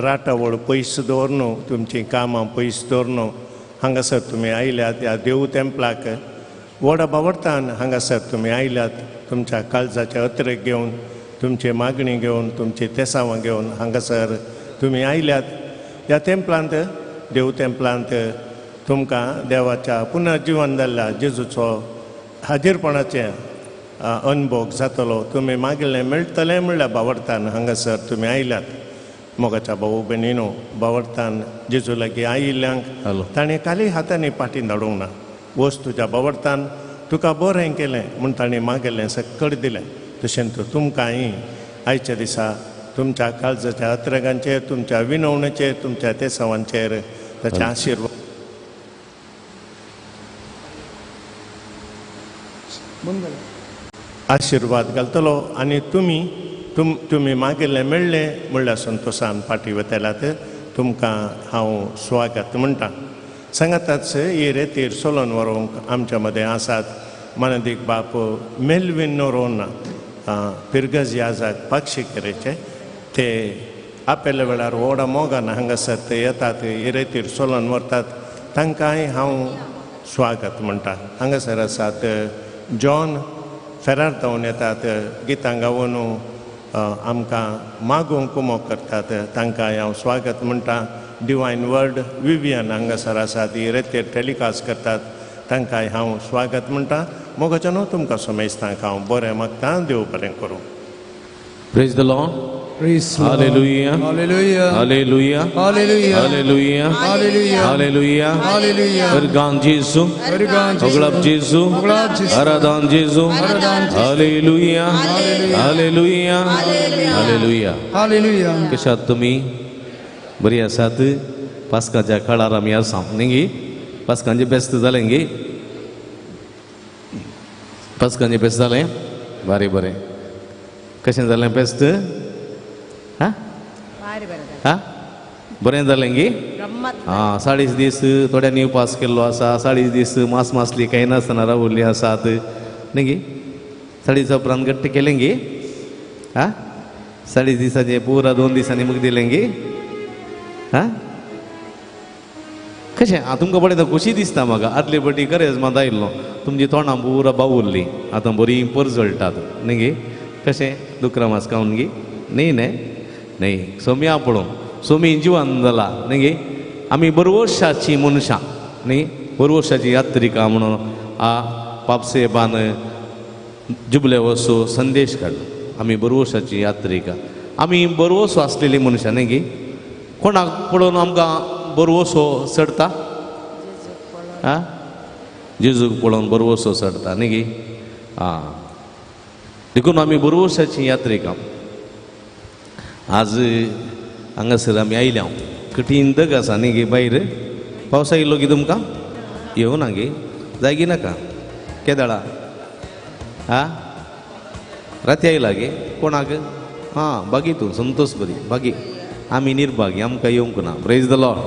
राटावळ पयस दवरनु तुमचीं कामां पयस दवरनु हांगासर तुमी आयल्यात ह्या देव तेंपलाक व्हडा बावडतान हांगासर तुमी आयल्यात तुमच्या काळजाचे अत्रेक घेवन तुमची मागणी घेवन तुमची तेसावां घेवन हांगासर तुमी आयल्यात. ह्या तेंपलांत देव तेंपलांत तुमकां देवाच्या पुनर्जिवन जाल्ल्या जेजूचो हाजीरपणाचें अनभोग जातलो. तुमी मागिल्लें मेळटलें म्हणल्यार बावडतान हांगासर तुमी आयल्यात. मोगाच्या भाऊ भयणीनो बावडतान जेजू लागीं आयिल्ल्यांक ताणें खाली हातांनी पाटी धाडूंक ना. वच तुज्या बावडतान तुका बरें केलें म्हूण ताणें मागिल्लें सकट दिलें. तशेंच तुमकांय आयच्या दिसा तुमच्या काळजाच्या अत्रगांचेर तुमच्या विनवणेचेर तुमच्या तेसावांचेर ताचे आशिर्वाद आशिर्वाद घालतलो आनी तुमी तुमी मागिल्लें मेळ्ळें म्हणल्यार संतोशान फाटी वतल्यात तुमकां हांव स्वागत म्हणटा. सांगाताच ही रेतीर सोलोन व्हरूंक आमच्या मदें आसात मानदीक बाप मेलवीन नोरोना पिरगज याजाक पाक्षिकेरेचे ते आपल्या वेळार व्हडा मोगान हांगासर ते येतात ही रेतीर सोलोन व्हरतात तांकांय हांव स्वागत म्हणटा. हांगासर आसात जॉन फेरार जावन येतात गितां गावन आमकां मागूंक कुमोक करतात तांकां हांव स्वागत म्हणटा. डिवायन वर्ड विवियन हांगासर आसात ही रेतेर टेलिकास्ट करतात तांकांय हांव स्वागत म्हणटा. मोगाच्या न्हू तुमकां समेस्तांक हांव बरें मागता. देव बरें करूं. Praise the Lord. Praise the Lord. Hallelujah. Hallelujah. Hallelujah. Hallelujah. Hallelujah. Hallelujah. Hallelujah. Hallelujah. Ergan Jesu. Ergan Jesu. Oglab Jesu. Oglab Jesu. Aradan Jesu. Aradan Jesu. Hallelujah. Hallelujah. Hallelujah. Hallelujah. कशात तुमी बरी आसात? पास्काच्या काळार आमी आसा न्ही? पास्कांचें बेस्त जालें गे? पास्कांचें बेस्त जालें? बरें बरें. कशें जालें बेस्त? हां हां बरें जालें गे? आं 40 दीस थोड्यांनी उपास केल्लो आसा, 40 दीस मास मासली कांय नासतना रावल्ली आसात न्ही गे? 40 दिसा उपरांत घट्ट केलें गे? आं 40 दिसांचें पुरा 2 दिसांनी मुख दिलें गे? आं कशें आं तुमकां पळयता खोशी दिसता म्हाका. आदले पटी करेज मात आयिल्लो तुमची तोंडां पुरा बावुल्ली आतां बरीं परजळटात न्ही गे? कशें दुकरा मास खावन गे? न्ही न्ही न्ही सोम्या पळोवंक सोमी जिवन जाला न्ही गे? आमी बरवशाची मनशां न्ही, बरवशाची यात्रिका म्हणून आ पापसेबान जुबले वसो संदेश काडलो. आमी बरवशाची यात्रिका, आमी बरवसो आसलेली मनशां न्ही गे? कोणाक पळोवन आमकां बरवसो चडटा? आं जेजूक पळोवन बरवसो चडटा न्ही गे? आं देखून आमी बरवशाची यात्रिका. आज हांगासर आमी आयल्या. कठीण दग आसा न्ही गे भायर? पावसा येयलो गे तुमकां? येवना ना गे? जाय गी नाका? केदाळा आं राती आयला गे? कोणाक? आं बागी तूं संतोष बरी बागी. आमी निर्भागी आमकां येवंक ना. Praise the Lord.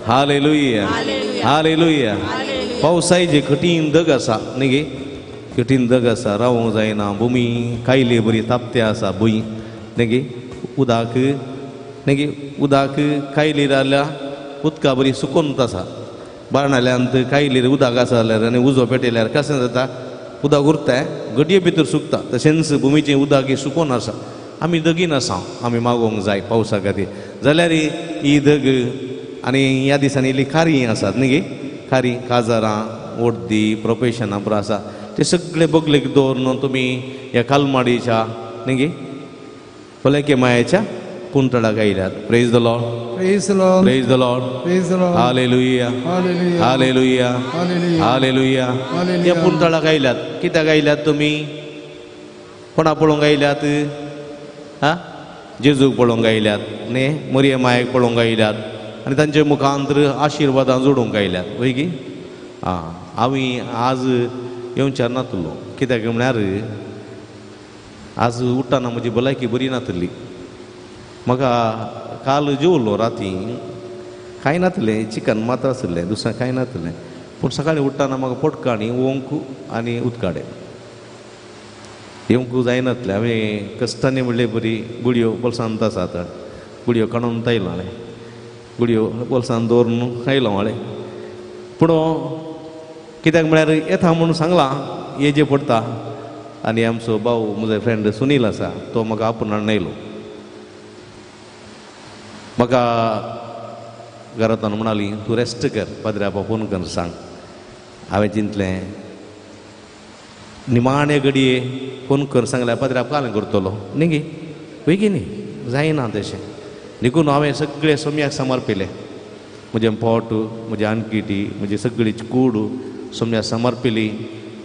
Hallelujah. Hallelujah. पावसाचे कठीण दग आसा न्ही गे? कठीण दग आसा, रावोंक जायना. भुमी कायली बरी तापते आसा भूंय न्ही गे? उदक न्ही गे? उदक कायलीर जाल्यार उदका बरी सुकोन आसा. बारणाल्यांत कायलीर उदक आसा जाल्यार आनी उजो पेटयल्यार कशें जाता? उदक उरता घडये भितर सुकता. तशेंच भुमीचें उदक हें सुकोन आसा. आमी दगीन आसा, आमी मागोवंक जाय पावसा खातीर. जाल्यार ही दग आनी ह्या दिसांनी इल्ली खारी आसात न्ही गे? खारी काजारां ओड्दी प्रोफेशनां पुरो आसा ते सगळे बगलेक दवरून तुमी ह्या कालमाडीच्या न्ही गे भलायके मायेच्या कुंतळाक आयल्यात. Praise the Lord. Praise the Lord. Praise the Lord. Praise the Lord. Hallelujah. Hallelujah. Hallelujah. Hallelujah. Hallelujah. ह्या कुंतळाक आयल्यात. कित्याक आयल्यात तुमी? कोणा पळोवंक आयल्यात? आं जेजूक पळोवंक आयल्यात न्ही? मरिया मायेक पळोवंक आयल्यात आनी तांचे मुखांतर आशिर्वादां जोडूंक आयल्यात वय गी? आं हांवें आज येवच्यार नातलो कित्याक म्हळ्यार आज उठ्ठना म्हजी भलायकी बरी नातली. म्हाका काल जेवलो राती कांय नातलें, चिकन मात्र आसलें, दुसरें कांय नातलें. पूण सकाळीं उठ्ठना म्हाका पोटकाणी ओंक आनी उदकाडे येवंक जायनातलें. हांवें कश्टांनी म्हणले बरी गुळयो बोल्सांत आसात गुडयो काडून आयलो हांवें, गुडयो बोल्सान दवरून आयलो हांवें. पूण कित्याक म्हळ्यार येता म्हणून सांगलां येजे पडटा. आनी आमचो भाव म्हजो फ्रेंड सुनील आसा तो म्हाका आपूण हाडून आयलो. म्हाका घरांतल्यान म्हणाली तूं रेस्ट कर, पाद्र्यापा फोन कर सांग. हांवें चिंतलें निमाणे घडये फोन कर सांगल्यार पाद्र्याप कालें करतलो न्ही गे, वय की न्ही, जायना तशें. देखून हांवें सगळें सोम्याक समर्पिलें, म्हजें पोट, म्हजी आनकिटी, म्हजी सगळी कूड सोम्याक समर्पिली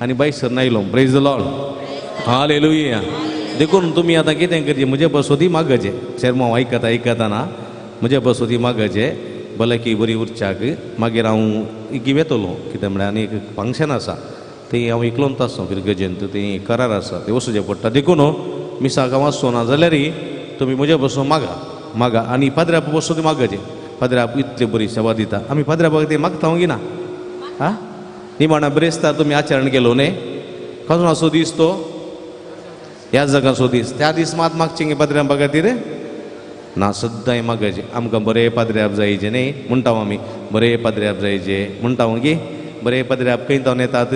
आनी बायसर आयलो. Praise the lord, hallelujah. देखून तुमी आतां कितें करचें, म्हजे बसोती मागचें, शेरमांव आयकता आयकतना म्हजे बसोती मागचें, भलायकी बरी उरच्याक. मागीर हांव इगी वेतलो, कितें म्हळ्यार आनी एक फंक्शन आसा तें हांव इकलोंत आसता फिरगजेंत, तें करार आसा तें वचचें पडटा. देखून मिसाक हांव आसचो ना जाल्यार तुमी म्हजे बसून मागा मागा आनी पाद्र्याप बसून मागचें. पाद्र्याप इतली बरी सेवा दिता, आमी पाद्र्यापाक तें मागता गी ना. आं निमाणा ब्रेस्तार तुमी आचरण केलो न्ही, कसो आसो दीस तो ह्या जगाचो दीस, त्या दीस मात मागचें गे पाद्र्यापा खातीर ना, सद्दांय मागचें. आमकां बरें पाद्र्याप जायचें न्ही म्हणटा आमी, बरें पाद्र्याप जायचें म्हणटा गी. बरें पाद्र्याप खंय जावन येतात?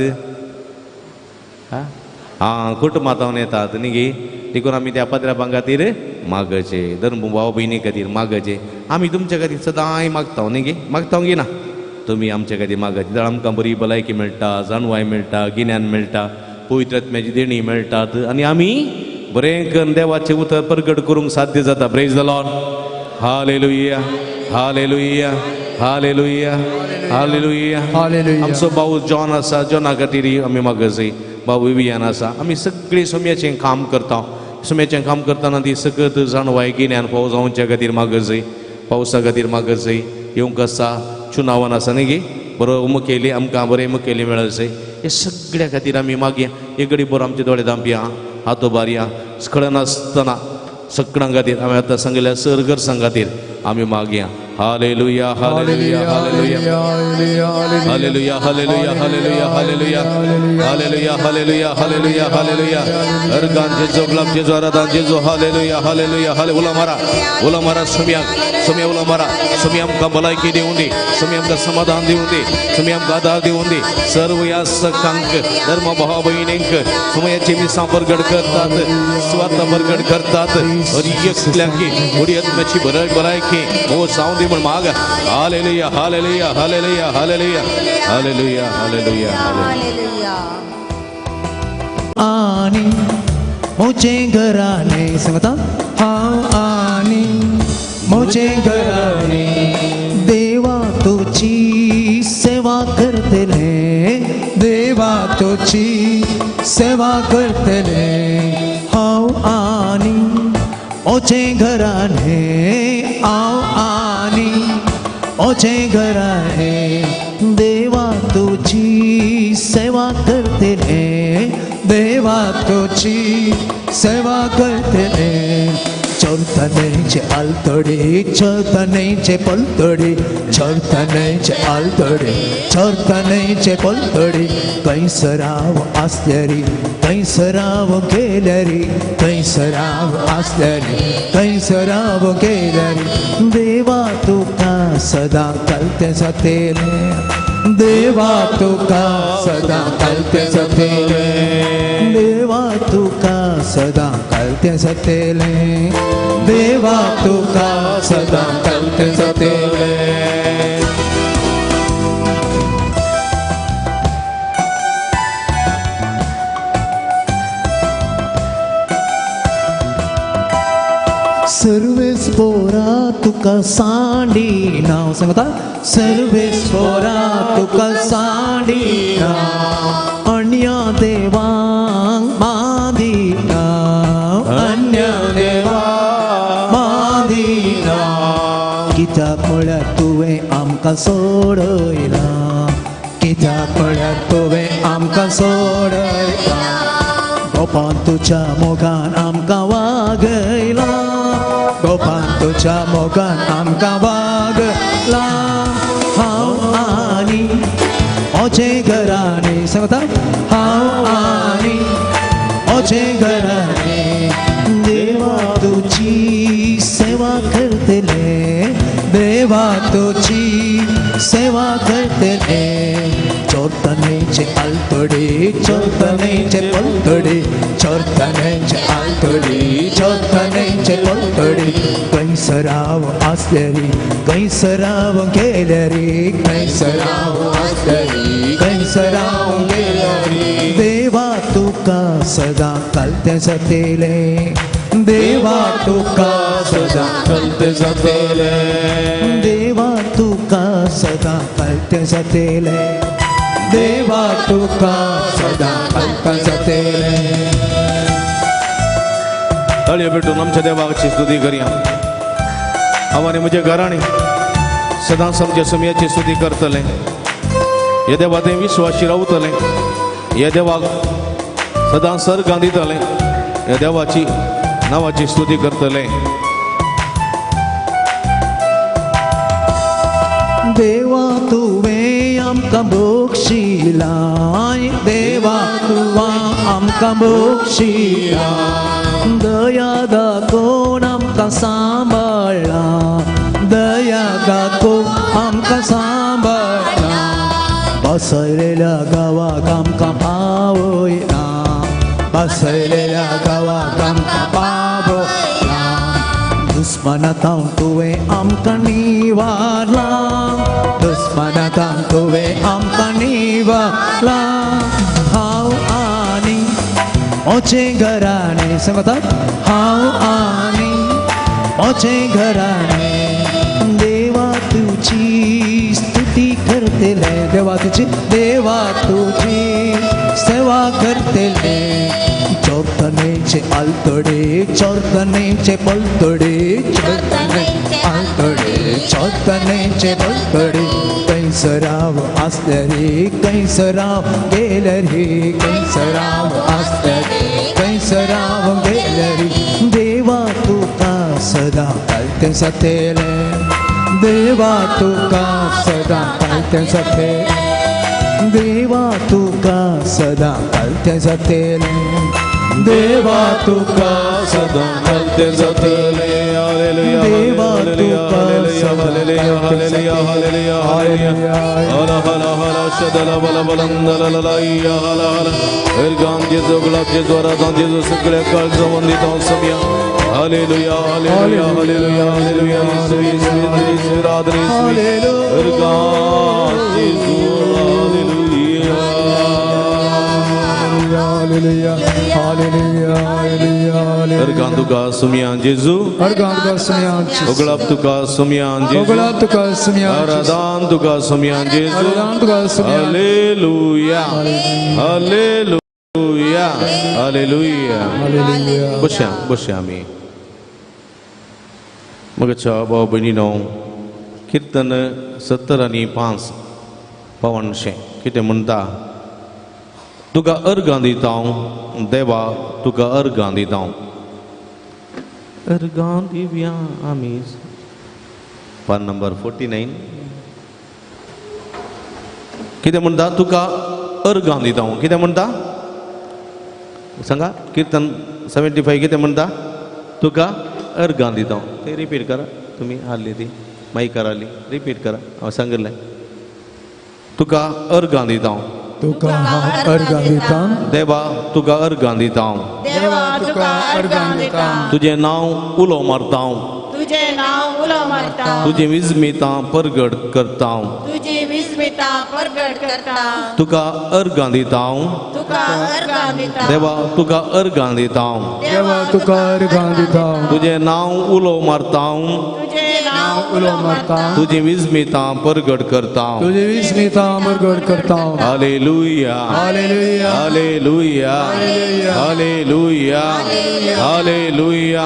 आं कुटुंबां जावन येतात न्ही गे. देखून आमी त्या पाद्र्यापां खातीर मागचें, धर्म भाव भयणी खातीर मागचें. आमी तुमच्या खातीर सदांय मागता न्ही गे, मागता गी ना? तुमी आमच्या खातीर मागचें जाल्यार आमकां बरी भलायकी मेळटा, जाणवाय मेळटा, गिन्यान मेळटा, पवित्र आत्म्याची देणी मेळटात आनी आमी बरें करून देवाचें उतर परगट करूंक साध्य जाता. Praise the lord, hallelujah, hallelujah, hallelujah, hallelujah. आमचो भाऊ जॉन आसा, जॉना खातीर आमी मागचें. भाऊ विवियान आसा. आमी सगळीं सोम्याचें काम करता. सोम्याचें काम करतना ती सकत जाणवाय गिन्यान पावस जावच्या खातीर मागचें, पावसा खातीर मागचें. येवंक आसा चुनावान आसा न्ही गे, बरो मुखेली आमकां बरें मुखेली मेळचें. हे सगळ्या खातीर आमी मागया. एक घडी बरो आमचे दोळे धांपया, हातो बारया, कळनासतना सगळ्यां खातीर आमी आतां सांगिल्ल्या सर गरजां खातीर आमी मागया. Hallelujah, hallelujah, hallelujah, hallelujah, hallelujah, hallelujah, hallelujah, hallelujah, hallelujah, hallelujah, hallelujah. अर्गान जेजो, गुलाब जेजो, आराधान जेजो, हालेलुया, हालेलुया, हाले. उलो मारा, उलो मारा सोम्याक, सोम्या उलो मारा. सोम्या आमकां भलायकी दिवं दी, सोम्या आमकां समाधान दिवं दी, सोम्या आमकां आदार दिवं दी. सर्व यासकांक, धर्म भाव भयणींक सोमयाची मिसां परगट करतात, स्वार्थ परगट करतात. हर एकल्यांकी बरी आत्म्याची भलायकी हो जावं दी म्हण माग. Hallelujah, hallelujah, hallelujah, hallelujah, hallelujah, hallelujah, hallelujah. आनी म्हजें घराणें सांगता हांव, आनी म्हजें घराणें देवा तुजी सेवा करतलें, देवा तुजी सेवा करतलें. हांव आनी म्हजें घराणें, हांव आनी म्हजें घराणें देवा तुजी सेवा करतलें, देवा तुजी सेवा करतलें. चलतनेचे आलतडे, चलतनेचे पलतडे, चलतनेचे आलतडे, चलतनेचे पलतडे, कैसराव आसल्यारी, कैसराव गेल्यारी, कैसराव आसल्यारी, कैसराव गेल्यारी. देवा तुका सदां कलतें जातेलें, देवा तुका सदां कलतें जातेलें, देवा तुका सदां कलतें जातेलें, देवा तुका सदां कलतें जातेलें. सर्वेस पोरा तुका सांडी नांव सांगता, सर्वेस पोरा तुका सांडी नांव, अन्य देवांक मादी नांव, अन्य देवांक मादी नांव. कित्याक म्हळ्यार तुवें आमकां सोडयलां, कित्याक म्हळ्यार तुवें आमकां सोडयलां, गोपान तुज्या मोगान आमकां वागयलां, गोपान तुज्या मोगान आमकां वागयलां. हांव आनी म्हजें घराणें सांगता, हांव आनी म्हजें घराणें देवा तुजी सेवा करतलें. करतले, देवा तुजी सेवा करतले. चोरतनेचे आलतडी, चोरतनेचे पलतडी, चोरतनेचे आलतडी, चोरतनेचे पलतडी, कैसराव आसलेरी, कैसराव गेलेरी, कैसराव आसलेरी, कैसराव गेलेरी. देवा तुका सदा कलते जातले, देवा तुका सदा कलते जातले, देवा तुका सदा कलते जातले, देवा तुका सदा कलते जातले. ताळयो पेटून आमच्या देवाची स्तुती करया. हांव आनी म्हज्या घराणी सदांच आमच्या सुमयाची स्तुती करतले. ह्या देवा तें विश्वाशी रावतले, ह्या देवाक सदांच सर्गां दितले, ह्या देवाची नांवाची स्तुती करतले. देवा तुवें आमकां बक्षिलाय, देवा तुवें आमकां बक्षिलाय, दया दाखोवन आमकां सांबाळ्ळा, दया दाखोवन आमकां सांबाळ्ळा. बसयलेल्या गांवाक आमकां पावयला, बसयलेल्या गांवाक आमकां पावयला. दुस्मनातावन तुवें आमकां निवारला, दुस्मनातावन तुवें आमकां निवारला. हांव आनी म्हजें घराणें, सांगता, हांव आनी म्हजें घराणें, देवा तुजी स्तुती करतले, देवा तुजी, देवा तुजी सेवा करतले. चोरतनेचे आलतडे, चोरतनेचे पलतडे, चोरतनेचे आलतडे, चोरतनेचे पलतडे, कैसराव आसले रे, कैसराव गेले रे, कैसराव आसले रे, कैसराव गेले रे. देवा तुका सदा कलते जातले, देवा तुका सदा कलते जातले, देवा तुका सदा कलते जातले, देवा तुका सदा कलते जातले. Hallelujah, hallelujah, hallelujah, hallelujah, hallelujah, hallelujah. हला हला हला शदला बला बलंदला ललाइया हला हला. अर्गां जेजू, गुलाब जेजू, आराधना जेजू, सगळ्या काळजावन दिता समया. Hallelujah, hallelujah, hallelujah, hallelujah. येशू, येशू, येशू, आराधना येशू. अर्गां जेजू, हालेलुया. Hallelujah, hallelujah, hallelujah. अर्गां तुका सुमयान जेजू, अर्गां तुका सुमयान जेजू, उगळाप तुका सुमयान जेजू, उगळाप तुका सुमयान जेजू, आराधन तुका सुमयान जेजू, आराधन तुका सुमयान. Hallelujah, hallelujah, hallelujah. हालेलुया. बसया, बसया आमी. मगच्या भाव भयणीनो, किर्तन 75 पावनशें कितें म्हणटा? तुका अर्गां दिता हांव देवा, तुका अर्गां दिता हांव. अर्गां दिवया आमी. पान नंबर 49. कितें म्हणटा? तुका अर्गां दिता हांव. कितें म्हणटा सांगा? किर्तन 75 कितें म्हणटा? तुका अर्गां दिता हांव. ते रिपीट करा, तुमी हाडली ती मायकार हाडली, रिपीट करा. हांव सांगिल्लें, तुका अर्गां दिता हांव, तुका हांव अर्गां दिता, देवा तुका अर्गां दिता हांव, देवा तुका अर्गां दिता, तुजें नांव उलो मारता हांव, तुजें नांव उलो मारता, तुजी विस्मितां परगट करता हांव, तुजी विस्मितां परगट करता, तुका अर्गां दिता हांव, तुका अर्गां दिता, देवा तुका अर्गां दिता हांव, देवा तुका अर्गां दिता, तुजें नांव उलो मारता हांव, तुजें नांव उलो मारता, तुजी विस्मितां परगट करता, तुजी विस्मितां परगट करता. Hallelujah, hallelujah, hallelujah, hallelujah, hallelujah.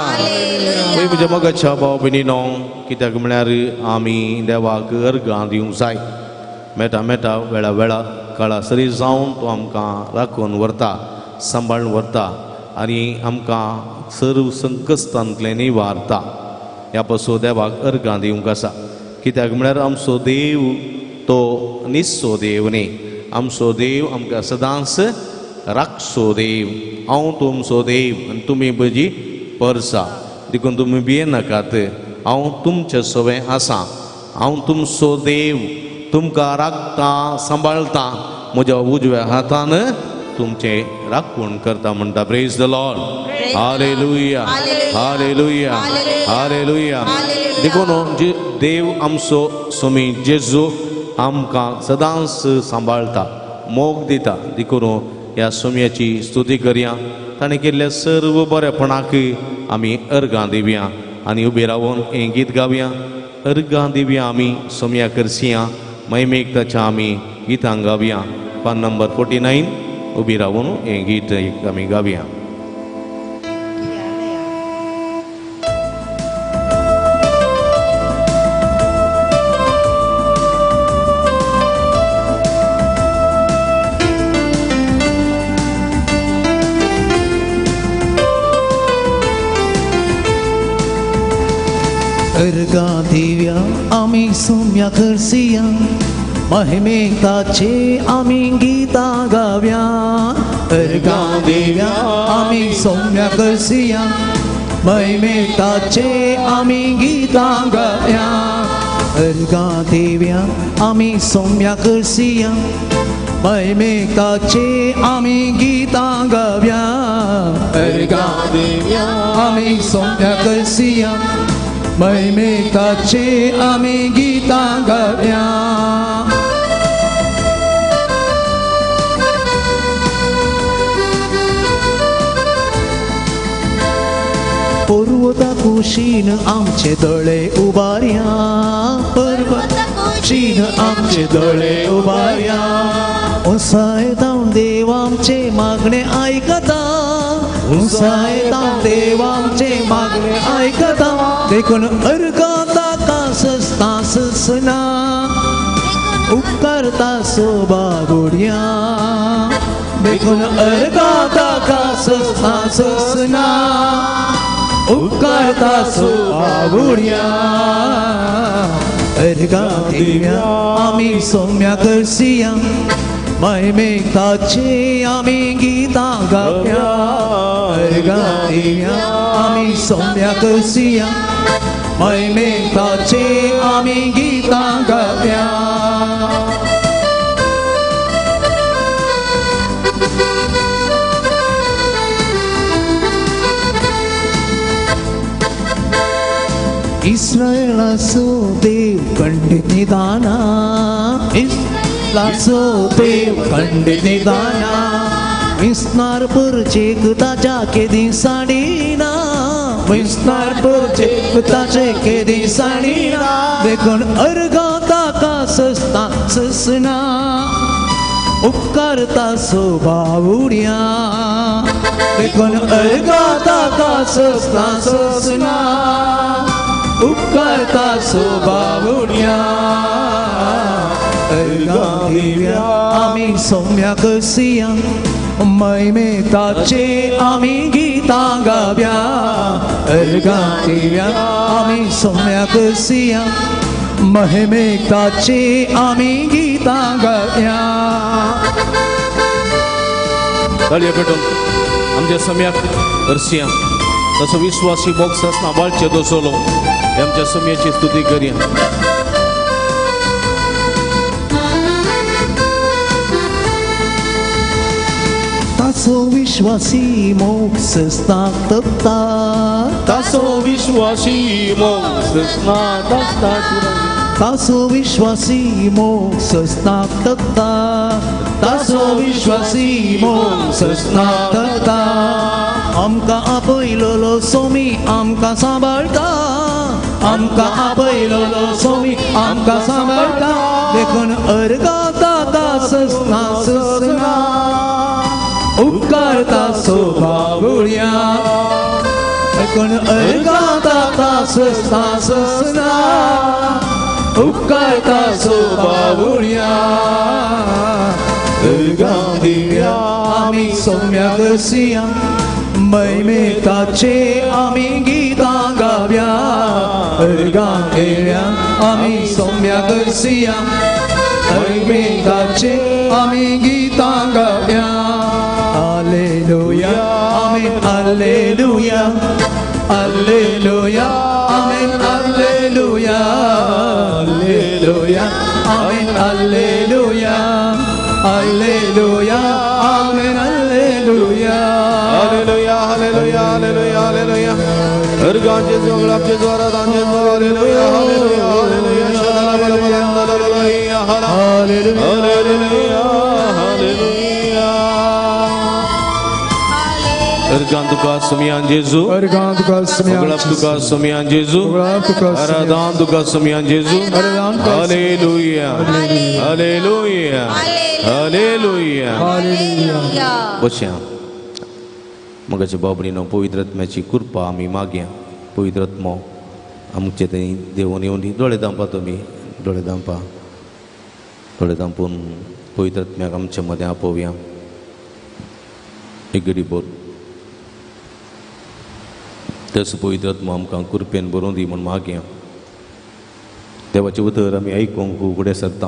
म्हज्या मगाच्या भाव भयणीनो, कित्याक म्हळ्यार आमी देवाक अर्गां दिवंक जाय. मेटा मेटा वेळा वेळा काळा सरी जावन तो आमकां राखून व्हरता, सांबाळून व्हरता आनी आमकां सर्व संकश्टांतलें निवारता. ह्या पासून देवाक अर्गां दिवंक आसा. कित्याक म्हळ्यार आमचो देव तो निस्सो देव न्ही, आमचो देव आमकां सदांच राखचो देव. हांव तुमचो देव आनी तुमी म्हजी परसा, देखून तुमी भियेनाकात. हांव तुमचे सवें आसा, हांव तुमचो देव, तुमकां राखता सांबाळता, म्हज्या उजव्या हातान तुमचें राखण करता म्हणटा. Praise the Lord. Hallelujah, hallelujah, hallelujah. देखून देव आमचो स्वामी जेजू आमकां सदांच सांबाळता, मोग दिता. देखून ह्या सोम्याची स्तुती करया, ताणें केल्ल्या सर्व बरेपणाक आमी अर्गां दिवया आनी उबे रावन हें गीत गावया. अर्गां दिवया आमी सोम्या करसिया, महिमेक ताच्या आमी गितां गावया. पान नंबर 49 उबी रावन हें गीत एक आमी गावया. अर्गां दिव्या आमी सोम्या करसिया, महिमेक ताचे आमी गीतां गावया. अर्गां दिव्या आमी सोम्या करसिया, महिमेक ताचे आमी गीतां गावया. अर्गां दिव्या आमी सोम्या करसिया, महिमेक ताचे आमी गीतां गावया. अर्गां दिव्या आमी सोम्या करसिया, महिमेक ताचे आमी गीतां गावया. पर्वता कुशीन आमचे दोळे उबारया, पर्वता कुशीन आमचे दोळे उबारया. उंचायतां देव आमचे मागणे आयकता, उंचायतां देव आमचे मागणे आयकता. देखून अर्गां ताका सस्ता ससना, उपकारता सोबागुडया. देखून अर्गां ताका सस्ता ससना, उपकारता सोबागुडया. अर्गां दिव्या आमी सोम्या करसिया, महिमेक ताचे आमी गीतां गावया. अर्गां दिव्या आमी सोम्या करसिया, महिमेक ताचे आमी गीतां गावया. इस्रायलाचो देव खंडीत निदाना, इस्रायलाचो देव खंडीत निदाना. विस्नार परचेक ताच्या केदी साडिना, विस्नार परचेक ताचे केदी साडिना. देखून अर्गां ताका सस्ता ससना, उपकारता सोबावुडया. देखून अर्गां ताका सस्ता ससना, उपकारता सोबावुडया. अर्गां दिव्या आमी सोम्या करसिया, महिमेक ताचे आमी गीतां गावया. अर्गां दिव्या आमी सोम्या करसिया, महिमेक ताचे आमी गीतां गावया. ताळयो पेटोवन आमच्या सोम्याक करसिया, तसो विश्वासी मोग आसना बाळचे दोसलो आमच्या सोम्याची स्तुती करया. ताचो विश्वासी मोग सस्ताक तपता, ताचो विश्वासी मोग सस्ताक तपता, ताचो विश्वासी मोग सस्ताक तपता, ताचो विश्वासी मोग सस्ताक तपता. आमकां आपयलोलो सोमी आमकां सांबाळटा, आमकां आपयलोलो सोमी आमकां सांबाळटा. देखून अर्गां ताका सस्ता ससना, उपकारता सोबावुडया. देखून अर्गां ताका सस्ता ससना, उपकारता सोबावुडया. अर्गां दिव्या आमी सोम्या करसिया, महिमेक ताचे आमी गीतां गावया. अर्गां दिव्या आमी सोम्या करसिया, महिमेक ताचे आमी गीतां गावया. Hallelujah, amen, hallelujah, hallelujah, amen, hallelujah. Alleluia, amen, alleluia, alleluia, amen, alleluia. Hallelujah, hallelujah, hallelujah, hallelujah. अर्गां जेजू, गुलाब जेजू, आराधन जेजू, hallelujah, hallelujah, hallelujah. Hallelujah, hallelujah, hallelujah. अर्गां तुका सुमियान जेजू, अर्गां तुका सुमियान, गुलाब तुका सुमियान जेजू, गुलाब तुका आराधन तुका सुमियान जेजू. आराधन तुका hallelujah, hallelujah, hallelujah, hallelujah. बसया मगाचे बाबडीनो पवित्र आत्म्याची कृपा आमी मागया. पवित्र आत्मो आमचे थंय देवून येवन दोळे दांपा, तुमी दोळे दांपा, दोळे दांपून पवित्र आत्म्याक आमच्या मदें आपोवया. एक गडी बोर तसो पवित्र आत्मो आमकां कृपेन बरोवन दी म्हूण मागया. देवाचें उतर आमी आयकूंक फुडें सरता.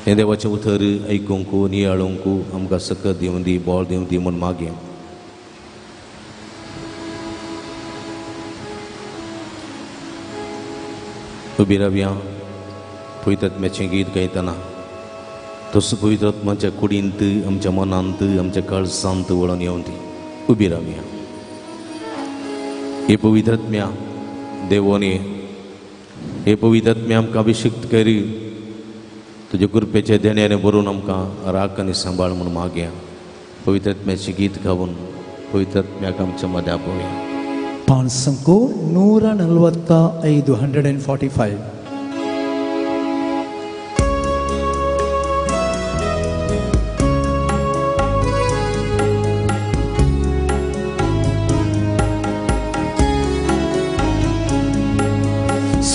हें देवाचें उतर आयकूंक नियाळूंक आमकां सकत दिवन दी, बळ दिवन दी म्हूण मागया. उबी रावया. पवित्र आत्म्याचें गीत गायतना तसो पवित्र आत्म्याच्या कुडींत, आमच्या मनांत, आमच्या काळजांत वळोवन येवन दी. उबी रावया. हे पवित्र आत्म्या देवोन ये, हे पवित्र आत्म्या आमकां अभिषिक्त करी, तुज्या कृपेच्या देण्याने भरून आमकां राख आनी सांबाळ म्हूण मागया. पवित्र आत्म्याचें गीत गावन पवित्र आत्म्याक आमच्या मदें आपोवया. पांचसंको 145, 145.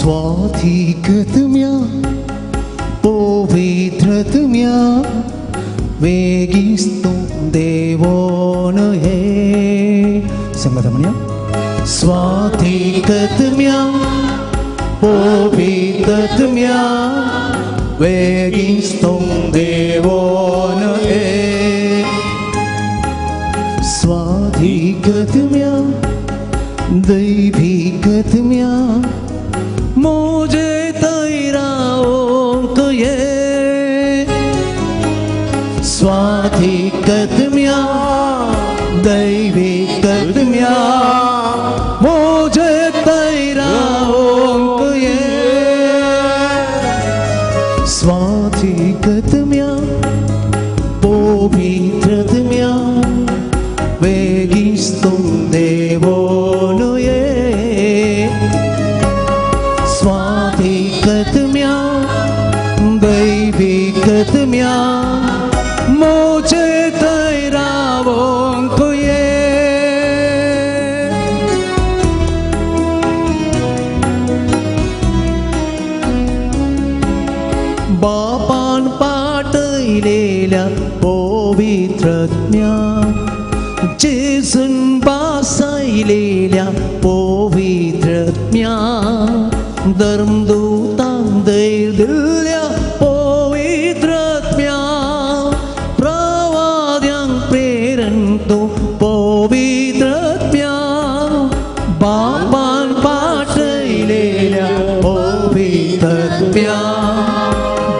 स्वाधिकतम्या पवित्रतम्या वेगिस्तु देवोन हे. संगत म्हणया. स्वाधिकतम्या पवित्रतम्या वेगिस्तु देवोन हे. स्वाधिकतम्या दैविकतम्या मुझे तैराओंक ये. स्वाधिकतम्या दैविकतम्या मुझे तैराओंक ये. स्वाधिकतम्या पवित्रतम्या वेगिस्तु देवोन ये. स्वाधिकतम्या दैविकतम्या मुझे तैरावोंक ये. बापान पाटयलेल्या पवित्रत्म्या, जेजून बासायलेल्या पवित्रत्म्या, धर्मदूतान धैर्य दिल्ल्या पवित्रत्म्या, प्रवाद्यांक प्रेरण तूं पवित्रत्म्या, बापान पाटयलेल्या पवित्रत्म्या,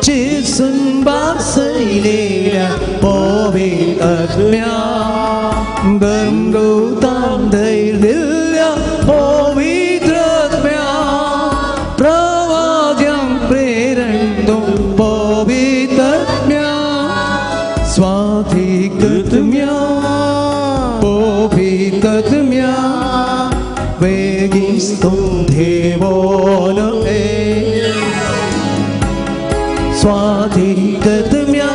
जेजून बासयलेल्या पवित्रत्म्या, धर्मदूतान धैर्य दिल्ल्या पवित्रत्म्या, प्रवाद्यांक प्रेरण तूं पवित्रत्म्या. स्वाधिकतम्या पवित्रत्म्या वेगिस्तु देवोन हे. स्वाधिकतम्या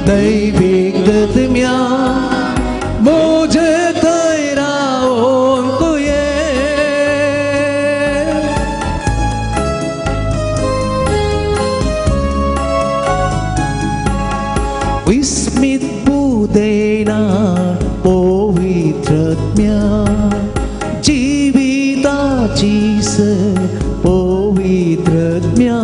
दैविकतम्या मुझे तैराओंक ये. विस्मित बुदेना पवित्रत्म्या, जिविताची स पवित्रत्म्या,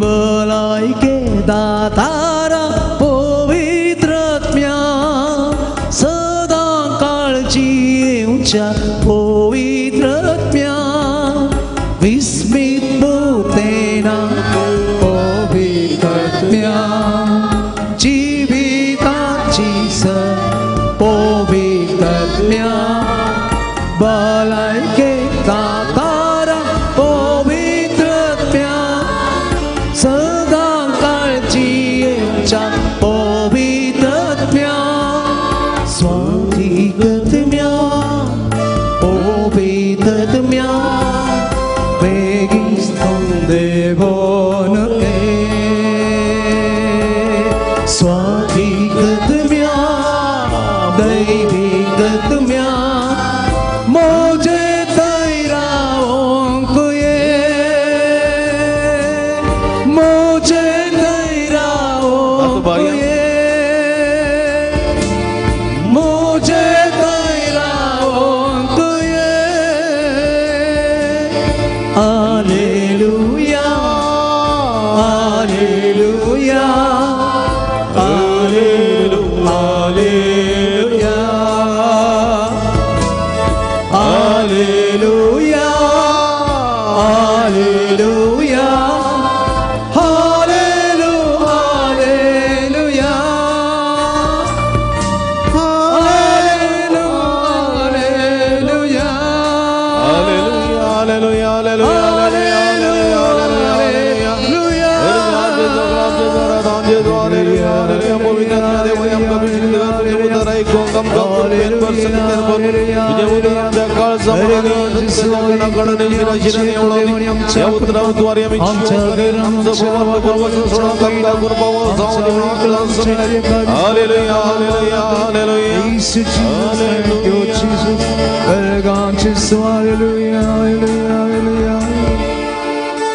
भलायके दातारा पवित्रत्म्या, सदां काळजी येवच्या पवित्रत्म्या, विस्मित भूतेना पवित्रत्म्या जिविताची स पवित्रत्म्या भलायकेचा तारा पवित्रत्म्या सदां काळजी येवच्या पवित्रत्म्या स्वाधिगत्म्या पवित्रत्म्या बेगीन देवोन स्वाधिगत्म्या दैविगत्म्या मोजे तैरावंक ये मोजे तैरावंक ये मोजे तैरावंक ये. Alleluia, Alleluia, Alleluia, Alleluia, Alleluia, Alleluia, Alleluia, hallelujah, hallelujah, hallelujah,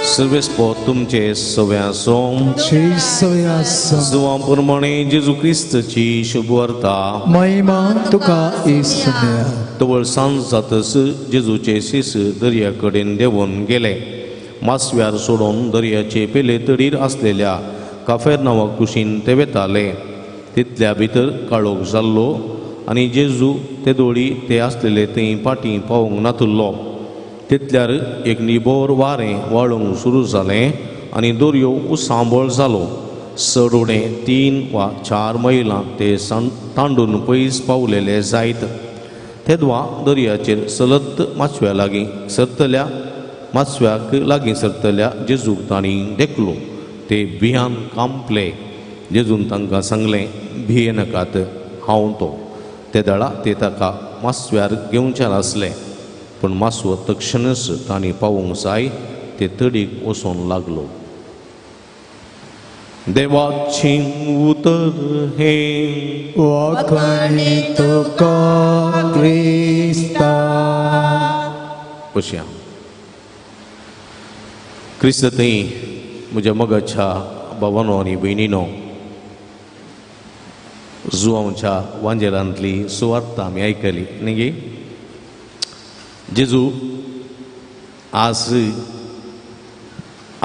सर्वेस्पो तुमचे सव्यासो जुवां प्रमाणे जेजू क्रिस्तची शुभवार्ता. महिमा तुका इसम्या. तवळ सांज जातच जेजूचे शीस दर्या कडेन देंवून गेले. मासव्यार सोडून दर्याचे पेले तडीर आसलेल्या काफेर नांवा कुशीन ते वेताले. तितल्या भितर काळोख जाल्लो आनी जेजू ते दोळी ते आसलेले थंय पाटी पावूंक नातुल्लो. तितल्यार एक निबोर वारें वाळूंक सुरू जालें आनी दर्यो उसांबळ जालो. चड उणें 3 वा 4 मैलां ते तांडून पयस पावलेले जायत. तेदवा दर्याचेर सलत माचव्या लागीं सरतल्या माचव्याक लागीं सरतल्या जेजूक तांणी देखलो. ते भियान कांपले. जेजून तांकां सांगलें, भिये नाकात, हांव तो. ते दळा ते ताका मासव्यार घेवचें आसले, पूण मासवो तक्षणच तांणी पावूंक जाय ते तडीक वचूंक लागलो. देवाचें उतर हें. वाखाणी तुका क्रिस्ता. पश्या क्रिस्त थंय म्हज्या मोगाच्या भावानो आनी भयणीनो, जुवांच्या वांजेलांतली सुवार्ता आमी आयकली न्ही गे. जेजू आज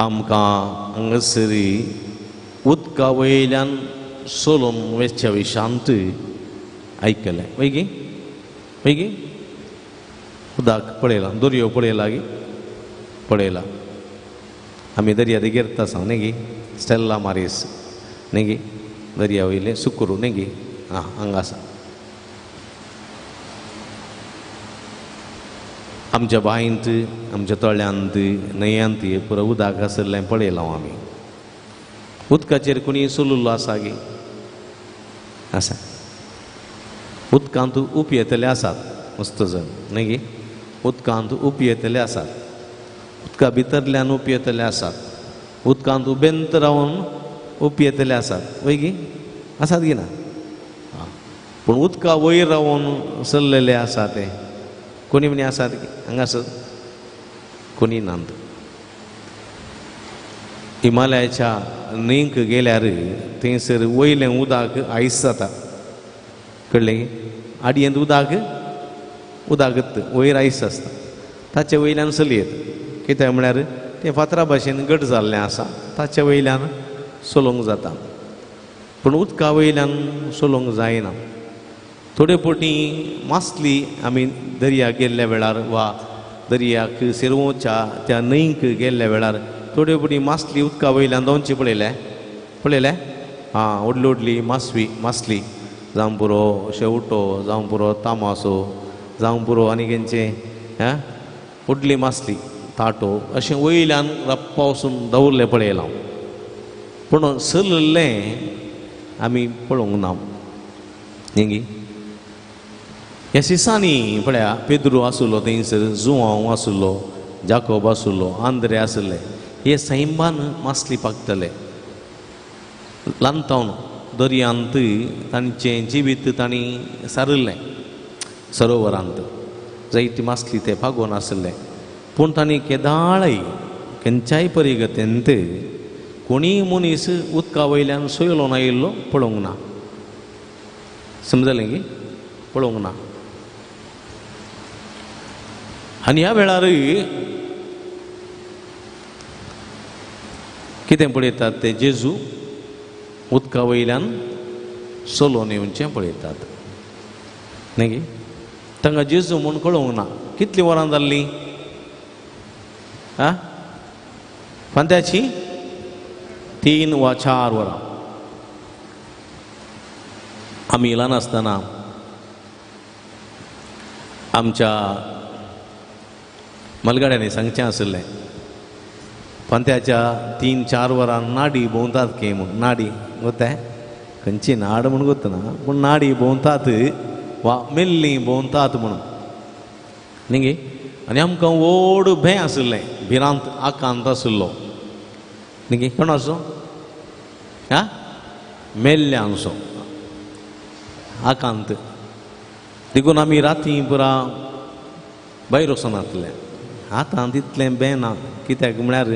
आमकां हांगासर उदका वयल्यान चलून वचच्या विशांत आयकलें. वय गे, वय गे, उदक पळयलां, दर्यो पळयला गे, पळयला. आमी दर्या देगेर आसा न्ही गे, स्टेल्ला मारीस न्ही गे, दर्या वयलें सुकरू न्ही गे, आं हांगा आसा. आमच्या बांयंत, आमच्या तळ्यांत, न्हंयांत पुरो उदक आशिल्लें पळयलां आमी. उदकाचेर कोणी चलुल्लो आसा गे? आसा. उदकांत उपयेतले आसात मस्त जण न्ही गे, उदकांत उपयेतले आसात, उदका भितरल्यान उपयेतले आसात, उदकांत उबेंत रावन उपयेतले आसात. वय गे, आसात गे ना? पूण उदका वयर रावन चल्लेले आसा ते कोणी म्हणी आसात हांगासर कोणी नात. हिमालयाच्या न्हंयक गेल्यार थंयसर वयलें उदक आयस जाता, कळ्ळें? आडयेंत उदक उदकच वयर आयस आसता, ताचे वयल्यान चलयेत. कित्याक म्हळ्यार तें फातरा भाशेन घट जाल्लें आसा, ताचे वयल्यान चलोवंक जाता, पूण उदका वयल्यान चलोवंक जायना. थोडे फावटी मासली आमी दर्या गेल्ल्या वेळार वा दर्याक सिरवोच्या त्या न्हंयक गेल्ल्या वेळार थोड्यो बरी मासली उदका वयल्यान दोनची पळयले पळयले आं व्हडली व्हडली मासवी मासली जावं पुरो शेवटो जावं पुरो तामासो जावं पुरो आनी खंयचें आं व्हडली मासली ताटो अशें वयल्यान रप्पा वचून दवरलें पळयलां पूण चललें आमी पळोवंक ना न्ही. ह्या सिसांनी पळया पेद्रू आसलो थंयसर जुवांव आसलो जाकोब आसलो आंद्रे आसले हे सैमान मासली पागतले ल्हानतावन दर्यांत तांचें जिवीत तांणी सारिल्लें सरोवरांत जायती मासली ते पागोवन आसले पूण तांणी केदाळय खंयच्याय परिगतेंत कोणीय मनीस उदका वयल्यान सोयलो आयिल्लो पळोवंक ना. समजलें की पळोवंक ना. आनी ह्या वेळार कितें पळयतात ते जेजू उदका वयल्यान चलोवन येवचें पळयतात न्ही गे. तांकां जेजू म्हूण कळोवंक ना. कितलीं वरां जाल्लीं आं फांत्याची 3 वा 4 वरां. आमी ल्हान आसतना आमच्या मलगाड्यांनी सांगचें आशिल्लें फांत्याच्या 3-4 वरां नाडी भोंवतात की म्हूण. नाडी गोताय खंयची नाड म्हूण गोतना पूण नाडी भोंवतात वा मेल्ली भोंवतात म्हणून न्ही गे. आनी आमकां व्हड भंय आशिल्लें भिरांत आकांत आशिल्लो न्ही गे. कोण आसो आं मेल्ल्यांचो आकांत देखून आमी राती पुरा भायर वचनासले. आतां तितलें बें ना कित्याक म्हळ्यार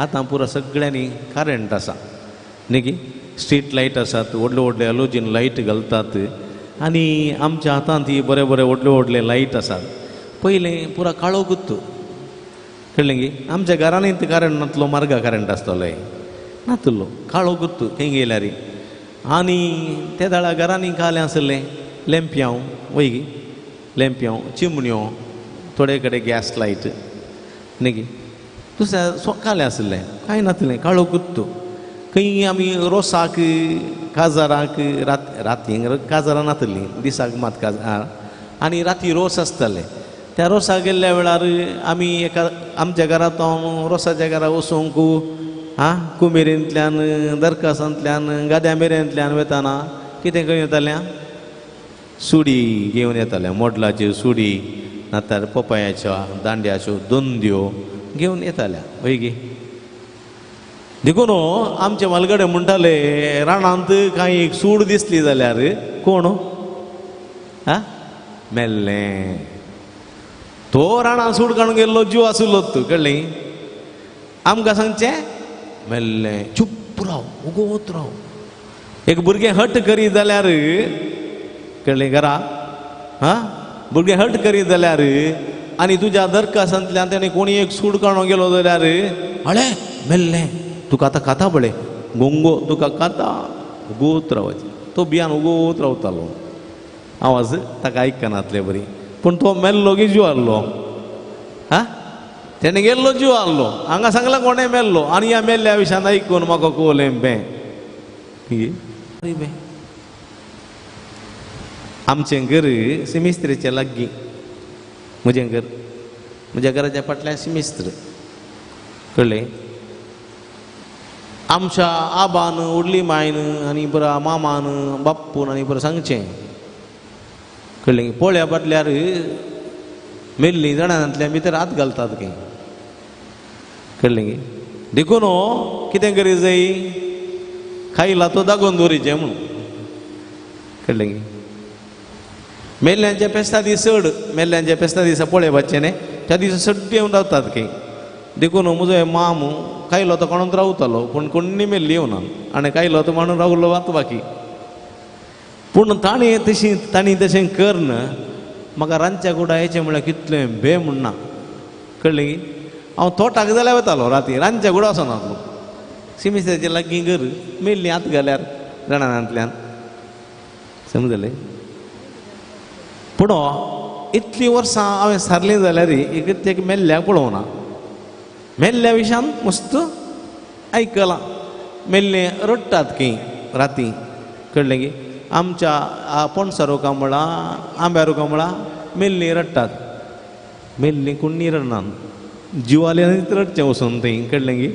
आतां पुरा सगळ्यांनी करंट आसा न्ही गे. स्ट्रीट लायट आसात व्हडले व्हडले हॅलोजीन लायट घालतात आनी आमच्या हातांत ही बरे बरे व्हडले व्हडले लायट आसात. पयलें पुरा काळो गुत्त कळ्ळें गे. आमच्या घरांनी करंट नातलो मार्गा करंट आसतलो नातलो काळो गुत्त खंय गेल्यार. आनी ते दाळा घरांनी कालें आसलें लेंप्यांव वय गे लेंप्यांव चिमण्यो थोडे कडेन गॅस लायट न्ही गे. दुसऱ्या कालें आसलें कांय नातलें काळो गुत्त. खंय आमी रोसाक काजाराक राती काजारां नातलीं दिसाक मात काजार आनी राती रोस आसताले. त्या रोसाक गेल्ल्या वेळार आमी एका आमच्या घरांत रोसाच्या घरा वचूंक आं कुमेरेंतल्यान दरकासांतल्यान गाद्या मेरेंतल्यान वतना कितें खंय येतालें सुडी घेवन येताले मोडलाच्यो सुडी नातर पपायाच्यो दांड्याच्यो दोंद्यो घेवन येताल्या वय गे. देखून आमचे म्हालगडे म्हणटाले रानांत कांय एक सूड दिसली जाल्यार कोण आं मेल्लें तो रानांत सूड काडून गेल्लो जीव आशिल्लो तूं कळ्ळें. आमकां सांगचें मेल्लें चुप राव उगोत राव. एक भुरगें हट करीत जाल्यार कळ्ळें घरा आं भुरगें हट करीत जाल्यार आनी तुज्या दरकासांतल्यान तेणें कोणी एक सूड काडून गेलो जाल्यार हळे मेल्लें तुका आतां खाता पळय गोंगो तुका खाता उगोत रावचें. तो बियान उगोत रावतालो आवाज ताका आयकनातले बरी पूण तो मेल्लो की जीव आहलो आं तेणें गेल्लो जीव आहलो. हांगा सांगलां कोणें मेल्लो आनी ह्या मेल्ल्या विशयान आयकून म्हाका कोलें बें बें. आमचें घर सिमिस्त्रीचे लागीं म्हजें घर म्हज्या घराच्या फाटल्यान सिमिस्त्र कळ्ळें. आमच्या आबान व्हडली मायन आनी बरा मामान बाप्पून आनी बरें सांगचें कळ्ळें. पोळ्या बाटल्यार मेल्लीं जाणांतल्या भितर हात घालतात खंय कळ्ळें गे. देखून कितें करी जाय खायला तो दागोवन दवरीचें म्हणून कळ्ळें गे. मेल्ल्यांच्या पेस्ता दीस चड मेल्ल्यांच्या पेस्ता दिसा पळय बाचें न्ही त्या दिसा सड्डी येवन रावतात खंय. देखून म्हजो माम कायलो तो कोणून रावतालो पूण कोण्णी मेल्ली येवना आनी कायलो तो म्हणून रावलो वात बाकी. पूण ताणें तशी तांणी तशें करन म्हाका रांदच्या कुडा येचें म्हळ्यार कितलें बे म्हणना कळ्ळें की. हांव तोटाक जाल्यार वतालो राती रांदच्या कुडा वचनासलो सिमिस्त्याचे लागीं घर मेल्ली हात घाल्यार जाणांतल्यान समजलें. पूण इतलीं वर्सां हांवें सारलीं जाल्यार एक तेका मेल्ल्याक पळोवना. मेल्ल्या विशयान मस्त आयकलां. मेल्लें रडटात खंय राती, कळ्ळें की आमच्या पणसा रुखा मुळां आंब्या रुखा मुळां मेल्लीं रडटात. मेल्लीं कोण रडना, जिवाल्यानीच रडचें वचून थंय, कळ्ळें की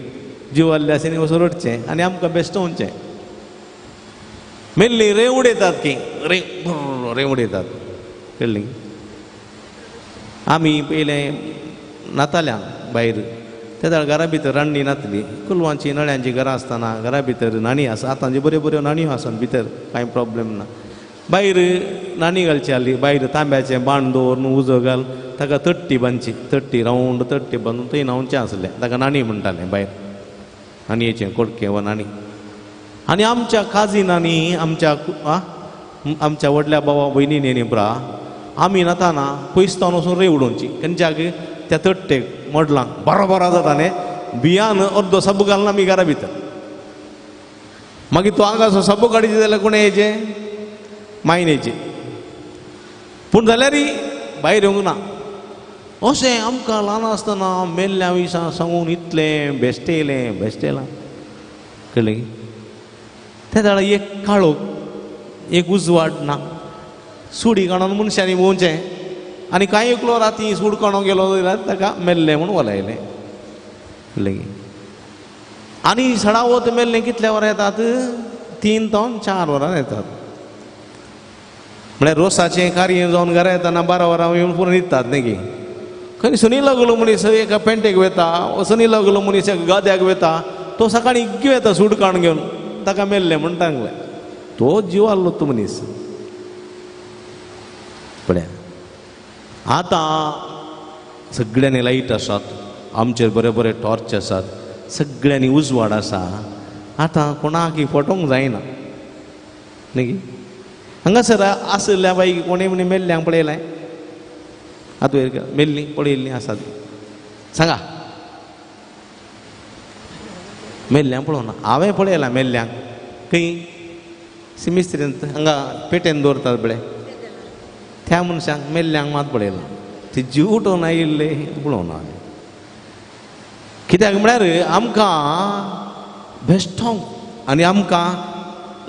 जिवाल्ले आसनी वचून रडचें आनी आमकां बेश्टोवचें. मेल्लीं रेंव उडयतात खंय, रेंव रेंव उडयतात, कळ्ळें की. आमी पयलें नाताल्या भायर तेदळ घरा भितर रांदणी नातली, कुलवांची नळ्यांची घरां आसतना घरा भितर नाणी आसा. आतांची बऱ्यो बऱ्यो नाणयो आसात भितर, कांय प्रॉब्लेम ना. भायर नाणी घालची आहली, भायर तांब्याचें बाण दवरून उजो घाल, ताका तट्टी बांदची, तट्टी रावंड तट्टी बांदून थंय न्हांवचें आसलें, ताका नाणी म्हणटालें भायर, नाणयेचें कोडकें वा नाणी. आनी आमच्या काजिनांनी आमच्या आमच्या व्हडल्या भावा भयणींनी न्ही पुरा आमी न्हाताना पयस तावन वचून रेंव उडोवची खंयच्याक त्या तट्टेक मडलांक बरो जाता न्ही बियान अर्दो सबू घालना आमी घरा भितर. मागीर तो हांगासो सबू काडीचे जाल्यार कोणें येयचें, मायन येयचें, पूण जाल्यार भायर येवंक ना. अशें आमकां ल्हान आसतना मेल्ल्या विशां सांगून इतलें बेश्टेलें बेश्टेलां, कळ्ळें की. त्या वेळार एक काळोख, एक उजवाड ना, सुडी काडून मनशांनी भोंवचें आनी कांय एकलो राती सूड काडूंक गेलो जाल्यार ताका मेल्लें म्हूण वलायलें, कळ्ळें की. आनी सडावत मेल्लें कितल्या वरां येतात, 3 जावन 4 वरां येतात. म्हळ्यार रोसाचें कार्य जावन घरा येतना 12 वरां येवन पुरो न्हिदतात न्ही की. खंय सनी लागलो मनीस एका पेंटेक वता, सनी लागलो मनीस एका गाद्याक वता, तो सकाळीं इग्गी वता सूड काडून घेवन, ताका मेल्लें म्हूण सांगलें, तो जीव आहलो तो मनीस. पळया आतां सगळ्यांनी लायट आसात, आमचेर बरे बरे टॉर्च आसात, सगळ्यांनी उजवाड आसा. आतां कोणाकय फटोवंक जायना न्ही की. हांगासर आशिल्ल्या बाई कोणें म्हणी मेल्ल्यांक पळयलें, आतां मेल्लीं पळयल्लीं आसात, सांगा मेल्ल्यांक पळोवना. हांवें पळयलां मेल्ल्यांक खंय सिमिस्त्रींत हांगा पेटेन दवरतात पळय त्या मनशांक मेल्ल्यांक मात पळयलां, ती जीव उठोवन आयिल्ले पळोवना. कित्याक म्हळ्यार आमकां बेश्टोवंक आनी आमकां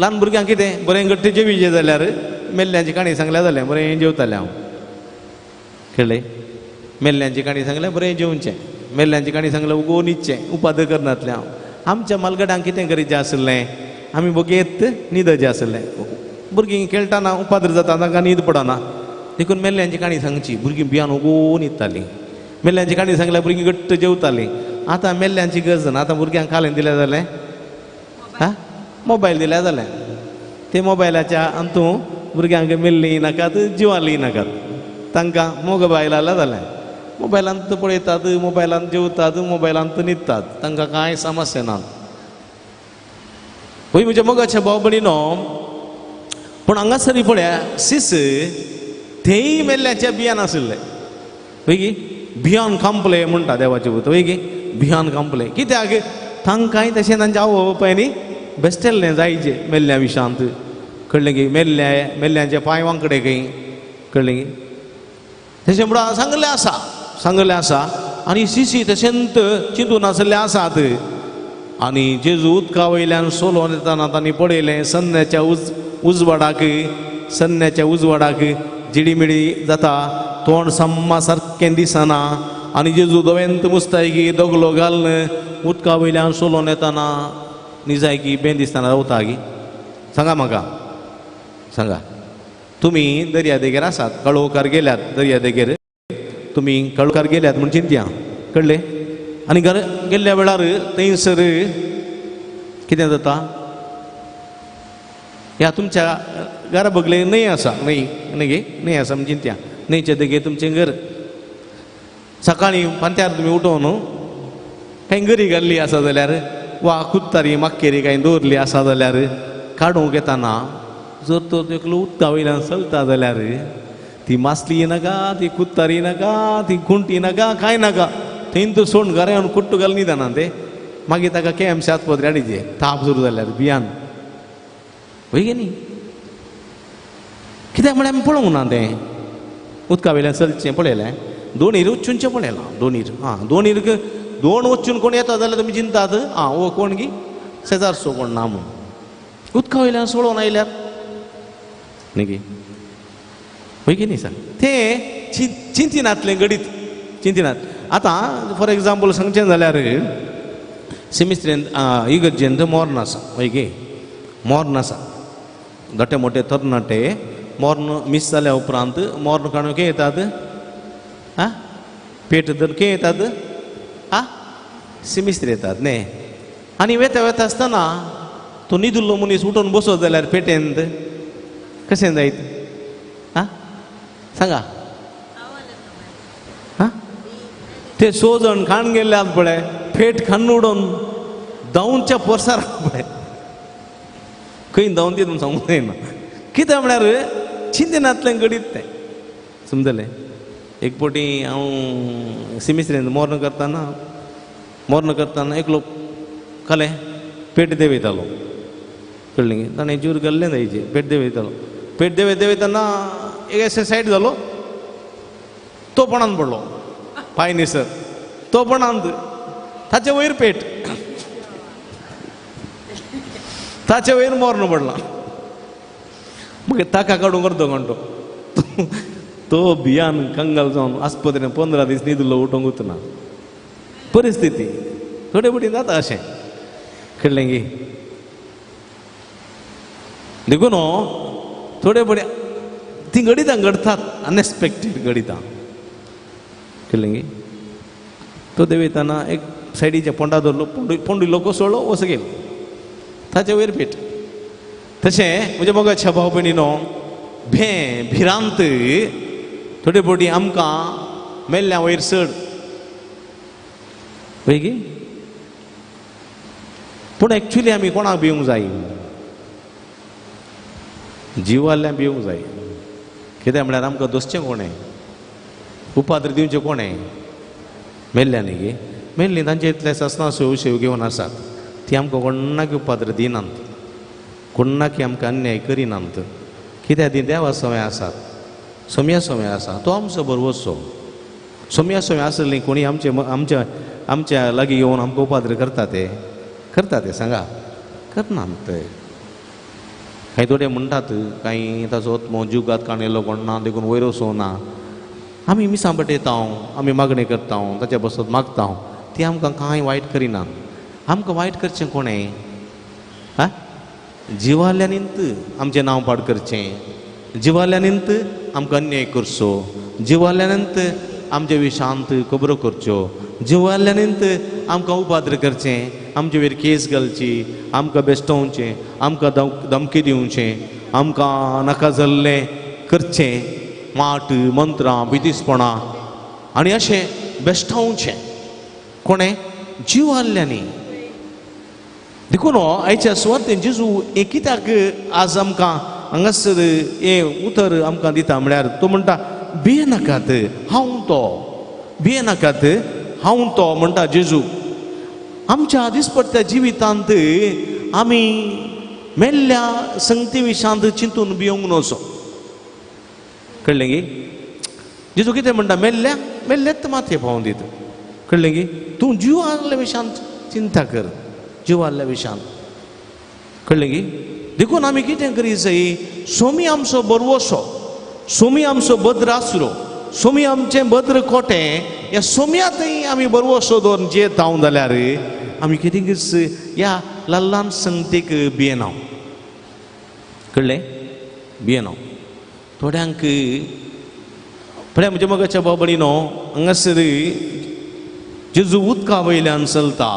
ल्हान भुरग्यांक कितें बरें घट्ट जेवीचें जाल्यार मेल्ल्यांची काणी सांगल्यार जालें बरें जेवतालें हांव, कळ्ळें. मेल्ल्यांची काणी सांगल्यार बरें जेवचें, मेल्ल्यांची काणी सांगल्यार उगो न्हिदचें, उपाद करनातलें हांव. आमच्या मालगड्यांक कितें करीचें आसलें, आमी बगेत न्हिदचें आसलें. भुरगीं खेळटाना उपाद्र जाता, तांकां न्हीद पडना, देखून मेल्ल्यांची काणी सांगची, भुरगीं भियान उगो न्हिदतालीं. मेल्ल्यांची काणी सांगल्यार भुरगीं घट्ट जेवतालीं. आतां मेल्ल्यांची गरज ना, आतां भुरग्यांक खालें दिल्यार जालें, हा मोबायल दिल्यार जालें, ते मोबायलाच्या अंतू भुरग्यांक मेल्लीं नाकात, जिवालीं नाकात, तांकां मोबायल आयल्यार जालें, मोबायलांत पळयतात, मोबायलांत जेवतात, मोबायलांत न्हिदतात, तांकां कांय समस्या ना. पळय म्हज्या मोगाच्या भाव भयणीनो, पूण हांगासर पळया सीस तेय मेल्ल्याच्या बियान आशिल्ले, वय की भियान कांपले म्हणटा देवाचे पूत, वय की भियान कांपले. कित्याक तांकांय तशें तांच्या आवय बापायनी बेश्टेल्लें जायचे मेल्ल्या विशांत, कळ्ळें की. मेल्ल्या मेल्ल्यांचे पांय वांकडे खंय, कळ्ळें की. तशें म्हणून सांगलें आसा, सांगलें आसा. आनी सिसी तशेंच चिंतून आसले आसात. आनी जेजू उदका वयल्यान सोलोवन येतना तांणी पळयलें सन्याच्या उजवाडाक, सन्याच्या उजवाडाक जिडीमिडी जाता, तोंड सम्मा सारकें दिसना. आनी जेजू दोवेंत मुस्तायकी दगलो घालून उदका वयल्यान सोलोवन येतना निजायकी बेन दिसतना रावता की. सांगा म्हाका, सांगा तुमी दर्या देगेर आसात, कळोवकार गेल्यात दर्या देगेर, तुमी कळोवकार गेल्यात म्हूण चिंतया, कळ्ळें. आनी घर गेल्ल्या वेळार थंयसर कितें जाता, ह्या तुमच्या घरा बगले न्हंय आसा, न्हंय न्हय गे, न्हंय आसा म्हूण चिंतया, न्हंयच्या देगेर तुमचें घर. सकाळीं पांत्यार तुमी उठोवन कांय गरी घाल्ली आसा जाल्यार वा कुत्तारी माक्केरी कांय दवरली आसा जाल्यार काडूंक येताना जर तो एकलो उदका वयल्यान चलता जाल्यार ती मासली नाका, ती कुत्तारी नाका, ती खुंटी नाका, कांय नाका, थंय तो सोण घरा येवन कुट्टू घालून न्हिदना ते. मागीर ताका के एम सी आस्पत्रे हाडीचे ताप सुरू जाल्यार भियान, वय गे न्ही. कित्याक म्हळ्यार आमी पळोवंक ना तें. उदका वयल्यान चलचें पळयलें दोनीर वचूनचें पळयलां दोनीर आं दोनीर दोन वचून कोण येता जाल्यार तुमी चिंतात आं हो कोण गी शेजारचो कोण ना म्हूण उदका वयल्यान सोडोवन आयल्यार न्ही गी हय की न्ही सांग तें चिंतिनातलें घडीत चिंतिनात. आतां फॉर एग्जाम्पल सांगचें जाल्यार सिमिस्त्रेंत इगर्जेंत मोर्न आसा हय गे मोर्न आसा धाटे मोटे तरणाटे मोर्न मीस जाल्या उपरांत मोर्न काडून खंय येतात आं पेट धरून खंय येतात आं सिमिस्त्री येतात न्ही. आनी वेता वेता आसतना तो न्हिदिल्लो मनीस उठून बसत जाल्यार पेटेंत कशें जायत आं सांगा आं ते सो जाण खाण गेल्ले आसात पळय पेट खाण उडोवन धांवच्या पोरसार पळय खंय धांवन ती तुमकां सांगूंक जायना कितें म्हळ्यार चिंतनांतलें घडीत तें समजलें. एक फावटी हांव सिमिस्त्रेंत मोर्न करतना एकलो कलें पेट देंवयतालो कळ्ळें ताणें ज्यूर घाल्लें जायचे पेट देंवयतालो पेट देंवयत देंवयतना एक अशें सायड जालो तो पणान पडलो पांय न्ही सर तो पणांत ताचे वयर पेट ताचे वयर मोर्न पडला मागीर ताका काडूंक अर्दो घंटो तो भियान कंगाल जावन आस्पत्रेन 15 दीस न्हिदिल्लो उठोवंकूच ना. परिस्थिती थोडे फावटी जाता अशें कळ्ळें गी. देखून थोडे फावटी तीं घडितां घडटात अनएक्सपेक्टेड घडितां कळ्ळें गी. तो देंवयतना एक सायडीच्या पोंडा धरलो पोंड इल्लो कोसळ्ळो वस गेलो ताचे वयर पेट. तशें म्हज्या मोगाच्या भाव भयणीनो भें भिरांत थोडे फावटी आमकां मेल्ल्या वयर चड पळय गी. पूण एक्चुली आमी कोणाक भिवंक जाय जिवाल्यान भिवंक जाय. कित्याक म्हळ्यार आमकां दोसचें कोणें उपाद्र दिवचें कोणें मेल्ल्या न्ही गे मेल्लीं तांचे इतले सासणां सेव शेव घेवन आसात ती आमकां कोणाक उपाद्र दिनात कोणाक आमकां अन्याय करिनात. कित्याक ती देवा सवय आसात सोम्या सवय आसा तो आमचो बरवसो सोम्या सवय आसली कोणी आमचे आमच्या आमच्या लागीं येवन आमकां उपाद्र करता ते करता ते सांगा करनात. कांय थोडे म्हणटात कांय ताचो आत्मो जीवघात काडलेलो कोण ना देखून वयर वचूं ना. आमी मिसां बटयता आमी मागणी करता ताच्या बसत मागता ती आमकां कांय वायट करिनात. आमकां वायट करचें कोणें आं जिवाल्यानींत आमचें नांव पाड करचें जिवाल्यानींत आमकां अन्याय करचो जिवाल्यानींत आमचे विशांत खबरो करच्यो जिवाल्यानींत आमकां उपाद्र करचें आमचे वयर केस घालची आमकां बेश्टोवचें आमकां धमकी दिवचें आमकां नाका जाल्लें करचें माट मंत्रां बिदिसपणां आनी अशें बेश्टावचें कोणें जिवाल्यांनी. देखून आयच्या सुवातेन जेजू हें कित्याक आज आमकां हांगासर हें उतर आमकां दिता म्हळ्यार तो म्हणटा भियेनाकात हांव तो भियेनाकात हांव तो म्हणटा जेजू. आमच्या दिसपट्ट्या जिवितांत आमी मेल्ल्या संगती विशांत चिंतून भिवंक नजो कळ्ळें गी. जेजू कितें म्हणटा मेल्ल्या मेल्ल्यात माथें पावोवन दिता कळ्ळें गी. तूं जीव आहल्या विशांत चिंता कर जीव आहल्या विशांत कळ्ळें गी. देखून आमी कितें करी जाय सोमी आमचो बरवसो सोमी आमचो भद्र आसरो सोमी आमचें भद्र कोटें ह्या सोम्यांतय आमी बरवसो दवरून जियेता जाल्यार आमी कितेंच ह्या ल्हान ल्हान संगतीक भियेना कळ्ळें भियेना. थोड्यांक पळय म्हज्या मोगाच्या भाव भयणीनो हांगासर जेजू उदका वयल्यान चलता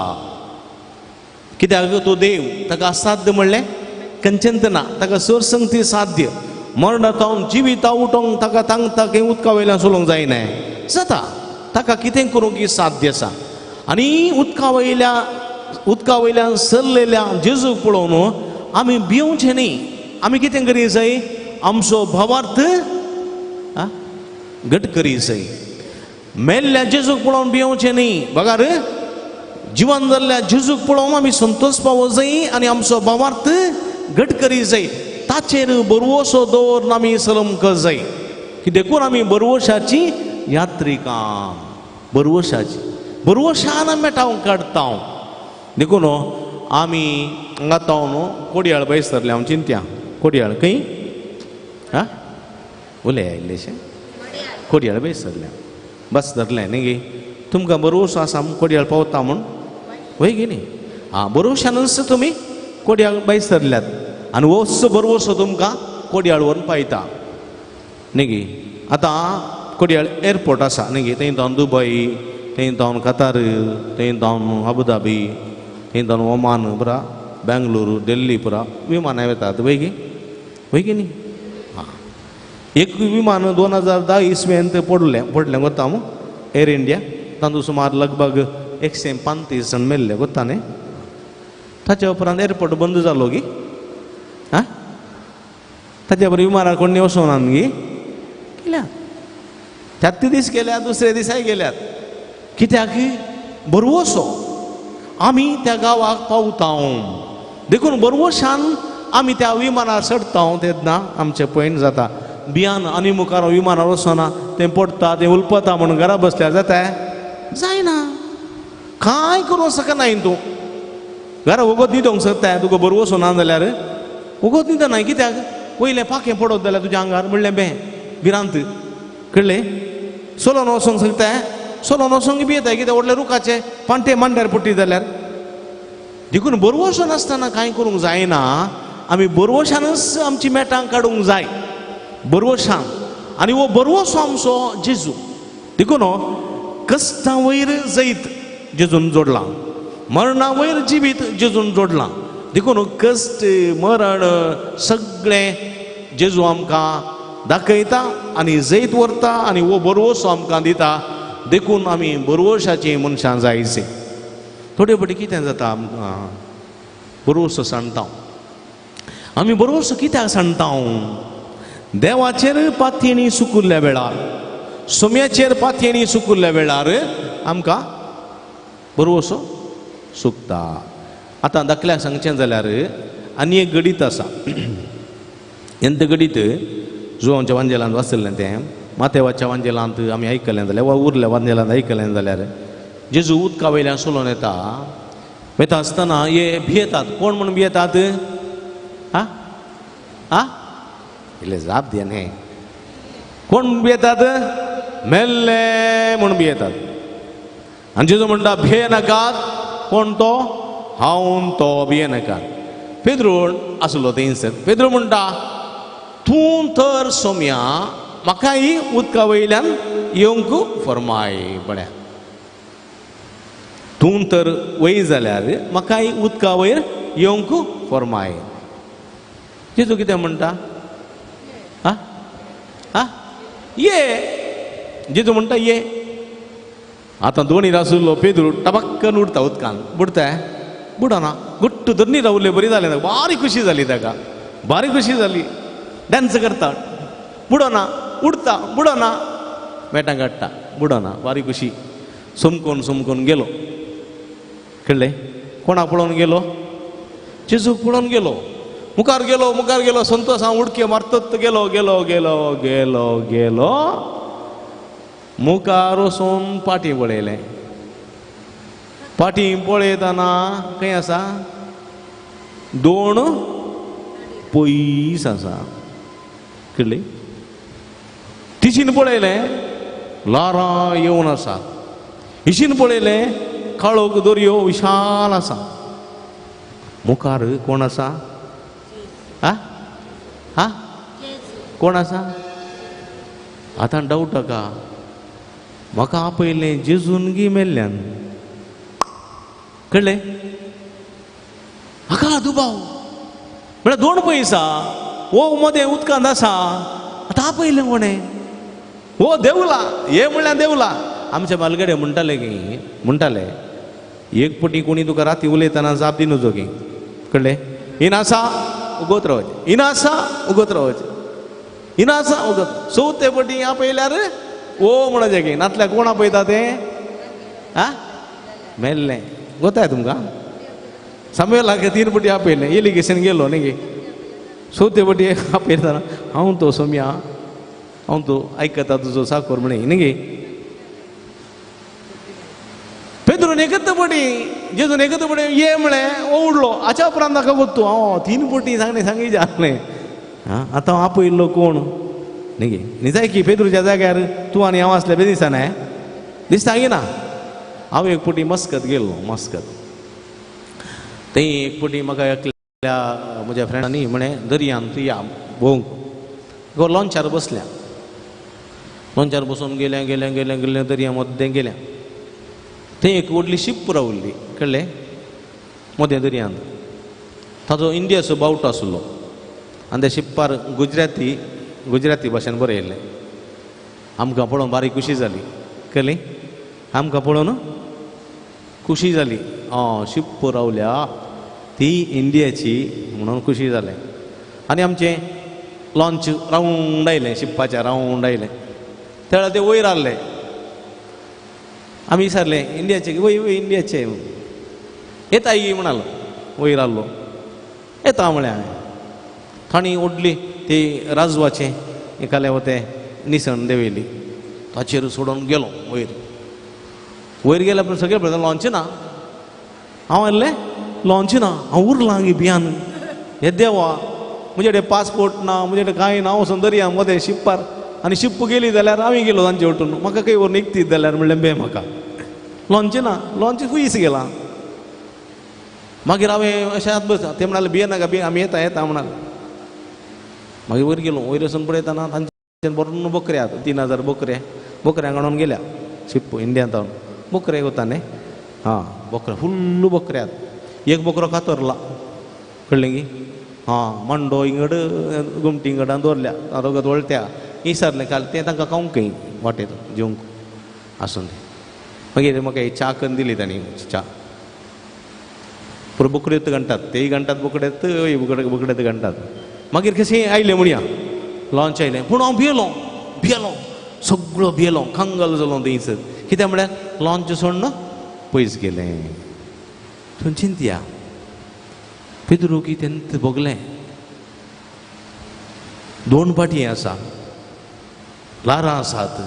कित्याक तो देव ताका असाध्य म्हणलें कंचंत ना ताका सर संगती साध्य मरणांत जिविता उठोवंक ताका तांकता खंय उदका वयल्यान चलोवंक जायना जाता ताका कितें करूंक साध्य आसा. आनी उदका वयल्यान सरलेल्या जेजूक पळोवन आमी भिवचें न्ही. आमी कितें करी जाय आमचो भावार्थ घट करी जाय. मेल्ल्या जेजूक पळोवन भिवचें न्ही बघार जिवन जाल्ल्या जेजूक पळोवन आमी संतोश पावो जाय आनी आमचो भावार्थ घट करी जाय. ताचेर बरवसो दवरून आमी सलमक जाय. की देखून आमी बरवशाची यात्रिकां, बरवशाची बरवशान आमी मेटाव काडटा. देखून आमी हांगा तावन कोडयाळ बैस धरलें हांव चिंत्या कोडयाळ खंय हा उलय आयिल्लेशें कोडयाळ बैस धरलें बस धरलें न्ही गे. तुमकां बरोवसो आसा कोडयाळ पावता म्हूण वय गे न्ही. आं बरोवशानूच तुमी कोडयाळ बैस धरल्यात आनी होच बरोवसो तुमकां कोडयाळ व्हरून पायता न्ही गे. आतां कोडयाळ एअरपोर्ट आसा न्ही गे, थंय जावन दुबय, थंय जावन कतार, थंय जावन अबुधाबी, थंय जावन ओमान पुरा, बेंगलोर, दिल्ली पुरा विमानां वेतात वय गे, वय गे न्ही. आं एक विमान 2010 इसवेंत पडलें पडलें गोता मू एअर इंडिया, तातूंत सुमार लगभग 135 जाण मेल्ले गोता न्ही. ताच्या उपरांत एअरपोर्ट बंद जालो गी. आं ताच्या बरोबर विमानार कोण वचोना गी गेल्यात, त्याच दीस गेल्यात, दुसरे दिसाय गेल्यात. कित्याक बरवसो आमी त्या गांवाक पावता. देखून बरवशान आमी त्या विमानार चडटा तेन्ना आमचें पयण जाता. बियान आनी मुखार विमानार वचना तें पडटा तें उलपता म्हणून घरा बसल्यार जाता जायना, कांय करूंक शकना तूं. घरा वगत न्हिदोंक शकता तुका बरवसो ना जाल्यार वगत न्हिदना. कित्याक वयलें पाखें पडत जाल्यार तुज्या आंगार म्हणलें बें भिरांत कळ्ळें. सोलोन वचोंक शकता, सोलोन वचोंक भियेता कित्याक व्हडले रुखाचे पांटे मांड्यार पडटी जाल्यार. देखून बरवसो नासतना कांय करूंक जायना. आमी बरवशानूच आमची मेटां काडूंक जाय, बरवशान. आनी हो बरवसो आमचो जेजू. देखून कश्टां वयर जैत जेजून जोडलां, मरणा वयर जिवीत जेजून जोडलां. देखून कश्ट मरण सगळें जेजू आमकां दाखयता आनी जैत व्हरता आनी हो बरवसो आमकां दिता. देखून आमी बरवशाची मनशां जायचे. थोडे फावटी कितें जाता आमकां बरवसो सांडटा आमी. बरवसो कित्याक सांडटा? देवाचेर पातयेणी सुकुल्ल्या वेळार, सोम्याचेर पातयेणी सुकुल्ल्या वेळार आमकां बरवसो सुकता. आतां धाकल्याक सांगचें जाल्यार आनी एक गणीत आसा. एंत गणीत जुवांच्या वांजेलांत वाचल्लें तें, मातेवाच्या वांजेलांत आमी आयकलें जाल्यार वा उरल्या वांजेलांत आयकलें जाल्यार जेजू उदका वयल्यान सोलोन येता. वेता आसतना हे भियेतात. कोण म्हणून भियेतात? आं आं इल्लें जाप दिया न्ही. कोण भियेतात? मेल्ले म्हूण भियेतात. आनी जेजू म्हणटा भिये नाकात. कोण तो? हांव तो, भिये नाकात. पेद्रू आसलो थंयसर. पेद्रू म्हणटा तूं तर सोम्या म्हाकाय उदका वयल्यान येवंक फरमाय. बऱ्या तूं तर वय जाल्यार म्हाकाय उदका वयर येवंक फरमाय. जेजू कितें म्हणटा? आं आं ये. जेजू म्हणटा ये. आतां दोनी आशिल्लो पेद्रू टबक्कन उडटा उदकान. बुडटा बुडना, गुट्ट धरणी रावले बरी जालें ताका, बारी खुशी जाली ताका, बारी खुशी जाली. डांस करता, बुडना, उडता, बुडना, मेटां काडटा, बुडना, बारी खुशी. समकोन समकोन गेलो. कळ्ळें? कोणाक पळोवन गेलो? जेजूक पळोवन गेलो. मुखार गेलो, मुखार गेलो, संतोष हांव उडक्यो मारतच गेलो गेलो गेलो गेलो गेलो. मुखार वचून पाटी पळयलें. पाटी पळयतना खंय आसा? दोन पयस आसा. कळ्ळी? तिशीन पळयलें ल्हारां येवन आसा. हिशीन पळयलें काळोख दर्यो विशाल आसा. मुखार कोण आसा? आं आं कोण आसा? आतां डावट का म्हाका आपयलें जेजून गी मेल्ल्यान. कळ्ळें? हाका दुबाव म्हळ्यार दोन पयसा हो मदें उदकांत आसा. आतां आपयलें कोणें? हो देवला. हे म्हणल्यार देवला. आमच्या बालगडे म्हणटाले की म्हणटाले एक पटी कोणी तुका राती उलयतना जाप दिनुजो की. कळ्ळें? इन आसा उगत रावचें, इन आसा उगत रावचें, इन आसा उगत. चवथे पटी आपयल्यार ओ म्हणचें की नातल्या कोण आपयता तें? आं मेल्लें. गोताय तुमकां? सामुएलाक 3 पटी आपयलें, एलिगेशन गेलो न्ही गे. चवथे पटी आपयतना हांव तो सोम्या हांव तूं आयकता तुजो साकोर म्हणे न्ही. पेद्रून एकच पटी जेजून एकच पटी ये म्हळें ओडलो. हाच्या उपरांत ताका गोत्तू हांव 3 पटी सांगलें सांगी जालें. आं आतां हांव आपयल्लो कोण न्ही न्ही जाय की पेद्रूच्या जाग्यार तूं आनी हांव आसलें बी दिसना दिसता की ना. हांव एक पटी मस्कत गेल्लो मस्कत थंय एक पटी म्हाका एकल्या म्हज्या फ्रेंडांनी म्हळें दर्यांत या भोंवंक. गो लॉंचार बसल्या लॉंचार बसून गेल्या गेल्या गेल्या गेल्या दर्या मदें गेल्या. थंय एक व्हडली शिप रावल्ली कळ्ळें मदें दर्यांत. ताजो इंडियाचो बावटो आसलो आनी त्या शिप्पार गुजराती गुजराती भाशेन बरयल्लें. आमकां पळोवन बारीक खुशी जाली कळ्ळी आमकां पळोवन खुशी जाली. शिप रावल्या ती इंडियाची म्हणून खुशी जालें. आनी आमचें लॉंच रावंड आयलें शिप्पाच्या रावंड आयलें. त्या वेळार ते वयर आहले आमी विचारलें इंडियाचे वय वय इंडियाचे येता ही म्हणालो वयर आहलो येता म्हळें हांवें. तांणी ओडली ती राजवाचें एकाले वतें निसण देंवयली ताचेर सोडून गेलो वयर. वयर गेल्या पूण सगळें पळयता लॉंच ना. हांव आसलें लॉंच ना हांव उरलां गे भियान. हे देवा म्हजे कडेन पासपोर्ट ना म्हजे कडेन कांय ना. हांव वचून दर्या मदें शिप्पार आनी शिप्प गेली जाल्यार आमी गेलो तांचे वटून म्हाका खंय व्हरून निकतीत जाल्यार म्हणलें बे म्हाका लॉंच ना लॉंच पयस गेला. मागीर हांवें अशें हात बस ते म्हणाले भिये नाका बी आमी येता येता म्हणाले. मागीर वयर गेलो वयर वचून पळयतना तांचे बरोबर बकरे आतां 3000 बकरे बकऱ्यांक हाडून गेल्या शिप्प इंडियांत हाडून बकरे वता न्ही. हां बकरे फुल्ल बकरे आतां एक बकरो कातरला कळ्ळें की. हां मांडो इंगड गुमटी इंगडान दवरल्या रगत वळत्या विचारलें काल तें तांकां खावंक खंय वाटेर जेवंक आसून. मागीर म्हाका च्या करून दिली तांणी च्या पुरो बोकड्यो घांटात तेय घांटात बोकड्यात बोकड्यात घांटात. मागीर कशें आयलें म्हणया लॉंच आयलें पूण हांव भियेलो भियेलो सगळो भियेलो कंगाल जालो थंयसर. कित्याक म्हळ्यार लॉंच सोडून पयस गेलें. तूं चिंतया पेद्रू की तेन्ना भोगलें 2 पाटी आसा ल्हारां आसात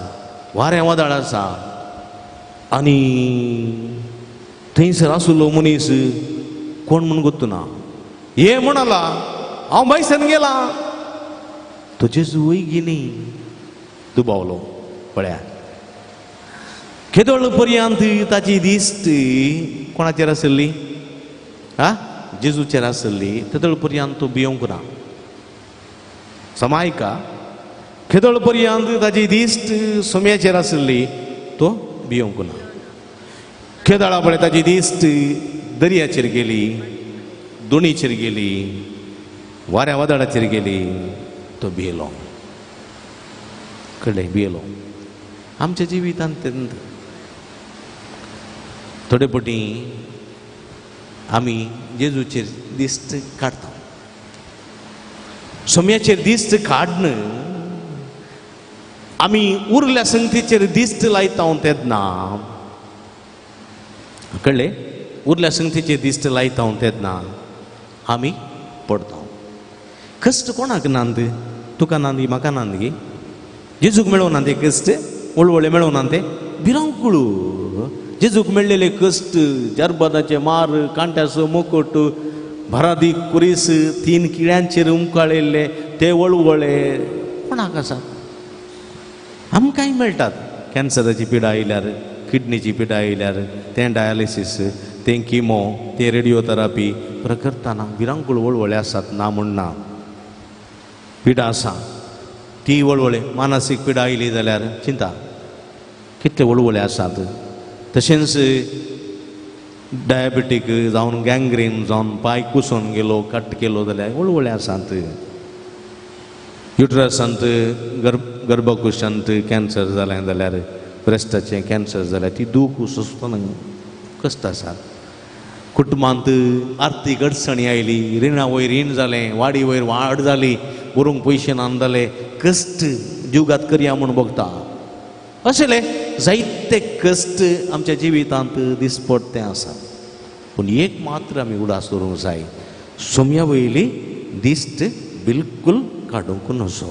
वारें वादळ आसा आनी थंयसर आसलो मनीस कोण म्हूण गोत्तू ना. हे म्हणाला हांव बायसन गेला तो जेजू वय गिनी दुबावलो पळया. केदोळ पर्यंत ताची दिश्ट कोणाचेर आसली आं जेजूचेर आसली तेदोळ पर्यंत तो भियोंक ना. समायका केदोळ पर्यंत ताची दिश्ट सोम्याचेर आसली तो भियोंक ना. केदळा पळय ताची दिश्ट दर्याचेर गेली दोणीचेर गेली वाऱ्या वादळाचेर गेली तो भियेलो कळ्ळें भियेलो. आमच्या जिवितांत तेन्ना थोडे पटी आमी जेजूचेर दिश्ट काडटा सोम्याचेर दिश्ट काडन आमी उरल्या संगतीचेर दिश्ट लायता तेन्ना कळ्ळें उरल्या संगतीचेर दिश्ट लायता तेन्ना आमी पडटा. कश्ट कोणाक नांद तुका नांद म्हाका नांद गी जेजूक मेळोवना ते कश्ट वळवळे मेळोवना ते भिरांकूळ जेजूक मेळ्ळेले कश्ट जरबदाचे मार कांट्याचो मुकुट भरादी कुरीस 3 किळ्यांचेर उमकाळिल्ले ते वळवळे कोणाक आसात. आमकांय मेळटात. कॅन्सराची पिडा आयल्यार किडनीची पिडा आयल्यार तें डायलिसीस तें किमो तें रेडियोथेरापी करतना भिरांकूळ वळवळे आसात ना म्हूण ना. पिडा आसा ती वळवळे मानसीक पिडा आयली जाल्यार चिंता कितले वळवळे आसात. तशेंच डायबेटीक जावन गँग्रीन जावन पांय कुसून गेलो कट केलो जाल्यार वळवळे आसात. युट्रसांत गर्भकुशांत कॅन्सर जालें जाल्यार ब्रेस्टाचें कॅन्सर जाल्यार ती दूख सोंसतना कश्ट आसात. कुटुंबांत आर्थीक अडचणी आयली रिणा वयर रीण जालें वाडी वयर वाड जाली बरोवंक पयशे ना जाले कश्ट जिवघात करया म्हूण भोगता. अशें जायते कश्ट आमच्या जिवितांत दिसपडटे आसा. पूण एक मात्र आमी उडास दवरूंक जाय सोम्या वयली दिश्ट बिलकूल काडूंक नजो.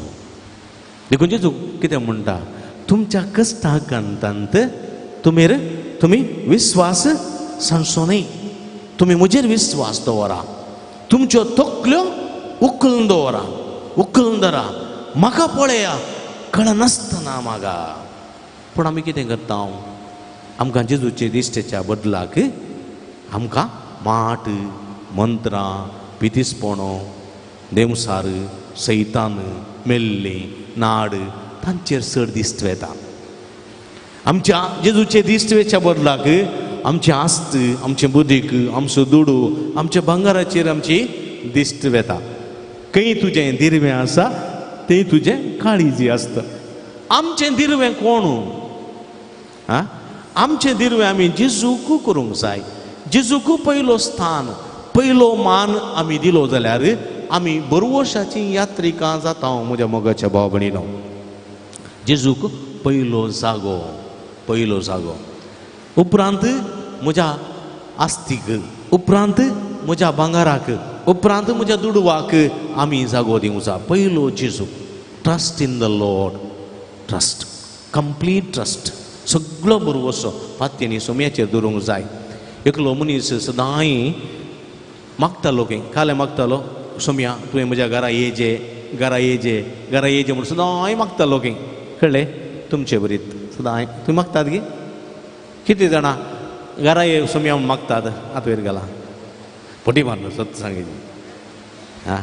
देखून जेजू कितें म्हणटा, तुमच्या कश्टाकांतांत तुमी विस्वास सांडचो न्हय, तुमी म्हजेर विस्वास दवरा, तुमच्यो तकल्यो उखलून दवरा, उखलून धरा, म्हाका पळया, कळनासतना म्हाका. पूण आमी कितें करता? आमकां जेजूचे दिश्टेच्या बदलाक आमकां माट, मंत्रां, पितिसपणो, देंवसार, सैतान, मेल्ली, नाड तांचेर चड दिश्ट वेता. आमच्या जेजूचे दिश्टवेच्या बदलाक आमची आस्त, आमचे बुदीक, आमचो दुडू, आमच्या भांगराचेर आमची दिश्ट वेता. खंय तुजें दिरवें आसा तें तुजें काळीजी आसता. आमचें दिरवें कोण? आं, आमचें दिरवें आमी जेजूक करूंक जाय. जेजूक पयलो स्थान, पयलो मान आमी दिलो जाल्यार आमी बरवशाची यात्रिकां जाता. म्हज्या मोगाच्या भाव भयणीनो, जेजूक पयलो जागो, पयलो जागो. उपरांत म्हज्या आस्तीक, उपरांत म्हज्या भांगराक, उपरांत म्हज्या दुडवाक आमी जागो दिवंक जाय. पयलो जेजू. Trust in the Lord, trust, complete trust. सगळो बरवसो पात्यांनी सोम्याचेर दवरूंक जाय. एकलो मनीस सदांय मागतालो, खंय कालें मागतालो, सोम्या तुवें म्हज्या घरा येजे, घरा येजे, घरा येजे म्हूण सदांय मागतालो. खंय कळ्ळें? तुमचे बरीत सदांय तुमी मागतात गी? कितें जाणां घरा ये सोम्या म्हूण मागतात? आतां वयर घाला फटी मारलो, सत्य सांगितलें. आं,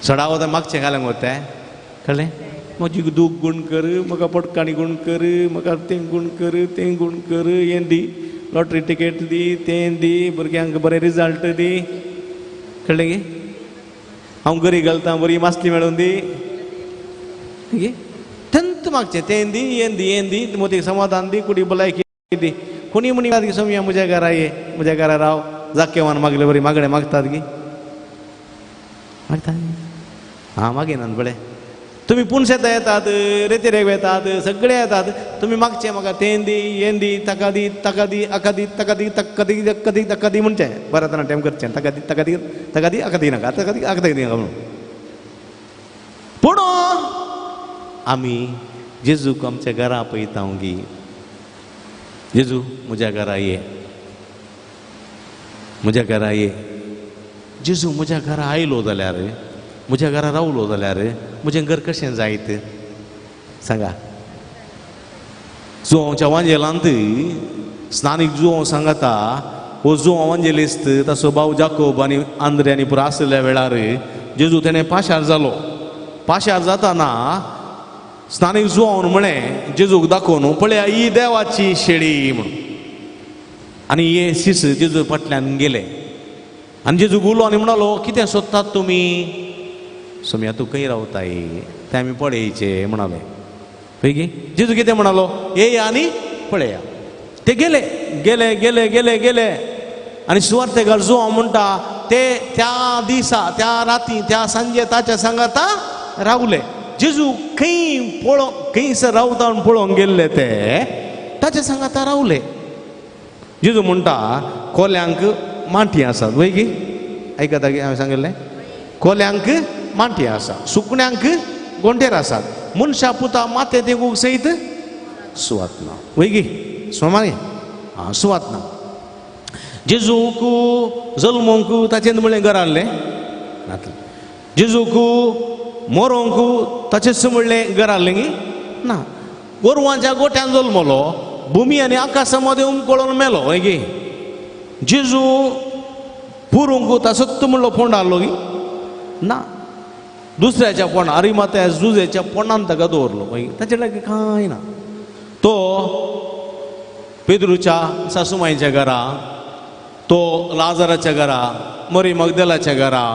सडावो तर मागचें घालें गो तें, कळ्ळें? म्हजी दूख गुण कर, म्हाका पटकाणी गुण कर, म्हाका तें गुण कर, तें गुण कर, हें दी, लॉटरी टिकेट दी, तें दी, भुरग्यांक बरें रिजल्ट दी, कळ्ळें गी? हांव गरी घालता बरी मासली मेळून दी, तेंत मागचें, तें दी, हें दी, हें दी, मोती समाधान दी, कुडी भलायकी दी. कोणी म्हणी सोम्या म्हज्या घरा ये, म्हज्या घरा राव, जाकेवान मागले बरी मागणें मागतात गी? मागतात? हां, मागिनात पळय. तुमी पुनशेता येतात, रेतिरेक येतात, सगळे येतात, तुमी मागचें म्हाका तें दी, हें दी, ताका दी, ताका दी, हाका दी, ताका दी, ताका दी, ताका दी, ताका दी म्हणचें. भरतनाट्यम करचें, ताका दी, ताका दी, ताका दी, हाका दी नाका, ताका दी, हाका दी नाका म्हणून. पूण आमी जेजूक आमच्या घरा पळयता गी, जेजू म्हज्या घरा ये, म्हज्या घरा ये. जेजू म्हज्या घरा आयलो जाल्यार, म्हज्या घरा रावलो जाल्यार म्हजें घर कशें जायत सांगा? जुवांच्या वांजेलांत स्नानीक जुवांव सांगता, हो जुवांव वांजेलिस्त, ताचो भाव जाकोब आनी आंद्रे आनी पुरो आसल्या वेळार जेजू तेणें पाशार जालो. पाशार जाताना स्नानीक जुवांवन म्हळें जेजूक दाखोवन, पळया ही देवाची शेळी म्हणून. आनी हे शिस जेजू फाटल्यान गेले आनी जेजू उलो आनी म्हणालो, कितें सोदतात तुमी? सोम्या तूं खंय रावताय तें आमी पळयचें म्हणाले. पळय जेजू कितें म्हणालो, येया आनी पळया. ते गेले गेले गेले गेले गेले आनी सुवार्तेकार जुवांव म्हणटा ते त्या दिसा, त्या राती, त्या सांजे ताच्या सांगाता रावले. जेजू खंय पळोवंक, खंयसर रावता म्हूण पळोवंक गेल्ले ते ताच्या सांगाता रावले. जेजू म्हणटा कोल्यांक माटी आसात, वय गी? आयकता गी हांवें सांगिल्लें? कोल्यांक माटी आसा, सुकण्यांक गोंटेर आसात, मनशा पुता माथे तेंकूंक सयत सुवात ना, वय गी? सोमारी आं, सुवात ना. जेजूक जल्मोंक ताचें म्हणलें घर आहलें नातलें, जेजूक मोरोंक ताचेंच म्हणलें घर आहलें गी ना. गोरवांच्या गोट्यान जल्मलो, भुमी आनी आकाशा मदें उमकळोन मेलो, वय गी? जेजू पुरूंक तासोच म्हणलो फोंड आहलो गी ना, दुसऱ्याच्या फोंड, अरिमात्या जुजेच्या फोंडान ताका दवरलो, वय? ताचे लागीं कांय ना. तो पेद्रूच्या सासुमायच्या घरा, तो लाजराच्या घरा, मरी मगदेलाच्या घरा,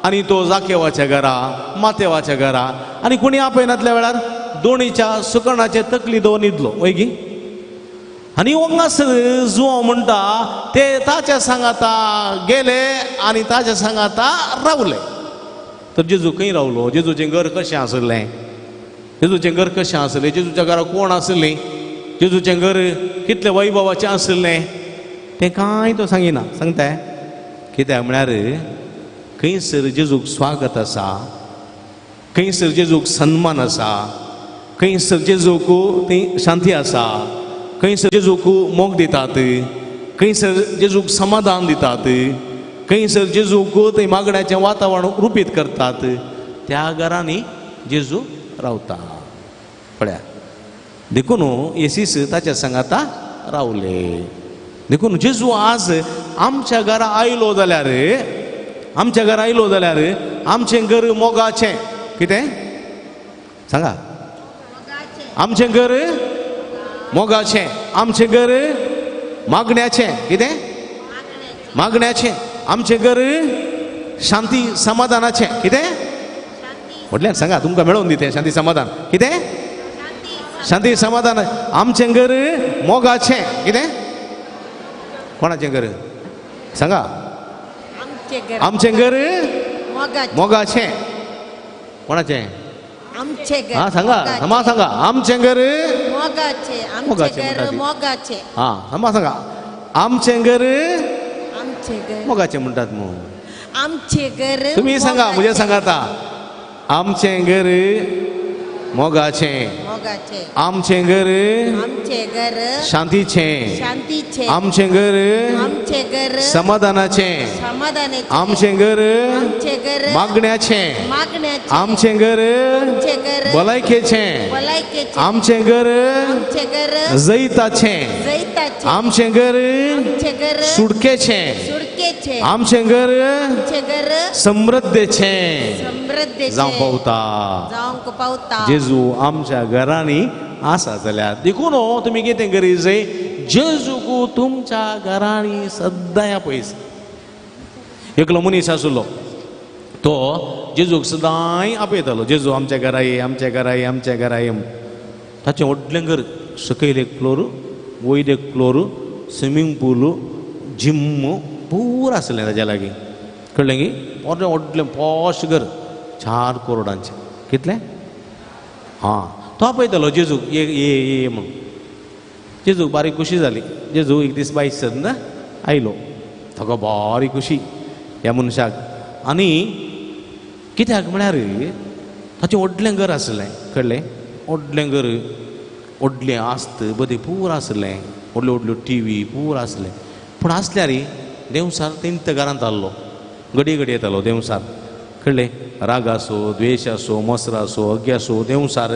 आनी तो जाकेवाच्या घरा, मातेवाच्या घरा, आनी कोणी आपयनातल्या वेळार दोणीच्या सुकणाचे तकली दवर न्हिदलो, वय गी? आनी हांगासर जुवांव म्हणटा ते ताच्या सांगाता गेले आनी ताच्या सांगाता रावले. तर जेजू खंय रावलो? जेजूचें घर कशें आसलें? जेजूचें घर कशें आसलें? जेजूच्या घरा कोण आसलें? जेजूचें घर कितलें वैभवाचें आसलें तें कांय तो सांगिना. सांगता कित्याक म्हळ्यार खंयसर जेजूक स्वागत आसा खंयसर जेजूक सन्मान आसा, खंयसर जेजूक ती शांती आसा, खंयसर जेजूक मोग दितात, खंयसर जेजूक समाधान दितात, खंयसर जेजूक थंय मागण्याचें वातावरण रुपीत करतात, त्या घरांनी जेजू रावता. पळया देखून येसीस ताच्या सांगाता रावले. देखून जेजू आज आमच्या घरा आयलो जाल्यार, आमच्या घरा आयलो जाल्यार आमचें घर मोगाचें. कितें सांगा? आमचें घर मोगाचें, आमचें घर मागण्याचें. कितें मागण्याचें? आमचें घर शांती समाधानाचें. कितें व्हडल्यान सांगा, तुमकां मेळोवन दितें शांती समाधान. कितें शांती समाधान? आमचें घर मोगाचें. कितें? कोणाचें घर सांगा? आमचें घर मोगाचें. कोणाचें? हां सांगा, समा सांगा. आमचें घर मोगाचें. मोगाचें. हां समा सांगा, आमचें घर मोगाचें म्हणटात मू. आमचें घर तुमी सांगा, म्हजें सांगाता. आमचें घर मोगाचें, आमचें घर शांतीचें, आमचें घर समाधानाचें, आमचें घर मागण्याचें, आमचें घर भलायकेचें, आमचें घर जैताचें, आमचें घर सुटकेचें, आमचें घर समृद्धेचें जावंक पावता. जेजू आमच्या घरांनी आसा जाल्यार देखून तुमी कितें करी जाय, जेजूक तुमच्या घरांनी सद्दां पयस. एकलो मनीस आसलो, तो जेजूक सदांय आपयतालो, जेजू आमच्या घरा ये, आमच्या घरा ये, आमच्या घरा ये. ताचें व्हडलें घर, सकयल एक फ्लोर, वयर एक फ्लोर, स्विमींग पूल, जिम पुरा आसलें ताज्या लागीं. कळ्ळें की? बरें व्हडलें पॉश घर, 4 करोडांचें. कितलें? हां, तो आपयतालो जेजूक, ये ये ये म्हणून. जेजूक बारीक खुशी जाली. जेजू एक दीस बायस सद्दां आयलो, ताका बारीक खुशी ह्या मनशाक. आनी कित्याक म्हळ्यार ताचें व्हडलें घर आसलें. कळ्ळें? व्हडलें घर, व्हडलें आस्त बरें पुरा आसलें, व्हडल्यो व्हडल्यो टी व्ही पुरा आसलें. पूण आसल्यार देंवसार तेंच्या घरांत आहलो, घडये घडये येतालो देंवसार. कळ्ळें? राग आसो, द्वेश आसो, मसर आसो, अग्गे आसो, देंवसार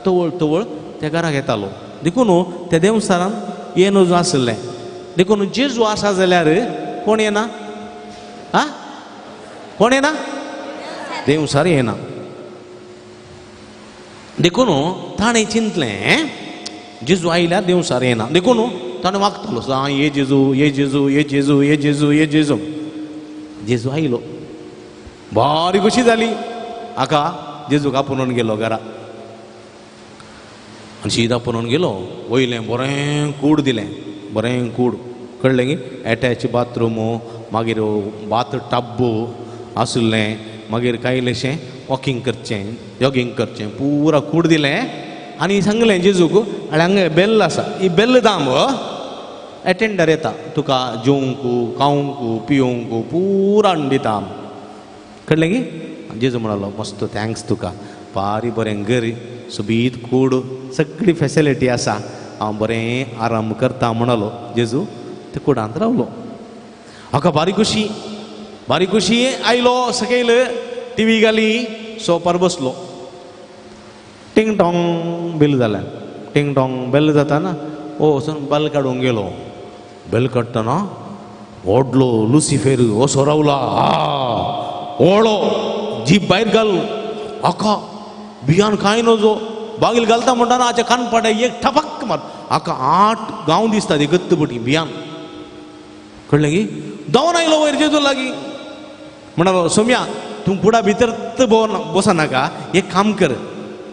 तवळ तवळ त्या घराक येतालो. देखून त्या देंवसारान येन आसलें. देखून जेजू आसा जाल्यार कोण येना? आं, कोण येना? देंवसार येना. देखून ताणें चिंतलें, जेजू आयल्यार देंवसार येना. देखून ताणें वागतालो, आं ये जेजू, ये जेजू, ये जेजू, ये जेजू, ये जेजू. जेजू आयलो, बारी खुशी जाली. हाका जेजूक आपोवन गेलो घरा. आनी शीत आपोवन गेलो, वयलें बरें कूड दिलें, बरें कूड. कळ्ळें की? एटॅच बाथरूम, मागीर बाथ टब आसलें, मागीर कांय इल्लेशें वॉकिंग करचें, जॉगिंग करचें, पुरा कूड दिलें. आनी सांगलें जेजूक, आनी हांगा बेल आसा, ही बेल दांब, एटेंडर येता तुका जेवंक, खावंक, पिवंक पुरा हाडून दिता. कळ्ळें की? जेजू म्हणालो, मस्त thanks तुका, बारी बरें घर, सोबीत कूड, सगळी फेसिलिटी आसा, हांव बरें आराम करता म्हणालो. जेजू ते कुडांत रावलो. हाका बारी खुशी, बारी खुशी. आयलो सकयल, टी व्ही घाली, सोपार बसलो. टिंग टोंग बेल जालें. टिंग टोंग बेल जाता ना, ओ वचून बेल काडूंक गेलो. बेल काडटना व्हडलो लुसिफेर असो रावला, ओळो जीप भायर घाल. हाका भियान कांय नजो, बागील घालता म्हणटा ना, हाच्या कानपाट्या एक ठपक मार, हाका 8 गांव दिसता ती गत्त पटी भियान. कळ्ळें की? धांवन आयलो वयर जेजू लागीं, म्हणालो, सोम्या तूं कुडा भितर बसनाका, एक काम कर,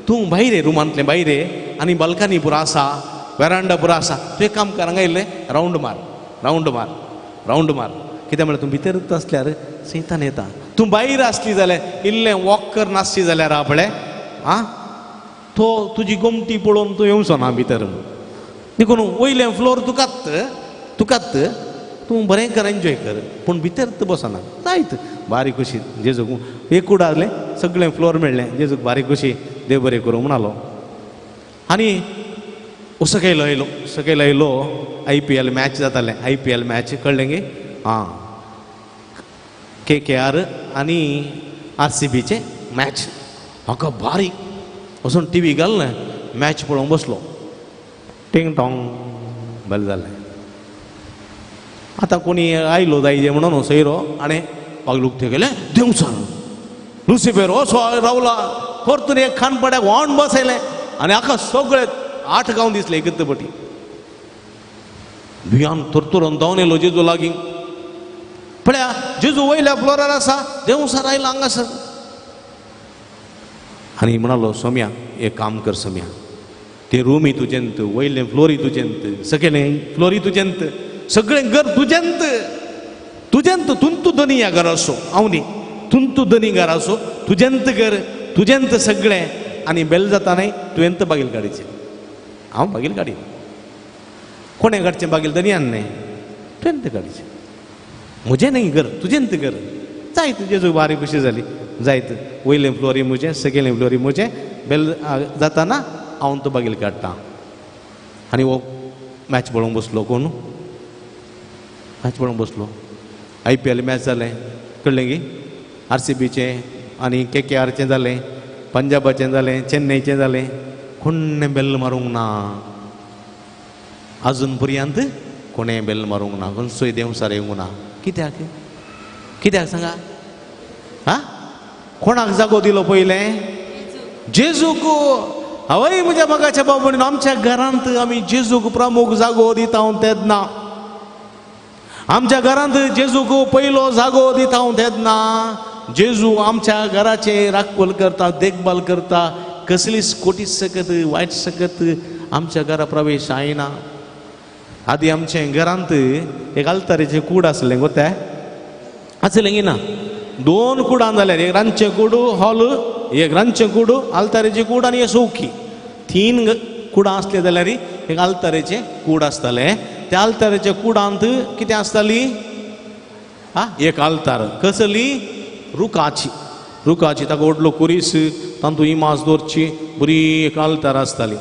तूं भायर ये, रुमांतलें भायर ये, आनी बाल्कनी पुरा आसा, वेरांडा पुरा आसा, तूं एक काम कर, हांगा येयलें रावंड मार, रावंड मार, रावंड मार. कित्याक म्हळ्यार तूं भितर आसल्यार सैतान येता, तूं भायर आसली जाल्यार इल्लें वॉक कर नासली जाल्यार हा पळय, आं तो तुजी गोमटी पळोवन तूं येवचो ना भितर. देखून वयलें फ्लोर तुकात, तुकात, तूं बरें कर, एन्जॉय कर, पूण भितर तूं बसना जायत. बारीक खुशी जेजूक एक कूड आसलें सगळें फ्लोर मेळ्ळें जेजूक बारीक खुशी देव बरें करूं म्हणालो. आनी सकयल आयलो सकयल आयलो IPL match जातालें. IPL match कळ्ळें गे आं KKR आनी RCBचें मॅच. म्हाका बारीक वचून टीवी घाललें मॅच पळोवंक बसलो. टिंग टोंग बरें जालें. आतां कोणी आयलो जायजे म्हणून सोयरो आनी पागलूक थंय गेलें देंवचार लुसिफेर असो रावला परतून एक खानपाड्याक व्हांवन बसयलें आनी हाका सगळे 8 गांव दिसले एकच पटी. भियान थरथरून धांवन येयलो जेजू लागीं. पळया जेजू वयल्या फ्लोरार आसा देंवचार आयला हांगासर. आनी म्हणालो सोम्या एक काम कर सोम्या ते रुमी तुजेंत वयलें फ्लोरी तुजेंत सकयलें फ्लोरी तुजेंत सगळें घर तुजेंत तुजेंत तुंतू धनी ह्या घराचो हांव न्ही तुंतू धनी घराचो तुजेंत घर तुजेंत सगळें. आनी बेल जाता न्हय तुवेंत बागील काडीचें हांव बागील काडी कोणें काडचें बागील धनयान न्हय तुवेंत काडीचें म्हजें न्हय घर तुजेंत घर. जायत जेजू बारीक खुशी जाली जायत वयलें फ्लोरी म्हजें सकयलें फ्लोरी म्हजें बेल जाताना हांव तो बागील काडटा. आनी हो मॅच पळोवंक बसलो. कोण मॅच पळोवंक बसलो. IPL match जालें कळ्ळें गी RCBचें आनी KKRचें जालें पंजाबाचें जालें चेन्नईचें जालें. कोणें बेल मारूंक ना अजून पर्यंत कोणें बेल मारूंक ना खंयचोय देंवचार येवंक ना. कित्याक कित्याक सांगा हा कोणाक जागो दिलो पयलें जेजूक. हवय म्हज्या मोगाच्या भाव भयणीनो आमच्या घरांत आमी जेजूक प्रमुख जागो दिता तेन्ना आमच्या घरांत जेजूक पयलो जागो दिता तेन्ना जेजू आमच्या घराचे राखवल करता देखभाल करता. कसलीच खोटी सकत वायट सकत आमच्या घरा प्रवेश आयना. आदी आमच्या घरांत एक आल्तारेचें कूड आसलें गो तें आसलें की ना 2 कुडां जाल्यार एक रांदचें कूड हॉल एक रांदचें कूड आल्तारेचें कूड आनी एक चौकी. 3 कुडां आसलीं जाल्यार एक आल्तारेचें कूड आसतालें. त्या आल्तारेच्या कुडांत कितें आसताली आं एक आल्तार कसली रुखाची रुखाची ताका व्हडलो कुरीस तातूंत इमाज दवरची बरी एक आल्तार आसताली.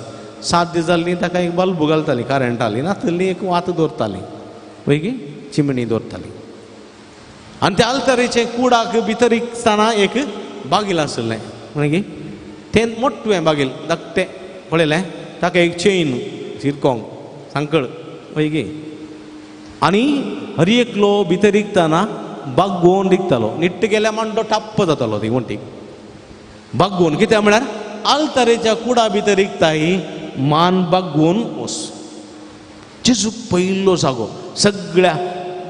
7 दीस जाल्ली ताका एक बल्ब घालताली करंट हाली नातली एक वात दवरताली पळय की चिमणी दवरताली. आनी त्या आल्तारेचें कुडाक भितर आसतना एक बागील आसलें मागीर तें मोटवें बागील धाकटें पळयलें ताका एक चेन शिरकोंक सांकळ पळय की. आनी हर एकलो भितर रिगतना बागोवन रिगतालो निट्ट गेल्या मांडो टाप्प जातालो ती वण्टीक बागोवन. कित्याक म्हळ्यार आल्तारेच्या कुडा भितर रिगता ही मान बागोवन वस. जेजू पयलो जागो सगळ्या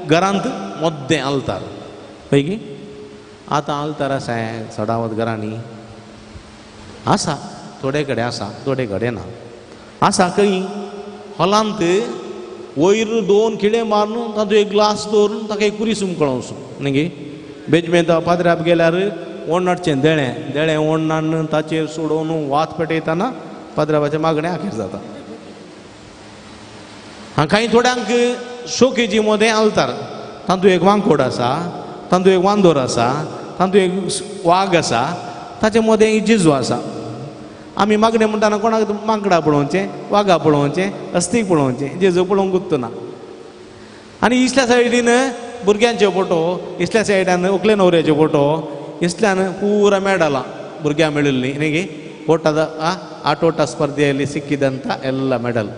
घरांत मद्दें आल्तार पळय की. आतां आल्तार आसा चडावत घरांनी आसा थोडे कडेन आसा थोडे कडेन ना. आसा खंय हॉलांत वयर 2 खिळे मारून तातूंत एक ग्लास दवरून ताका एक कुरीस उमकळोवन न्ही गे बेजमेंत पाद्राप गेल्यार ओडनाटचें देळें देळें ओडनान ताचेर सोडोवन वात पेटयतना पाद्रापाचें मागणें आखेर जाता. आनी कांय थोड्यांक शोकेजी मदें आल्तार तातूंत एक वांकोड आसा तातूंत एक वांदोर आसा तातूंत एक वाग आसा ताचे मदें एक जेजू आसा. आमी मागणें म्हणटाना कोणाक माकडां पळोवचें वागा पळोवचें अस्तीक पळोवचें जेजू पळोवंक गुत्तना. आनी इसल्या सायडीन भुरग्यांचे फोटो इसल्या सायडान व्हंकले न्हवऱ्याचे फोटो इसल्यान पुरा मेडलां भुरग्यां मेळिल्लीं न्ही गे ಓಟದ ಆಟೋಟ ಸ್ಪರ್ಧೆಯಲ್ಲಿ ಸಿಕ್ಕಿದಂಥ ಎಲ್ಲ ಮೆಡಲ್.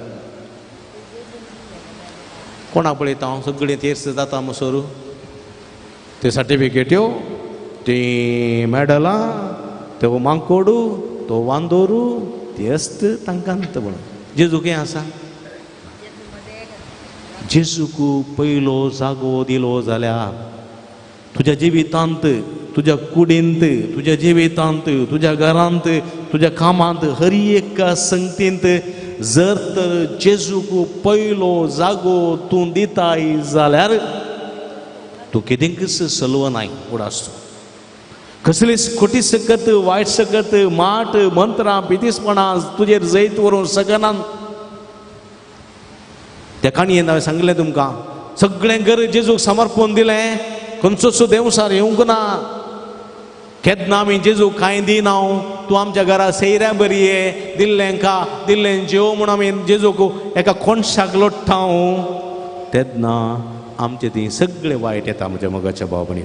कोणा पळयता हांव सगळीं तेर्स जाता मसोरू ते सर्टिफिकेट्यो तीं मेडलां तो मांकोडू तो वांदोरू ती असत तांकां म्हणून जेजू कितें आसा जेजूक पयलो जागो दिलो जाल्यार तुज्या जिवितांत तुज्या कुडींत तुज्या जिवितांत तुज्या घरांत तुज्या कामांत हर एका संगतींत जर तर जेजूक पयलो जागो तूं दिताय जाल्यार तूं कितेंकच सलवनाय उडास कसलीच खोटी सकत वायट सकत माट मंत्रां पितीसपणां तुजेर जैत व्हरूंक शकना. त्या काणयेन हांवें सांगलें तुमकां सगळें घर जेजूक समर्पण दिलें खंयचोच देंवसार येवंक ना. केन्ना आमी जेजू कांय दिना, तूं आमच्या घरा सैऱ्या बरी ये, दिल्लें का दिल्लें जेव म्हूण आमी जेजूक एका कोणशाक लोट्टा तेन्ना आमचे ती सगळे वायट येता म्हज्या मोगाच्या भाव भयणी.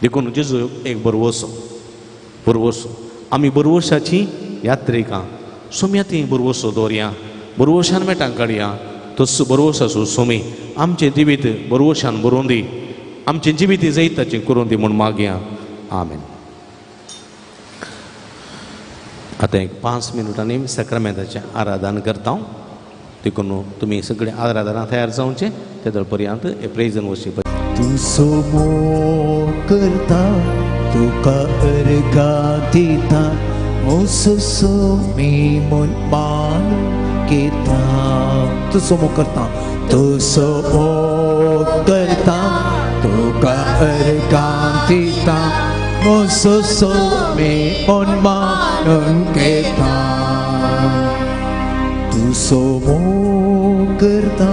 देखून जेजू एक बरवसो बरवसो, आमी बरवशाची यात्रिकां सोम्या ती बरवसो दवरया, बरवशान मेटां काडया, तस बरवस आसूं सोमी आमचें जिवीत बरवशान बरोवन दी, आमचें जिवीत जैताचें करून दी म्हूण मागया. आमेन. आतां एक 5 मिनटांनी साक्रामेंताचें आराधन करता, देखून तुमी सगळे आराधना तयार जावचें तेदळ पर्यंत प्रेजन वर्शीप. तूं सोमो करता तुका अर्घा दिता मोसो मी म्हूण मान घेता. तूं सोमो करता, तूं सोमो करता तुका अर्घा दिता मोसो मी म्हूण मान घेता. तूं सोमो करता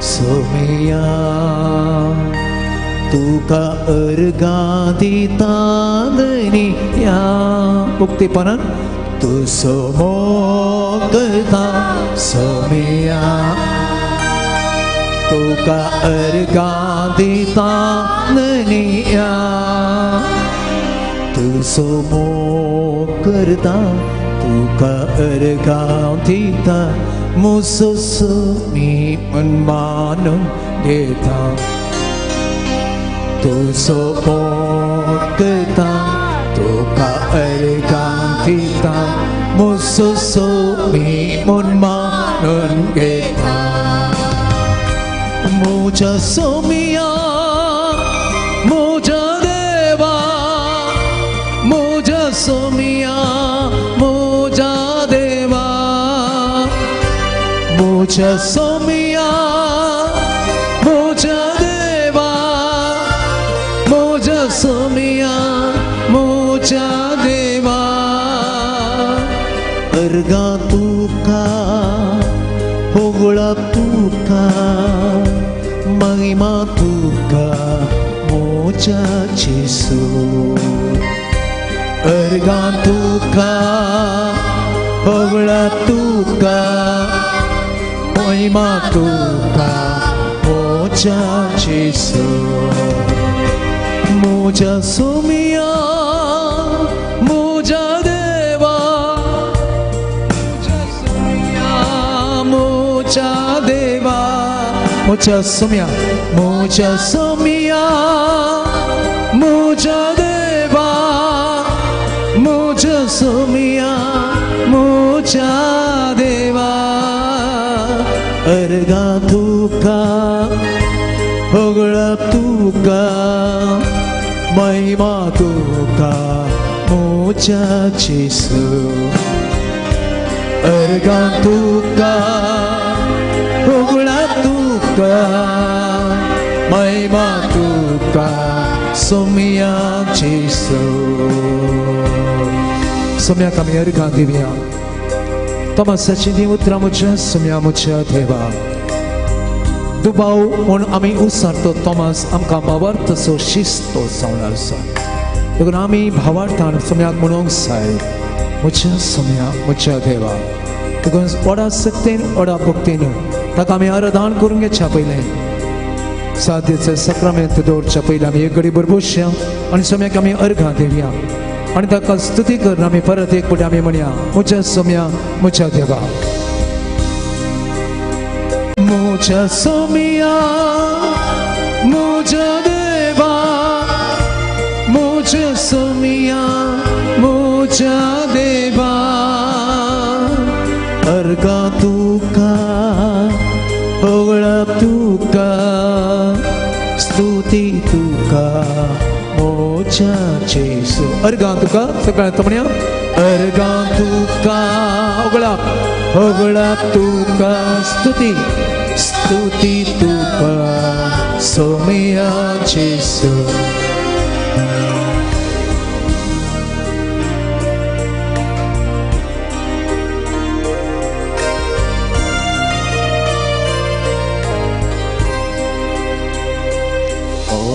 सोमिया तुका अर्घा दिता धनिया. मुक्तीपणान तूं सोमो करता सोमिया तुका अर्घा दिता धनिया. तूं सोमो करता तुका अर्घा दिता मोसो मी म्हूण मानून घेता. तूं सोमो करता तुका अर्घा दिता मोसो मी म्हूण मानून घेता. म्हज्या सोमिया म्हज्या देवा म्हज्या सोमिया म्हज्या देवा म्हज्या सोमिया म्हज्या देवा म्हज्या सोमिया म्हज्या देवा. अर्घा तुका होगळा तुका महिमा तुका म्हज्या जेजू. अर्घा तुका होगळा तुका महिमा तुका म्हज्या जेजू. म्हज्या सोमिया म्हज्या देवा म्हज्या सोमिया म्हज्या देवा म्हज्या सोमिया म्हज्या सोमिया म्हज्या देवा म्हज्या सोमिया म्हज्या देवा. अर्घा तुका होगळा तुका महिमा तुका म्हज्या जेजू. अर्घा तुका होगळा तुका महिमा तुका सोमिया जेजू. सोम्याक आमी अर्घा दिवया. तोमासाची ती उतरां म्हज्या सोम्या म्हज्या देवा. दुबाव म्हूण आमी उसारतो तोमास आमकां भावार्थ तसो शिस्तो जावन आसा. देखून आमी भावार्थान सोम्याक म्हणूंक जाय म्हज्या सोम्या म्हज्या देवा. देखून व्हडा सक्तेन व्हडा भक्तीन ताका आमी आराधन करूंक घेवच्या पयलें साध्येचें साक्रामेंत दवरच्या पयलीं आमी एक घडी बरबसया आनी सोम्याक आमी अर्घां दिवया आनी ताका स्तुती करून आमी परत एक फावटी आमी म्हणया म्हज्या सोम्या म्हज्या देवा. म्हज्या सोमिया म्हज्या देवा म्हज्या सोमिया म्हज्या देवा. अर्घा तुका होगळा तुका स्तुती तुका म्हज्या जेजू. अर्घा तुका सगळ्यांत म्हणया अर्घा तुका होगळा होगळा तुका स्तुती स्तुती तुका सोमिया जेजू.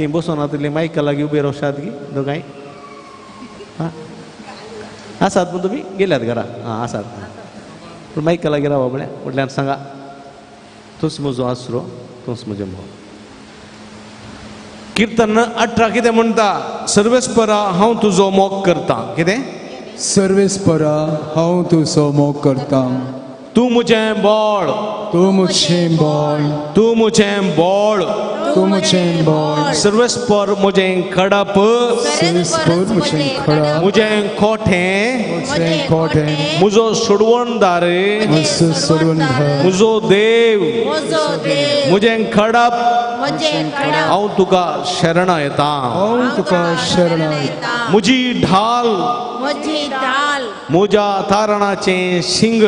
ती बसून आतली मायका लागीं उबे रावशात गी दोगांय आं आसात पूण तुमी गेल्यात घरा आं आसात पूण मायका लागीं रावा म्हळ्यार व्हडल्यान सांगा तूंच म्हजो आसरो तूंच म्हजें मोग. किर्तन 18 कितें म्हणटा? सर्वेस्परा हांव तुजो मोग करता. कितें? सर्वेस्परा हांव तुजो मोग करता. तूं म्हजें बळ, तूं म्हजें बळ, तूं म्हजें बळ, तूं म्हजें बळ. सर्वेस्पर म्हजें खडप, सर्वेस्पर म्हजें खडप, म्हजें कोठें, म्हजें कोठें, म्हजो सोडवणदार, म्हजो सोडवणदार, म्हजो देव, म्हजें खडप, हांव तुका शरणा येता, हांव तुका शरणा येता. म्हजी ढाल, म्हज्या तारणाचें शिंग,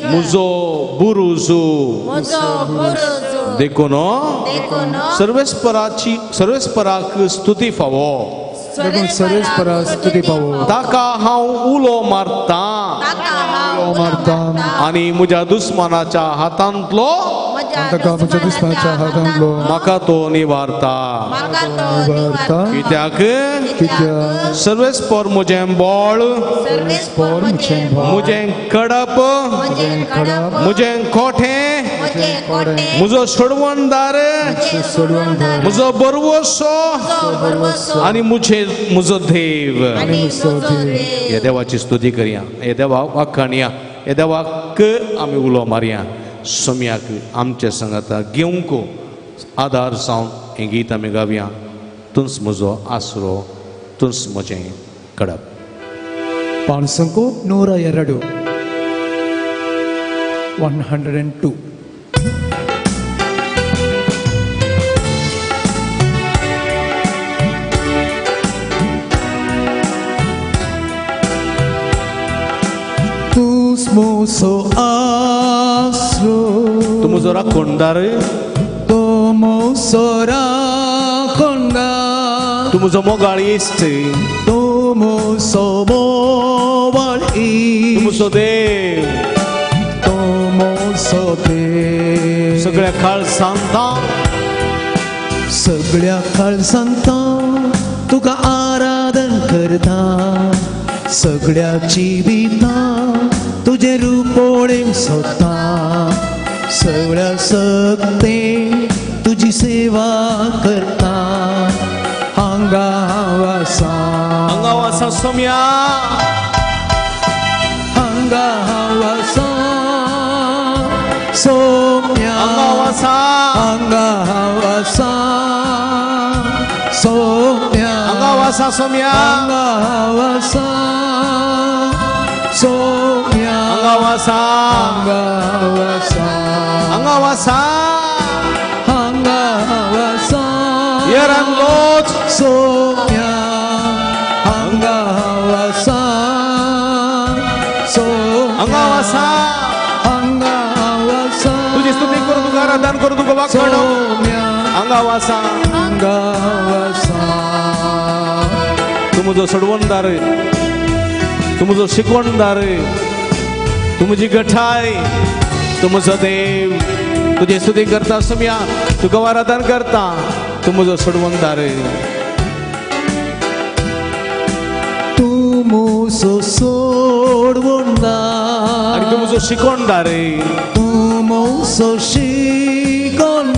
म्हजो बुरुजू. देखून सर्वेस्पराची सर्वेस्पराक स्तुती फावो, देखून सर्वेस्पराक स्तुती फावो. ताका हांव उलो मारता आनी म्हज्या दुस्मानाच्या हातांतलो, ताका म्हज्या दुस्मानाच्या हातांतलो म्हाका तो निवारता. कित्याक? कित्याक सर्वेस्पर म्हजें बळ, म्हजें खडप, म्हजें कोठें, म्हजो सोडवणदार, म्हजो बरवसो आनी म्हजो देव. ह्या देवाची स्तुती करया, ह्या देवाक वाखाणया, ह्या देवाक आमी उलो मारया. सोम्याक आमचे सांगाता घेवंक आदार जावन हें गीत आमी गावया. तूंच म्हजो आसरो, तूंच म्हजें खडप. ಪಾಲ್ಸಂಕು 102 102. तूंच म्हजो आसरो, तूं म्हजो राखणदार, तूं म्हजो राखणदार, तूं म्हजो मोगाळ इश्ट, तूं म्हजो मोगाळ इश्ट, तूं म्हजो देव, तूं म्हजो देव. सगळ्या काळजांत, सगळ्या काळजांत तुका आराधन करता, सगळ्या जिवितांत तुजें रूप पळोवंक सोदता, सगळ्या सक्तेन तुजी सेवा करता. हांगा हांव आसा, हांगा हांव आसा सोम्या, हांगा हांव आसा सोम्या, हांगा हांव आसा, हांगा हांव आसा सोम्या, हांगा हांव आसा सोम्या, हांगा हांव आसा सोम्या, हांगा हांव आसा, हांगा हांव आसा, हांगा हांव आसा, हांगा हांव आसा. Here I am Lord. Saumya, हांगा हांव आसा सोम्या, हांगा हांव आसा, हांगा हांव आसा. तुजी स्तुती करूं, तुका आराधन करूं, तुका वाखाणो. सोम्या, हांगा हांव आसा, हांगा हांव आसा. तूं म्हजो सोडवणदार, तूं म्हजो शिकवणदार, तूं म्हजी गठाय, तूं म्हजो देव. तुजी स्तुती करता सोम्या, तुका आराधन करता, तूं म्हजो सोडवणदार. तूं म्हजो सोडवणदार आनी तूं म्हजो शिकवणदार, तूं म्हजो शिकवणदार,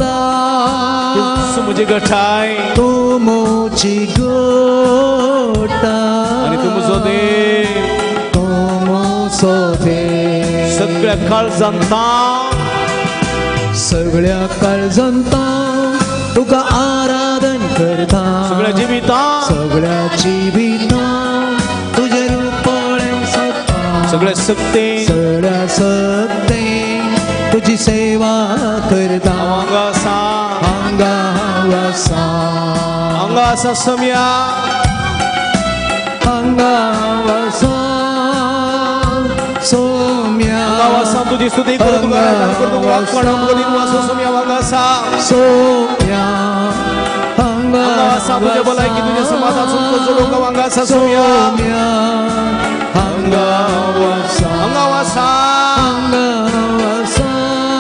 तूं म्हजी गठाय, तूं म्हजी गठाय आनी तूं म्हजो देव, तूं म्हजो देव. सगळ्या काळजांत, सगळ्या काळजांत तुका आराधन करता, सगळ्या जिवितांत, सगळ्या जिवितांत तुजें रूप पळोवंक सोदता, सगळ्या सक्तेन, सगळ्या सक्तेन तुजी सेवा करता. हांगा आसा, हांगा हांव आसा, हांगा आसा सोम्या, हांगा हांव आसा सोम्या, हांगा हांव आसा. तुजी स्तुती करूं, तुका आराधन करूं, तुका वाखाणो, तुका दिनवास सोम्या. हांगा आसा सोम्या, हांगा हांगा आसा. तुजे भलायकी, तुजे समाधान जोडूंक हांगा आसा सोम्या, हांगा हांव आसा, हांगा हांव आसा, हांगा हांव आसा,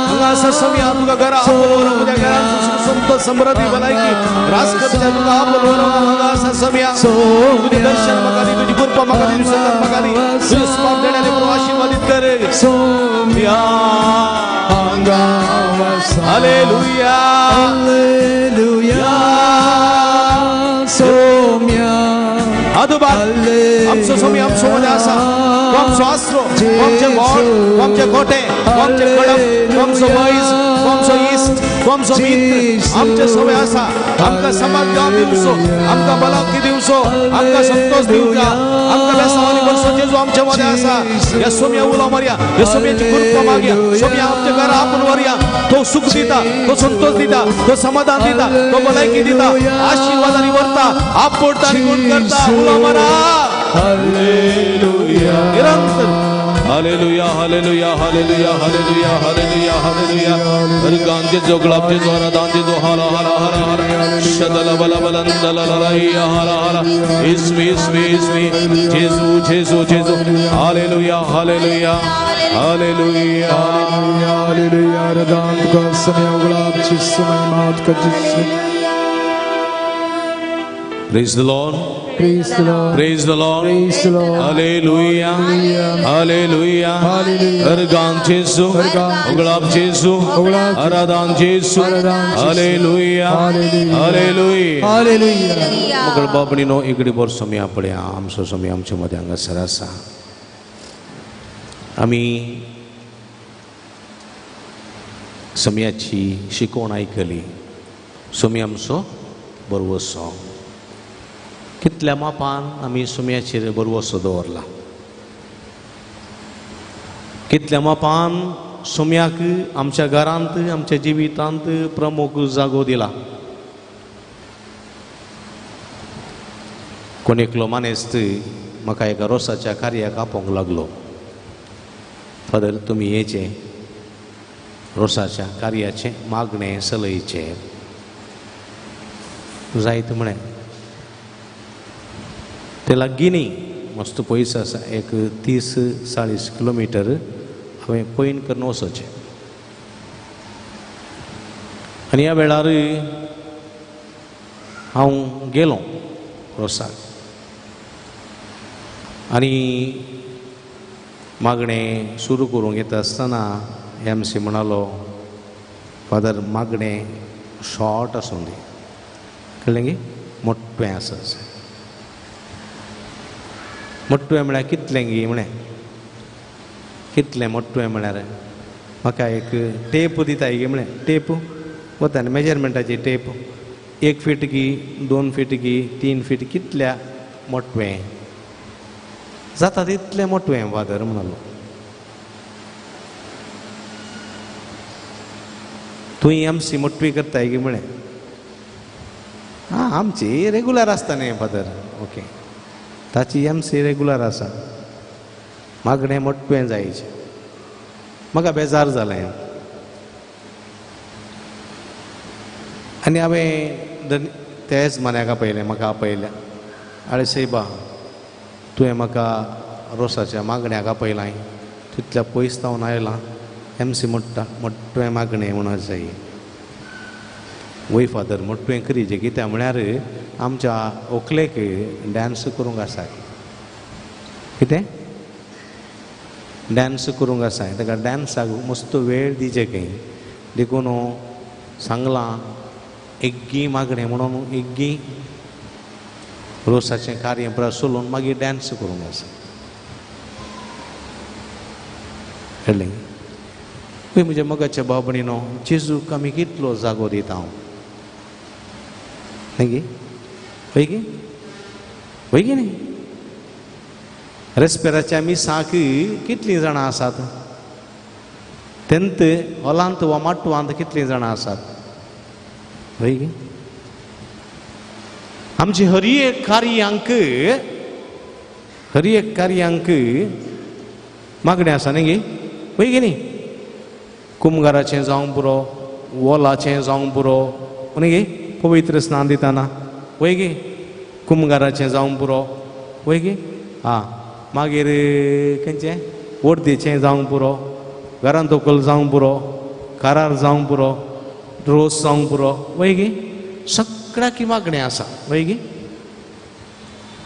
हांगा आसा सोम्या तुका घरा आपलो तुझ्या घरांत संतोष समृद्धी भलायकी रास करच्या तुका आपलो हांगा आसा सोम्या तुझे दर्शन म्हाका दी तुझी कृपा म्हाका दी तुझी संगत म्हाका दी तुझे स्मरण देण्याने प्रभू आशीर्वादित कर सोम्या हांगा वसा हालेलुया हालेलुया सोम्या आदोबा आमचो सोमी आमचो मदें आसा तो आमचो आसरो तो आमचें बोट तो आमचे गोटे तो आमचें कडप तो आमचो वैज तो आमचो इश्ट तो आमचो मित्र आमचे सोमे आसा आमकां समाधान दिवचो आमकां भलावकी दिवचो आमकां संतोष दिवचा आमकां बेसावानी वर्सो जेजू आमचे मदें आसा ह्या सोम्या उलो मारया ह्या सोम्याची कृपा मागया सोम्या आमच्या घरा आपूण व्हरया तो सुख दिता तो संतोष दिता तो समाधान दिता तो भलायकी दिता आशीर्वादांनी व्हरता आपडता आनी गुण करता उलो मारा हालेलुया निरंतर hallelujah hallelujah hallelujah hallelujah hallelujah hallelujah हरगांचे जो गुलाबचे जो हरदांचे जो हरा हरा हरा हरा शदल बल बलंदल ललैया हरा हरा इसवी इसवी इसवी जेजू जेजू जेजू hallelujah hallelujah hallelujah hallelujah Hardan तुका सोम्या गुलाबची महिमा तुका जेजू. Praise the Lord. Praise the Lord. Praise the Lord. Praise the Lord. Hallelujah. Hallelujah. Hallelujah. हरगान जेजू उगळाप जेजू उगळाप जेजू. आराधन जेजू आराधन जेजू. Hallelujah hallelujah. Hallelujah hallelujah. मगळ बाबणीनो इकडे बर सोम्या पळया आमचो सोम्या आमच्या मदें हांगासर आसा आमी सोम्याची शिकवण आयकली सोम्या आमचो बरवसो कितल्या मापान आमी सोम्याचेर बरवसो दवरला कितल्या मापान सोम्याक आमच्या घरांत आमच्या जिवितांत प्रमुख जागो दिला कोण एकलो मानेस्त म्हाका एका रोसाच्या कार्याक आपोवंक लागलो फादर तुमी येचे रोसाच्या कार्याचें मागणें सलयचें जायत म्हळें ते लागीं न्ही मस्त पयस आसा एक 30-40 किलोमिटर हांवें पयण करून वचोचें आनी ह्या वेळार हांव गेलो रोसाक आनी मागणें सुरू करूंक येता आसतना एम सी म्हणालो फादर मागणें शॉर्ट आसूं दी कळ्ळें गी मोटवें आसा मोटवें म्हळ्यार कितलें गी म्हळें कितलें मोटवें म्हळ्यार म्हाका एक टेप दिता गी म्हळें टेप वता न्ही मेजरमेंटाची टेप 1 फीट गी 2 फीट गी 3 फीट कितल्या मोटवें जाता तितलें मोटवें फादर म्हणालो तुवें आमची मोटवी करताय गी म्हळें आं आमची रेगुलर आसता न्ही फादर ओके ताची एम सी रेगुलर आसा मागणें मोटवें जायचें म्हाका बेजार जालें आनी हांवें तेच मान्याक आपयलें म्हाका आपयल्या आरे सायबा तुवें म्हाका रोसाच्या मागण्याक आपयलां तितल्या पयस जावन आयलां एम सी म्हणटा मोटवें मागणें म्हणून जाय वय फादर मोटवें करीचें कित्याक म्हळ्यार आमच्या व्हंकलेक डांस करूंक आसा कितें डांस करूंक आसा ताका डांसाक मस्त वेळ दिवचें खंय देखून सांगलां एग्गी मागणें म्हणून एग्गी रोसाचें कार्य पुराय सोलोवन मागीर डांस करूंक आसा कळ्ळें पळय म्हज्या मोगाच्या भाव भयणीनो जेजूक आमी कितलो जागो दिता हांव न्ही गी वय गी वय गी न्ही रेस्पेराच्या मिसाक कितलीं जाणां आसात तेंत हॉलांत वा माटवांत कितलीं जाणां आसात वय गी आमची हर एक कार्यांक मागणें आसा न्ही गी वय गी न्ही कुमगाराचें जावंक पुरो वोलाचें जावंक पुरो न्ही गी पवित्र स्नान दितना वय गी कुमगाराचें जावंक पुरो वय गी आं मागीर खंयचें वर्दीचें जावंक पुरो घरांत व्हंकल जावंक पुरो कारार जावंक पुरो, रोस जावंक पुरो, वय गे सगळ्याकी मागणें आसा, वय गे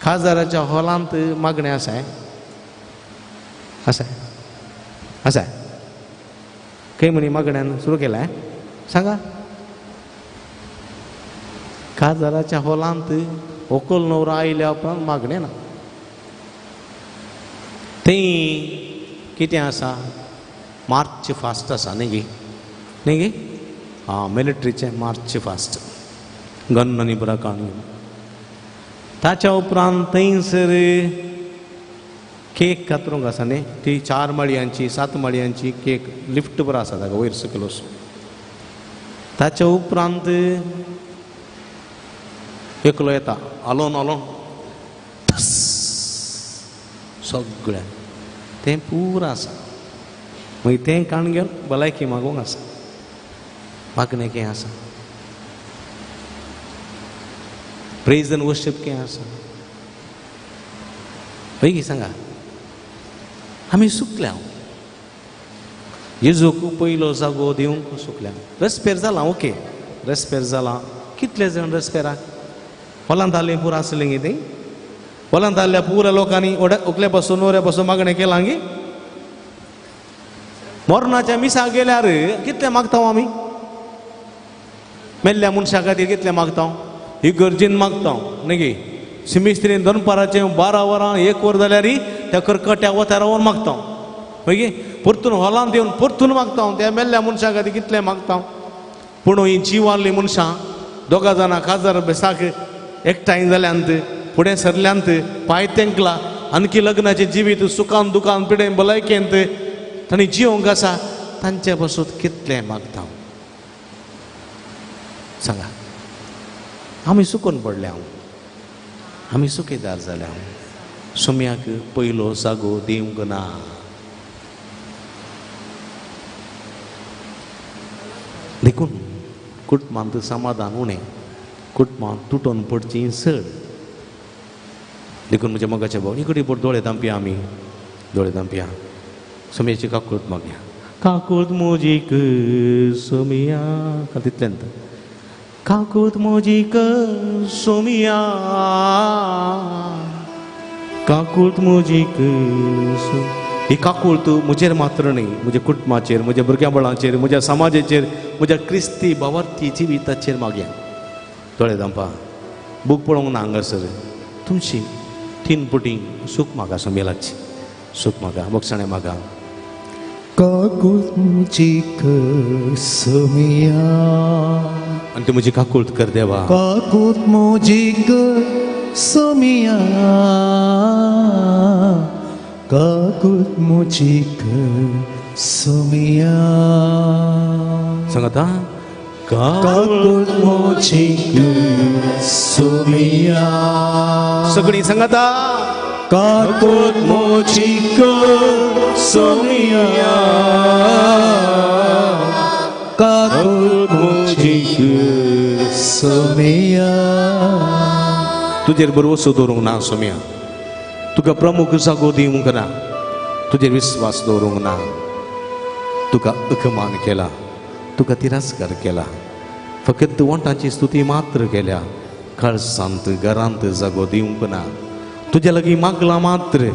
खासदाराच्या हॉलांत मागणें आसा, आसा आसा खंय म्हणी मागण्यान सुरू केलां सांगा. खासदाराच्या हॉलांत व्हंकल न्हवरो आयल्या उपरांत मागणें ना. थंय कितें आसा, मार्च फास्ट आसा न्ही गे, न्ही गे, आं मिलिट्रीचें मार्च फास्ट, गन आनी पुरा काडून. ताच्या उपरांत थंयसर केक कातरूंक आसा न्ही, ती 4 माळयांची 7 माळयांची केक लिफ्ट बरो आसा ताका वयर सकयल वचून. ताच्या उपरांत एकलो येता आलोन आलोन सगळें तें पुरा आसा. मागीर तें काण घेवन भलायकी मागूंक आसा, मागणें कितें आसा, प्रेज एंड वर्शीप कितें आसा, पळय सांगा. आमी सुकल्या, जेजूक पयलो जागो दिवंक सुकल्या. रस्पेर जाला, ओके रस्पेर जाला. कितले जाण रस्पेराक हॉलांत आसलीं पुरा आसलीं गे ती, हॉलांत आसल्या पुरा लोकांनी ओकले पासून नवऱ्या पासून मागणें केलां गे. मरणाच्या मिसाक गेल्यार कितलें मागता आमी, मेल्ल्या मनशा खातीर कितलें मागता, ही गरजेन मागता न्ही गे. सिमिस्त्रीन दनपाराचें 12 वरां 1 वर जाल्यार त्या करकट्या वता रावन मागता, मागीर परतून हॉलांत येवन परतून मागता, त्या मेल्ल्या मनशा खातीर कितलें मागता. पूण ही जिवाल्लीं मनशां दोगां जाणां काजार बेसाक एकठांय जाल्यांत, फुडें सरल्यांत, पांय तेंकला, आणखी लग्नाचें जिवीत सुखान दुखान पिडेन भलायकेंत तांणी जिवंक आसा, तांचे पासून कितलें मागता सांगा. आमी सुकून पडल्या, आमी सुकेदार जाल्या, सुम्याक पयलो जागो दिवंक ना. देखून कुटुंबांत समाधान उणें, कुटुंबांत तुटोन पडचीं चड. देखून म्हज्या मोगाच्या भाव इकडे पोट दोळे दांपया, आमी दोळे दांपया, सुम्याची काकूत मागया. काकूत मोजीक सोमिया, तितल्यान काकूत मोजीक सोमिया, काकूत मोजीक. ही काकूत म्हजेर मात्र न्ही, म्हज्या कुटुंबाचेर, म्हज्या भुरग्यां बाळांचेर, म्हज्या समाजाचेर, म्हज्या क्रिस्ती भावार्थी जिविताचेर मागया. दोळे दांपा, बूक पळोवंक ना हांगासर, तुमची 3 पटी सूख मागा, सोमेलाची सूख मागा, बक्षाणें मागा. काकूत म्हजी कर सोमिया, आनी तूं म्हजी काकूत कर देवा. काकूत म्हजी कर सोमिया, काकूत म्हजी कर सोमिया. सांगता काकूत म्हजी कर सोमिया, सगळीं सांगता काकूत म्हजी कर सोमिया, काकूत म्हजी कर सोमिया. तुजेर भरवसो दवरूंक ना सोमिया, तुका प्रमुख जागो दिवंक ना, तुजेर विस्वास दवरूंक ना, तुका अकमान केला, तुका तिरस्कार केला, फकत वंटांची स्तुती मात्र केल्या, काळसांत घरांत जागो दिवंक ना, तुज्या लागीं मागला मात्र,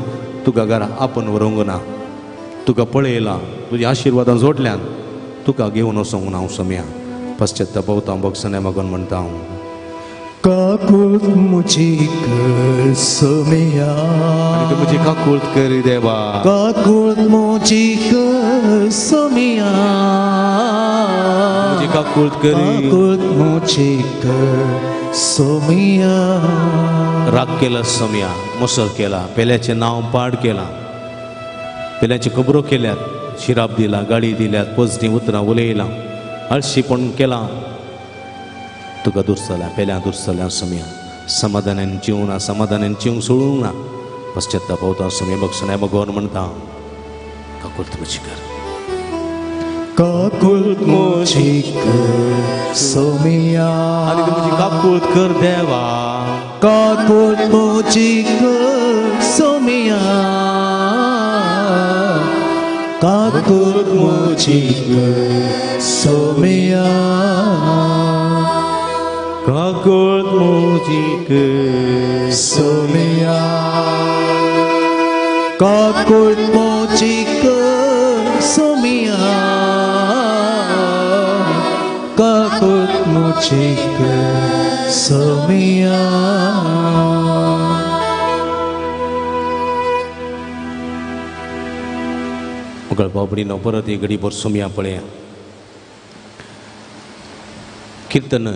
तुका घरा आपूण व्हरूंक ना, तुका पळयला, तुज्या आशिर्वादान जोडल्यान तुका घेवन वचोंक ना हांव सोम्या. पश्चाताप पावता बक्षाणे मागून म्हणटा हांव. काकूत म्हजी कर सोमिया, आनी तूं म्हजी काकूत कर देवा. काकूत म्हजी कर सोमिया, म्हजी काकूत कर, काकूत म्हजी कर सोमिया. राग केला सोमिया, मुसळ केला, पेल्याचें नांव पाड केलां, पेल्याच्यो खबरो केल्यात, शिराप दिला, गाळी दिल्यात, पोजणी उतरां उलयलां, आळशीपण केलां, तुका दुरसल्या, पेल्या दुरसल्या सोमिया. समाधानान जिवंक ना, समाधानान जिवंक सोडूंक ना, पश्चाताप पावता सोमिया, बक्षाणे मगोर म्हणटा काकूत म्हजी कर. काकूत म्हजी कर सोमिया, आनी तूं म्हजी काकूत कर देवा. काकूत म्हजी कर सोमिया, काकूत म्हजी कर सोम्या, काकूत म्हजी कर सोम्या, काकूत म्हजी कर सोम्या, काकूत म्हजी कर सोम्या. बाबडीनो परत एक घडीभर सोमया पळया. किर्तन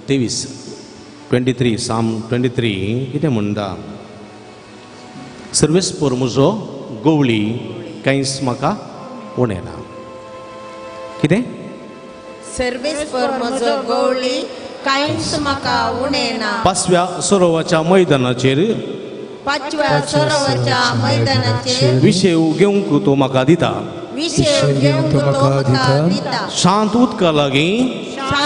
23 23 साम 23 कितें म्हणटा? सर्वेस्पोर म्हजो गवळी कांयच म्हाका उणें ना. कितें? सर्वेस्पोर म्हजो गवळी कांयच म्हाका उणें ना. पांचव्या सरोवाच्या मैदानाचेर, पांचव्या सरोवराच्या मैदानाचेर विशेव घेवंक तो म्हाका दिता, विशेव घेवंक तो म्हाका दिता. शांत उदका लागीं,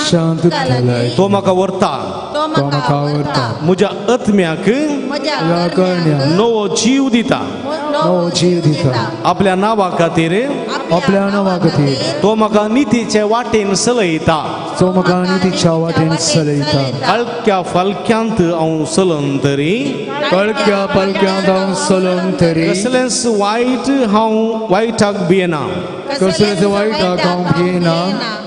शांत उदका लागीं तो म्हाका व्हरता, तो म्हाका व्हरता. म्हज्या आत्म्याक नवो जीव दिता, नवो जीव दिता. आपल्या नांवा खातीर, आपल्या नांवा खातीर तो म्हाका नितीचे वाटेन चलयता, तो म्हाका नितीच्या वाटेन चलयता. हलक्या फालक्यांत हांव चलन तरी, कळक्या पालक्यांत हांव चलन तरी, कसलेंच वायट हांव वायटाक भियेना, कसलेंच वायटाक हांव भियेना.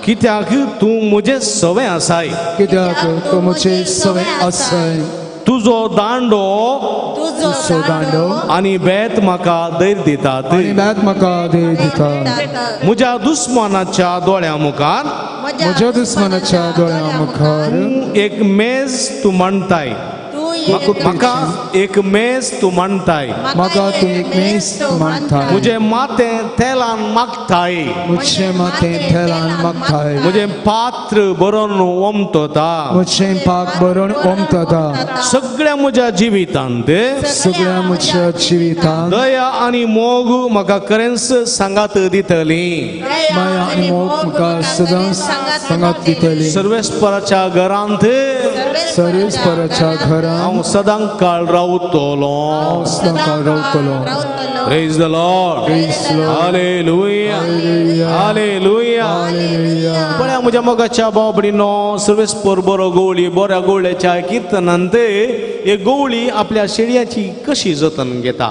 कित्याक तूं म्हजें सवें आसाय, कित्याक तूं म्हजें सवें आसाय. तुजो दांडो, तुजो दांडो आनी बेत म्हाका धैर्य दितात, आनी बेत म्हाका धैर्य दितात. म्हज्या दुस्मानाच्या दोळ्यां मुखार, म्हज्या दुस्मानाच्या दोळ्यां मुखार एक मेज तूं मांडताय, म्हाका एक मेज तूं मांडताय, म्हाका तूं एक मेज मांडताय. म्हजें माथें तेलान मागताय, म्हजें माथें तेलान मागताय. म्हजें पात्र भरून ओमतता, म्हजें पाक भरून ओमतता. सगळ्या म्हज्या जिवितांत, सगळ्या म्हज्या जिवितांत दया आनी मोग म्हाका खरेंच सांगात दितली, माया आनी मोग म्हाका सदांच सांगात दितली. सर्वेस्पराच्या घरांत, सर्वेस्पराच्या घरांत हांव सदां काळ रावतलो, हांव सदां काळ रावतलो. Praise the Lord. Hallelujah, hallelujah. पळया म्हज्या मोगाच्या बाबडीनो, सर्वेस्पोर बरो गवळी, बऱ्या गवळ्याच्या किर्तनांत एक गवळी आपल्या शेळयाची कशी जतन घेता.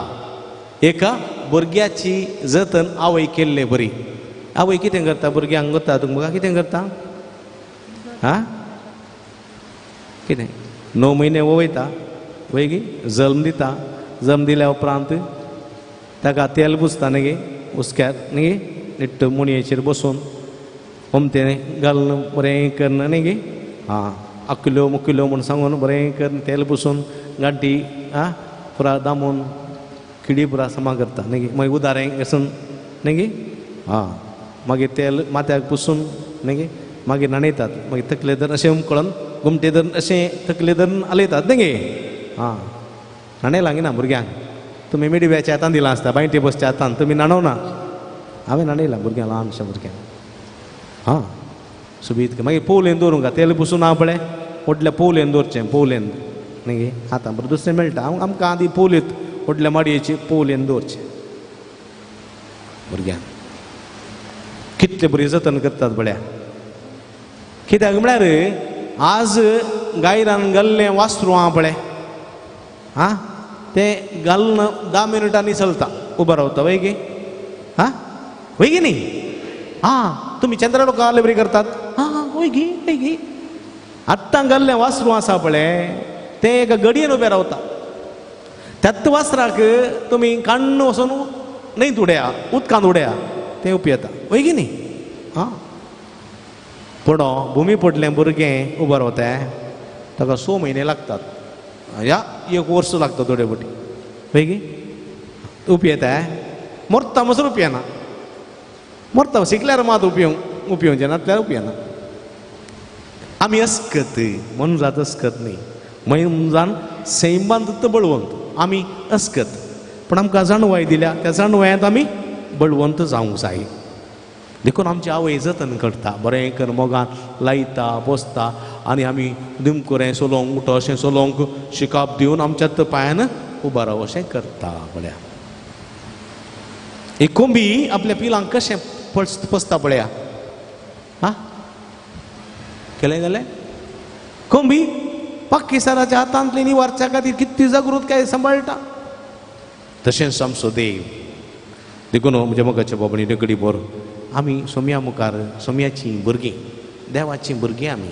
एका भुरग्याची जतन आवय केल्ले बरी. आवय कितें करता भुरग्यांक करता तुमकां कितें करता? हा कितें? 9 म्हयने वयता वय गी, जल्म दिता. जल्म दिल्या उपरांत ताका तेल पुसता न्ही गे, हुस्क्यार न्ही गे, निट्ट मुणयेचेर बसून ओमतें घालून बरें करून न्ही गे, आं आकल्यो मुकल्यो म्हूण सांगून बरें करून तेल पुसून गांठी आं पुरा दामून किडी पुरा समा करता न्ही गे. मागीर उदारें वचून न्ही गे, आं मागीर तेल माथ्याक पुसून न्ही गे, मागीर न्हाणयतात. मागीर तकले धरून अशें उमकळून घुमटे धरून अशें तकले धरून हालयतात न्ही गे. आं न्हाणयलां ना भुरग्यांक? तुमी मिडव्याच्या हातान दिलां आसता, बांयटे बसच्या हातान तुमी न्हाणोवना. हांवें न्हाणयलां भुरग्यांक, ल्हानशा भुरग्यांक. आं सुबीत मागीर पोवलेन दवरूंक तेल पुसून ना पळय, व्हडल्या पोवलेन दवरचें, पोवलेन न्ही गे. आतां बरें दुसरें मेळटा, आमकां आदी पोवलेत व्हडल्या माडयेची पोवलेन दवरचें भुरग्यांक. कितले बरी जतन करतात पळया. कित्याक म्हळ्यार आज गायरान घाल्लें वासरू आहा पळय, आं तें घालून 10 मिनटांनी चलता, उबो रावता वय गे, आं वय गे न्ही? आं तुमी चंद्रा लोकां बरी करतात, आं वय गे वय गे. आत्तां घाल्लें वासरू आसा पळय तें एका गडयेन उबें रावता. त्याच वासराक तुमी काण्ण वचून न्हंयत उडया, उदकांत उडया, तें उपयता वय गे न्ही? आं पूण भुमी पडलें भुरगें उबो रावता ताका 6 म्हयने लागतात, या 1 वर्स लागता थोडे फावटी वय गे. उपयता मरता मसर उपयना, मरता शिकल्यार मात उपयोवचें नासल्यार उपयना. आमी अस्कत मनजात अस्कत न्ही, मनजान सैमांत बळवंत आमी अस्कत, पूण आमकां जाणवाय दिल्या त्या जाणवायांत आमी बळवंत जावंक जाय. देखून आमची आवय जतन करता, बरें कर मोगान लायता पोसता आनी आमी दिमकुरें सोलोंक उठो अशें सोलोंक शिकाप दिवन आमच्या पांयान उबो राव अशें करता. पळया एक कोंबी आपल्या पिलांक कशें पसता पळया, हा केलें जालें. कोंबी पाकिस्तानाच्या हातांतली निवारच्या खातीर कितली जागृतकाय सांबाळटा. तशेंच आमचो देव. देखून म्हज्या मोगाच्या बाबांनी दगडी बोर आमी सोम्या मुखार सोम्याचीं भुरगीं, देवाचीं भुरगीं आमी.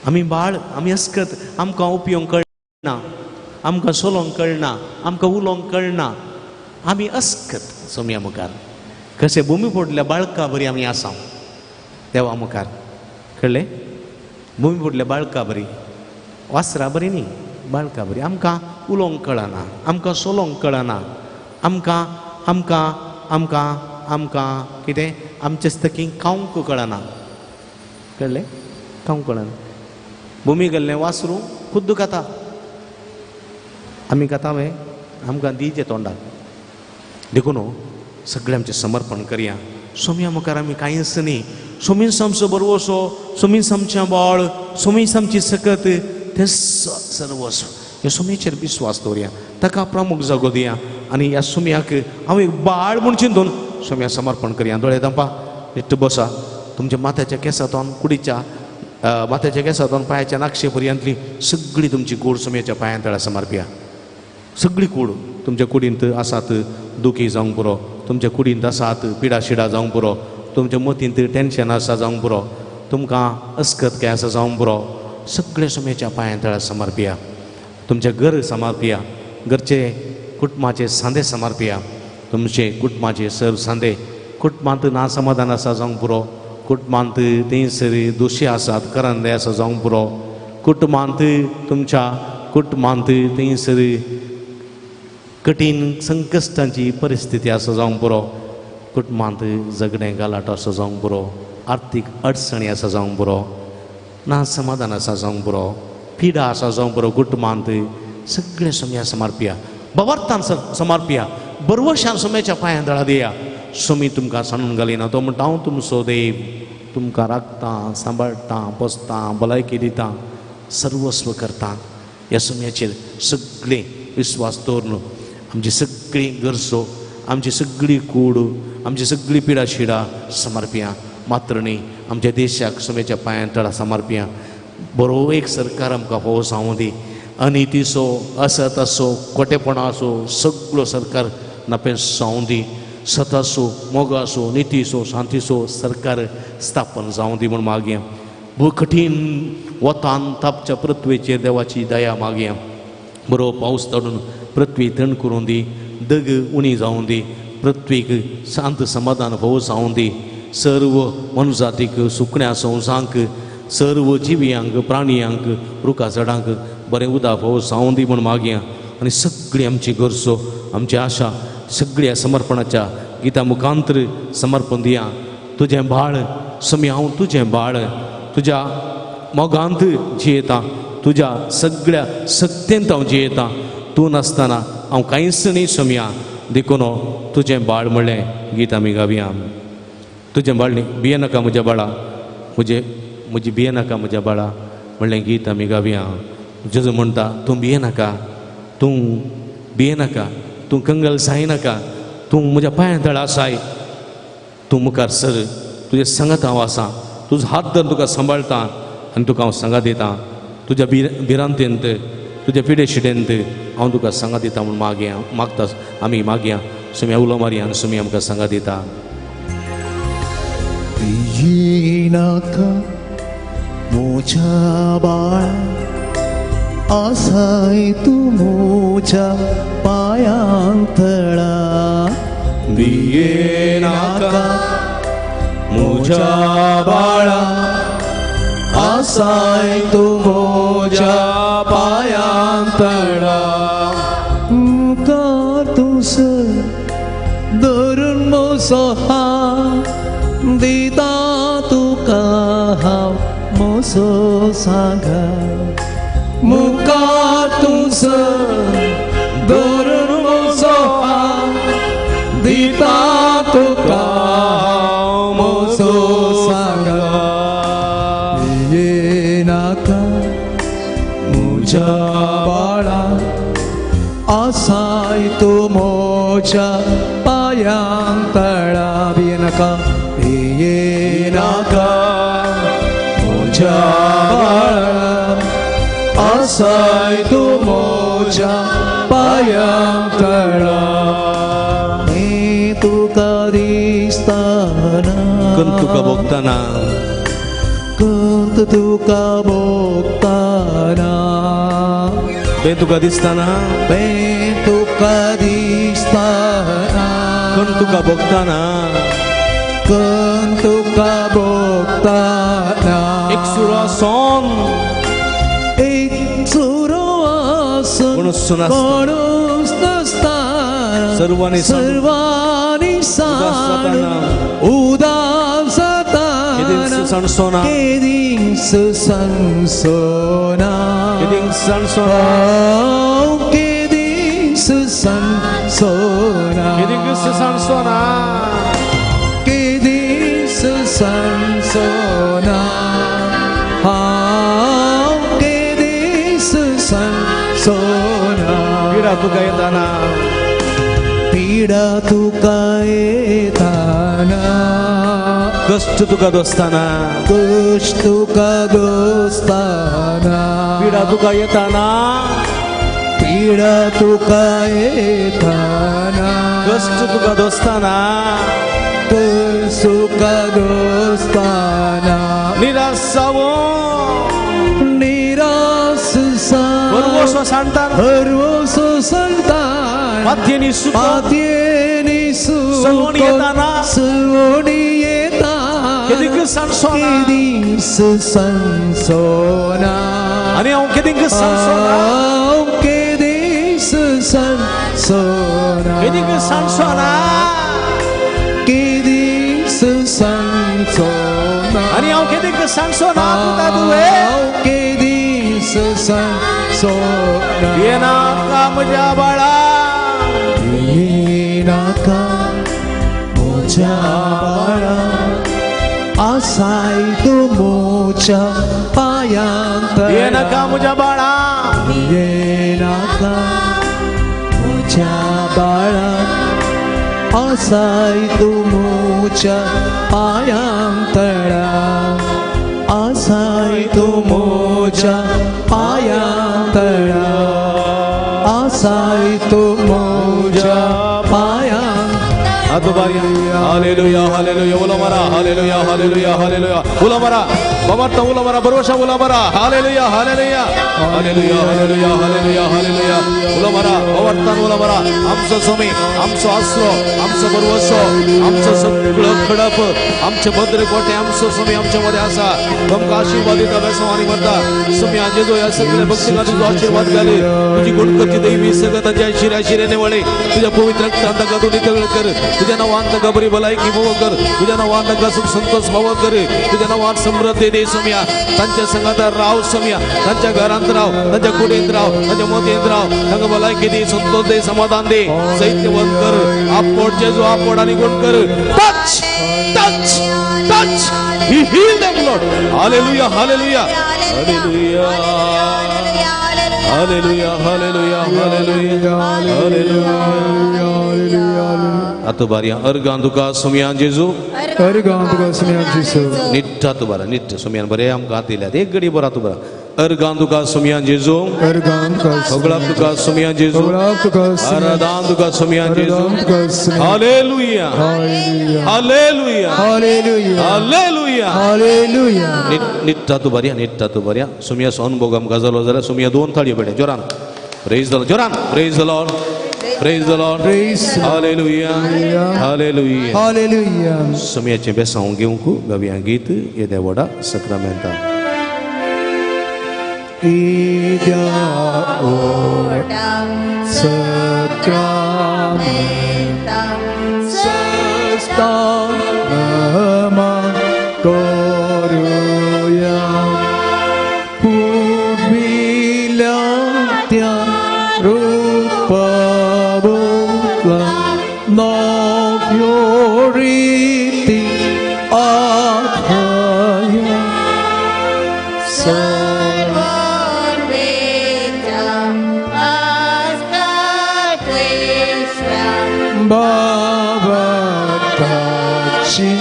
आमी बाळ, आमी अस्कत, आमकां उपयोग कळना, आमकां सोलोंक कळना, आमकां उलोवंक कळना, आमी अस्कत सोम्या मुखार. कशें भूमी पडल्या बाळका बरी आमी आसा देवा मुखार, कळ्ळें? भूमी पडल्या बाळका बरी, वासरा बरी न्ही, बाळका बरी. आमकां उलोवंक कळना, आमकां सोलोवंक कळना, आमकां आमकां आमकां आमकां कितें आमचे स्तकी खावंक कळना, कळ्ळें? खावंक कळना. भूमी गेल्लें वासरू खुद्द खाता, आमी खाता वे, आमकां दिजे तोंडाक. देखून सगळें आमचें समर्पण करया सोम्या मुखार. आमी कांयच न्ही. सोमीच आमचो बरवसो, सोमीच आमचें बाळ, सोमीच आमची सकत, तें सर्वस्व. ह्या सोम्याचेर विस्वास दवरया, ताका प्रमुख जागो दिया आनी ह्या सोम्याक हांव एक बाळ म्हूण चिंतून सोम्या समर्पण करया. दोळे धांपा, निट्ट बसा. तुमच्या माथ्याच्या केंसांतून कुडीच्या माथ्याच्या केंसांतून पांयाच्या नाक्षे पर्यंतली सगळी तुमची कूड सोम्याच्या पांयां तळा समर्पया. सगळी कूड तुमच्या कुडींत आसात दुखी जावंक पुरो, तुमच्या कुडींत आसात पिडा शिडा जावंक पुरो, तुमच्या मतींत टेन्शन आसा जावंक पुरो, तुमकां अस्कत काय आसा जावंक पुरो, सगळें सोम्याच्या पांयां तळा समर्पया. तुमचें घर समर्पया, घरचे कुटुंबाचे सांदे समर्पया, तुमचे कुटुंबाचे सर्व सांदे. कुटुंबांत ना समाधान आसा जावंक पुरो, कुटुंबांत थंयसर दोशी आसात करंदे आसा जावंक पुरो, कुटुंबांत तुमच्या कुटुंबांत थंयसर कठीण संकश्टांची परिस्थिती आसा जावंक पुरो, कुटुंबांत झगडें गलाटो आसा जावंक पुरो, आर्थीक अडचणी आसा जावंक पुरो, ना समाधान आसा जावंक पुरो, पिडा आसा जावंक पुरो, कुटुंबांत सगळें सोम्या समर्पया, बवार्थान समर्पया, बरवशान सोम्याच्या पांयां दळा दिया. सोमी तुमकां सांडून घालिना. तो म्हणटा हांव तुमचो देव, तुमकां राखता, सांबाळटा, पोसता, भलायकी दिता, सर्वस्व करता. ह्या सोम्याचेर सगळें विस्वास दवरून आमची सगळी गरजो, आमची सगळी कूड, आमची सगळी पिडा शिडा समर्पया. मात्र न्ही आमच्या देशाक सोम्याच्या पांयां तळा समर्पया. बरो एक सरकार आमकां फावो जावं दी. अनितीचो, असताचो, खोटेपणाचो सगळो सरकार नापेस जावं दी. सताचो, मोगाचो, नितीचो, शांतीचो सरकार स्थापन जावं दी म्हूण मागया. भोव कठीण वतान तापच्या पृथ्वेचेर देवाची दया मागया. बरो पावस धाडून पृथ्वी थंड करूं दी, दग उणी जावं दी, पृथ्वीक शांत समाधान फावो जावं दी. सर्व मनुजातीक, सुकण्या संवसांक, सर्व जिव्यांक, प्राणयांक, रुखा झाडांक बरें उदक फावो जावं दी म्हूण मागया. आनी सगळी आमची गरजो, आमची आशा सगळ्या समर्पणाच्या गीता मुखांतर समर्पण दिया. तुजें बाळ समी, हांव तुजें बाळ, तुज्या मोगांत जियेता, तुज्या सगळ्या सत्तेंत हांव जियेता. तूं नासतना हांव कांयच न्ही सोम्या. देखून तुजें बाळ म्हणलें गीत आमी गावया. तुजें बाळ न्ही, भिये नाका म्हज्या बाळा, म्हजे म्हजी भिये नाका म्हज्या बाळा म्हणलें गीत आमी गावया. जेजू म्हणटा तूं भिये नाका, तूं भिये नाका, तूं कंगल जायनाका, तूं म्हज्या पांयां तळा आसाय, तूं मुखार सर, तुजे सांगात हांव आसा, तुजो हात धरून तुका सांबाळटा आनी तुका हांव सांगात दितां. तुज्या भिरांतेंत, तुज्या पिडे शिडेंत हांव तुका सांगात दिता म्हूण मागया, मागता आमी मागया. सुमी उलो मारया आनी सुमी आमकां सांगात दिता. नाका म्हज्या बाळा, आसाय तूं म्हज्या पांयां तळा. भिये नाका म्हज्या बाळा, आसाय तूं म्हज्या पांयां तळा. मुखार तूं सर धरून म्हजो हात दिता तुका हांव म्हजो सांगात. मुखार तूं सर धरून म्हजो हात दिता तुका हांव म्हजो सांगात. भिये नाका म्हज्या बाळा, आसाय तूं म्हज्या पांयां आसाय तूं म्हज्या पांयां तळा हें तुका दिसतना कन तुका भोगतना कंत तुका भोगतना बें तुका दिसतना बें तुका दिसतना कण तुका भोगतना कन तुका भोगतना एक सुरो आसोन एक सुरो आसून कोणूच नासतना. कोणूच नासतना सर्वांनी सांडून. सर्वांनी उदास सांडून जाताना. उदास केदींच जाताना सांडसोना केदींच सांडसोना केदींच सांडसोना हांव केदींच सांडसोना केदींच सांडसोना केदींच सांडसोना हांव केदींच सांडसोना पिडा तुका येताना पिडा तुका येताना कश्ट तुका दोसताना कश्ट तुका दोसताना पिडा तुका येताना पिडा तुका येताना कश्ट तुका दोसताना कश्ट तुका दोसताना निराश जावन निराश बरवसो सांडताना हरवसो सांगताना मातयेनी सुको मातयेनी सलवणी येताना. सलवणी येताना केदींक सांडसोना केदींच सांडसोना आनी हांव केदींक सांडसोना हांव केदींच सांडसोना केदींक सांडसोना केदींच सांडसोना आनी हांव केदींक सांडसोना पुता तुवें हांव केदींच सांडसोना येनाका म्हज्या बाळा नाका म्हज्या बाळा आसाय तूं म्हज्या पांयां येनाका म्हज्या बाळा नाका म्हज्या बाळा आसाय तूं म्हज्या पांयां तळा आसाय तूं म्हज्या पांयां तळा आसाय तूं म्हज्या पांयां हालेलुया हालेलुया उलो मारा हालेलुया हालेलुया हालेलुया उलो मारा बाबार्थ उलो मारा बरोशा उलो मारा hallelujah hallelujah hallelujah hallelujah hallelujah hallelujah उलो मारा बाबार्थान उलो मारा आमचो स्वामी आमचो आसरो आमचो बरवसो आमचो सगळो खडप आमचे भद्र कोटे आमचो स्वामी आमच्या मध्ये आसा तुमकां आशीर्वाद दिता बेसो आनी म्हणटा स्वामी आजेजो ह्या सगळ्या भक्तिका तुजो आशीर्वाद घाले तुजी गुणकरची दैवी सगळं ताच्या शिऱ्या शिऱ्याने वळे तुझ्या पवित्र रक्तान ताका तूं नितळ कर तुझ्या नांवान ताका बरी भलायकी भोव कर तुझ्या नांवान ताका सुख संतोष भोव कर तुझ्या नांवान समृद्धी दे सोम्या तांच्या संगात राव सोम्या तांच्या घरांत राव तांच्या कुडींत राव तांच्या मोतयेंत राव तांकां भलायकी दी संतोष दे समाधान दे सैत्यवंत कर आपोट जेजू आपोट आनी गुण कर touch touch touch he heal them Lord hallelujah hallelujah hallelujah hallelujah hallelujah hallelujah hallelujah आतां बारया अर्गां तुका सोमयान जेजू अर्गां तुका सोमयान जेजू निट्टा तूं बरा निट्ट सोमयान बरें आमकां हात दिल्यात एक घडी बरा तूं बरा अर्गां तुका सोमयान जेजू अर्गां तुका सगळ्याक तुका सोमयान जेजू सगळ्याक तुका आराधान तुका सोमयान जेजू आराधान तुका सोमयान. Hallelujah hallelujah hallelujah hallelujah hallelujah hallelujah निट्टा तूं बरया निट्टा तूं बरया सोमया अनुभव आमकां जालो जाल्यार सोमया दोन ताळयो पेटे जोरान प्रेज the जोरान praise the Lord praise the Lord Praise the Lord. Hallelujah hallelujah hallelujah सोमयाचें बेसांव घेवंक गावया गीत येद्या व्हडा सक्रामेंता इद्या सक्रामेंता सस्ता नमा करूया पुर्विल्या त्या रूपाबोला नव्यो रीती आधाया बाबाची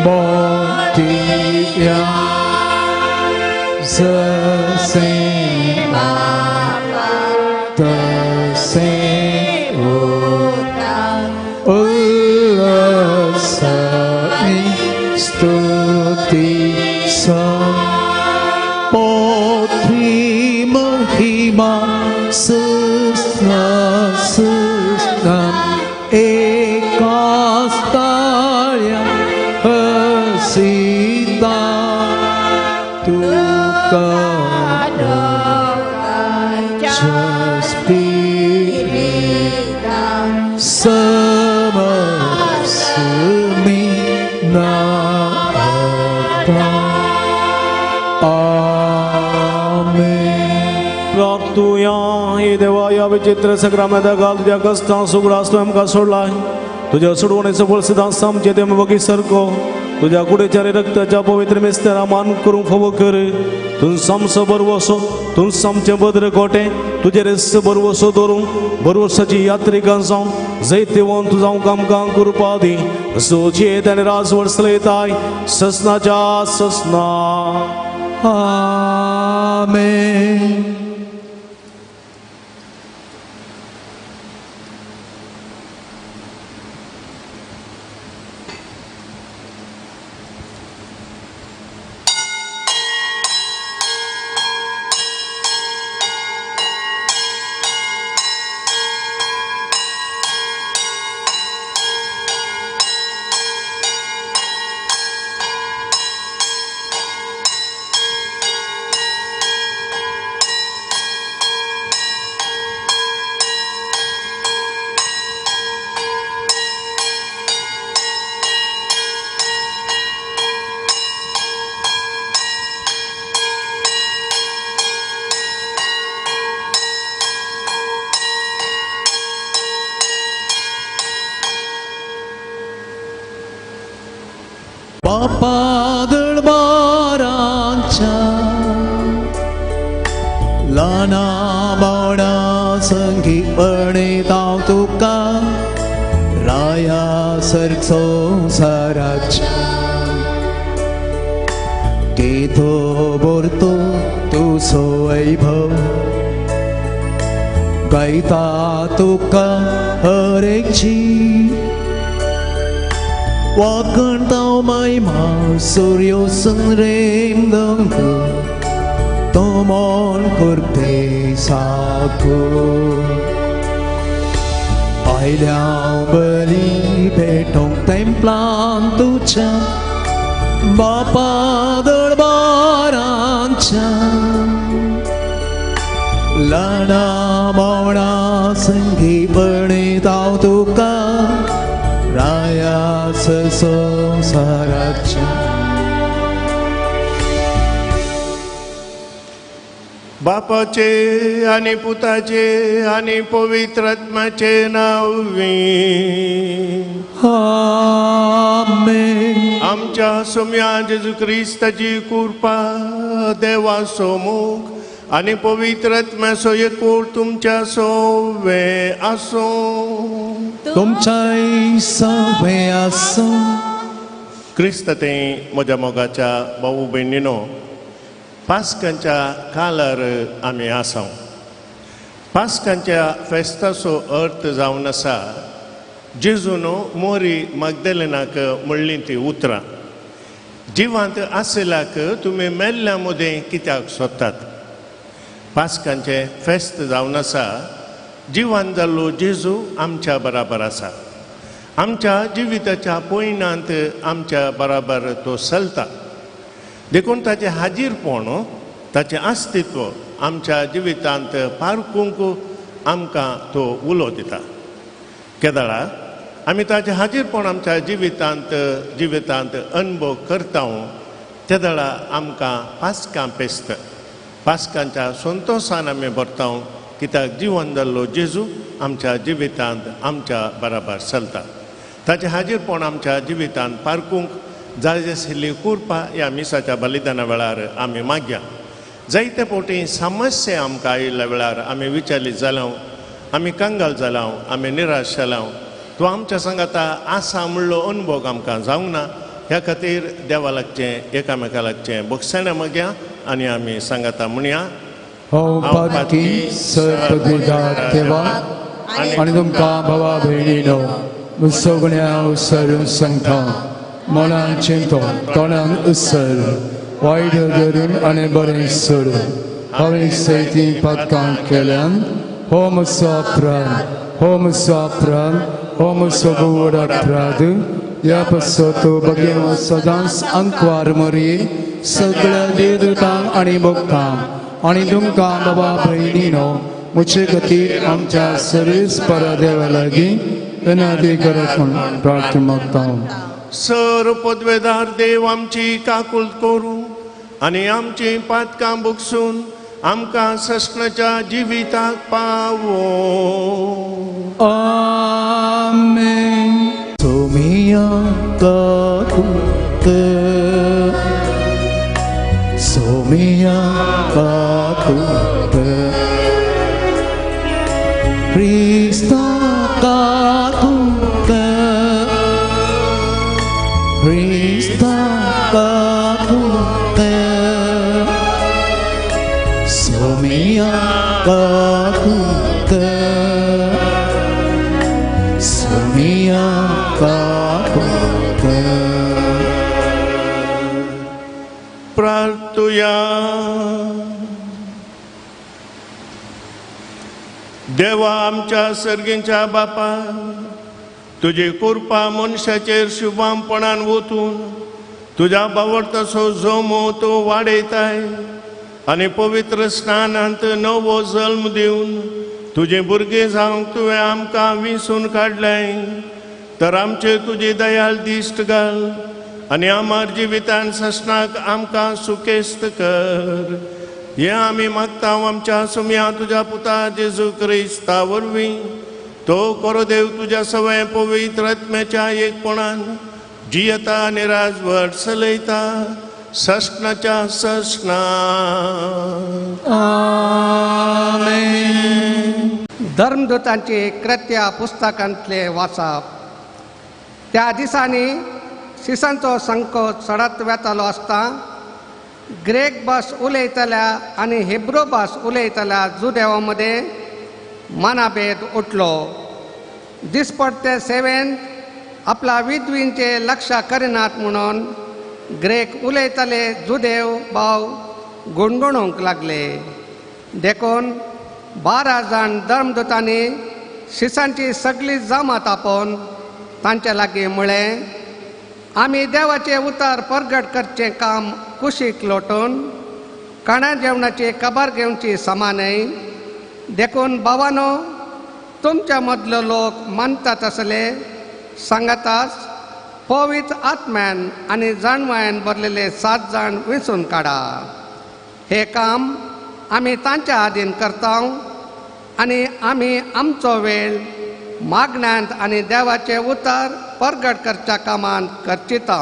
मोतिया जसे बापा तसें पुता उल्लासानी स्तुती पोथी महिमा सस्ना सस्ना एकास्ताळ्या हसीता तुका स्पिरिता समस्मी नाता आमेन. प्राप्तुया हे देवा या विचित्र सग्राम्यादा घाल तुज्या कश्टां सुगडास तुवें आमकां सोडलाय. तुज्या सोडवणेचो फळ सदांच आमचें ते वगी सारको तुज्या कुडेच्या रक्ताच्या पवित्र मिस्तेरा मान करूंक फावो कर. तूं आमचो बरवसो, तूं आमचें बद्र गोटें, तुजेर बरवसो दवरूंक बरवसाची यात्रिकां जावन जैतिवंत जावंक आमकां कृपा दी. सोचयेत आनी राजवट चलयताय ससनाच्या ससना. आमेन. बापा दरबाराच्या ल्हाना बावडा संगी पणयता तुका राया सर्ग संवसाराच्या केथो बोरतो तुजो वैभव गायता तुका हर एक जीव वाकणता महिमा सूर्यो संरेम दंग तो मन करते साकू आयल्या बली भेटोंक तेंपलान तुज्या बापा दरबाराच्या ल्हाना बावडा संगी पणयता तुका राया संवसाराच्या. बापाचे आनी पुताचे आनी पवित्र आत्म्याचे नांवी आमेन. आमच्या सोम्या जेजू क्रिस्ताची कृपा देवाचो मोग आनी पवित्र आत्म्याचो एकवट तुमच्या सोवे आसूं. तुमच्याय सवे आसूं. क्रिस्त ते म्हज्या मोगाच्या भाऊ भयणीनो, पास्कांच्या कालार आमी आसा. पास्कांच्या फेस्ताचो अर्थ जावन आसा जेजून मोरी मागदेलेनाक म्हणलीं ती उतरां. जिवांत आशिल्ल्याक तुमी मेल्ल्या मदें कित्याक सोदतात? पास्कांचें फेस्त जावन आसा जिवान जाल्लो जेजू आमच्या बराबर आसा. आमच्या जिविताच्या पयणांत आमच्या बराबर तो चलता. देखून ताचें हाजीरपण, ताचें अस्तित्व आमच्या जिवितांत पारखूंक आमकां तो उलो दिता. केदळा आमी ताचें हाजीरपण आमच्या जिवितांत अनुभव करता तेदळा आमकां पास्कां पेस्त पास्कांच्या संतोशान आमी भरता. कित्याक जिवन जाल्लो जेजू आमच्या जिवितांत आमच्या बराबर चलता. ताचें हाजीरपण आमच्या जिवितांत पारखूंक जाय आशिल्ली कृपा ह्या मिसाच्या बलिदाना वेळार आमी मागया. जायते फावटी समस्या आमकां आयिल्ल्या वेळार आमी विचारली जाल्या, आमी कंगाल जाल्या, आमी निराश जाल्या, तूं आमच्या सांगाता आसा म्हणलो अनुभव आमकां जावंक ना. ह्या खातीर देवा लागचें, एकामेका लागचें बक्षाणें मागया आनी आमी सांगाता म्हणया. हांव पातकी सर पदवीदार देवा आनी तुमकां भावा भयणीनो सगळ्या सर सांगता मनान चिंतो तोंडान उसर वायट धरून आनी बरें सोडून हांवें सैती पातकां केल्यान हो म्हजो अपराध हो म्हजो अपराध हो म्हजो व्हड अपराध ह्या पासत भगेव सदांच अंकवार मरी सगळ्या देवदूतांक आनी भक्तांक आनी तुमकां बाबा भयणीनो म्हजे खातीर आमच्या सर्वेस परादेवा लागीं विनंती करत म्हूण प्रार्थना मागता. सर पदवेदार देव आमची काकूल करूं आनी आमची पातकां बुकसून आमकां ससनाच्या जिविताक पावो. आमेन. सोमिया काकूत सोमिया काकूत क्रिस्ता काकूत क्रिस्ता काकूत सोमिया काकूत सोमिया काकूत. प्रार्थुया. देवा आमच्या सर्गींच्या बापा तुजी कृपा मनशाचेर शुभामपणान वतून तुज्या बावडतसो जोमो तूं वाडयताय आनी पवित्र स्नानांत नवो जल्म दिवन तुजे भुरगें जावंक तुवें आमकां विसून काडलें तर आमचे तुजी दयाल दिश्ट घाल आनी आमार जिवितान ससनाक आमकां सुकेस्त कर. हें आमी मागता आमच्या सुमया तुज्या पुता जेजू क्रिस्ता वरवीं तो कोरो देव तुज्या सवय पवित्र आत्म्याच्या एकपणान जियेता आनी राजवट चलयता ससनाच्या ससना. आमेन. धर्मदूतांची कृत्या पुस्तकांतले वाचप. त्या दिसांनी शिसांचो संको चडत वेतालो आसता ग्रेक भास उलयतल्या आनी हिब्रू भास उलयतल्या जुदेवा मदें मनाभेद उठलो. दिसपडते सेवेन आपल्या विधवींचे लक्ष करिनात म्हणून ग्रेक उलयतले जुदेव भाव गुणगुणूंक लागले. देखून 12 जाण धर्मदूतांनी शिसांची सगळी जमात आपोवन तांचे लागीं म्हळें, आमी देवाचें उतर परगट करचें काम कुशीक लोटून काणा जेवणाची खबर घेवची समा न्हय. देखून भावानो तुमच्या मदलो लोक मानतात असले सांगाताच पवित्र आत्म्यान आनी जाणवायन भरलेले 7 जाण विंचून काडा. हें काम आमी तांच्या आदीन करता आनी आमी आमचो वेळ मागण्यांत आनी देवाचें उतर परगट करच्या कामांत करचिता.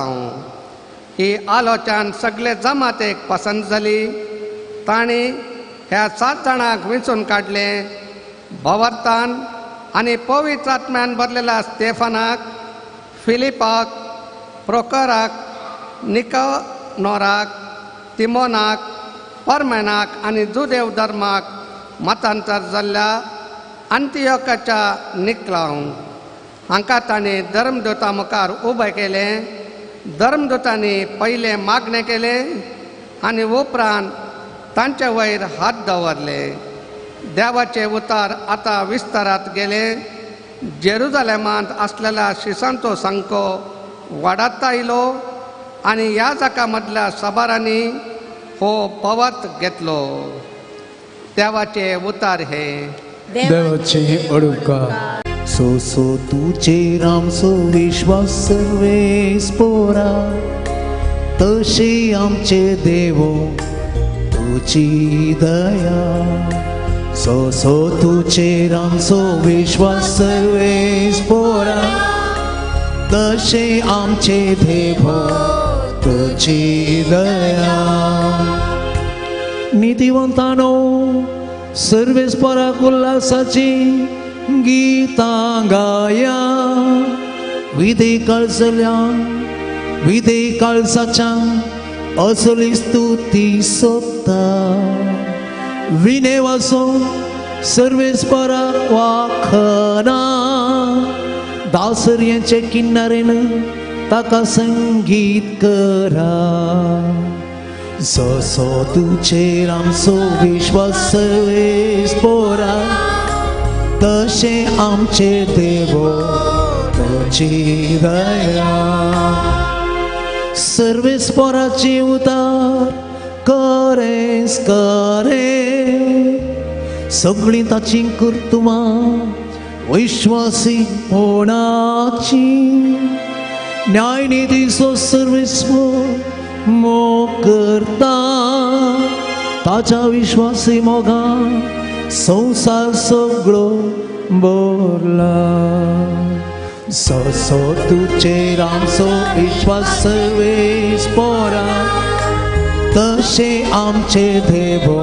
ही आलोचन सगळे जमातेक पसंत जाली. तांणी ह्या 7 जाणांक विंचून काडले. भवर्तान आनी पवित्र आत्म्यान भरलेल्या स्टेफनाक, फिलिपाक, प्रोकराक, निकनोराक, तिमोनाक, परमेनाक आनी जुदेव धर्माक मतांतर जाल्ल्या अंतियोकाच्या निकलांव हांकां तांणी धर्मदूता मुखार उबे केले. धर्मदूतांनी पयलें मागणें केलें आनी उपरांत तांचे वयर हात दवरले. देवाचे उतार आतां विस्तारात गेले. जेरुजालेमांत आसलेल्या शिसांचो संको वाडत आयलो आनी ह्या जाका मदल्या सबारांनी हो पवत घेतलो. देवाचे उतार हे देवाचे अडुका. सोसो तुजेर आमचो विश्वास सर्वेस पोरा तशी आमचे देवो तुजी दया. सोसो तुजेर आमचो विश्वास सर्वेस पोरा तशे आमचे देवो तुजी दया. नितीवंतानो सर्वेस पोराक उल्हासाची गीतां गाया. विधे काळजल्या विधे काळजाच्या असली स्तुती सोबता. विने वाजोवन सर्वेस्पराक वाखना दासर्यांचे किनारेन ताका संगीत करा. जसो तुजेर आमचो विश्वास सर्वेस्परा तशें आमचे देवो तुजी दया. सर्वेस्पराची उतार करेंच करे सगळीं ताची कर्तुबां विश्वासी कोणाची न्यायनिधीचो सर्वेस्पर मोग करता ताच्या विश्वासी मोगान संवसार सगळो भरला. जसो तुजेर आमचो विश्वास सर्वेस्परा तशें आमचे देवो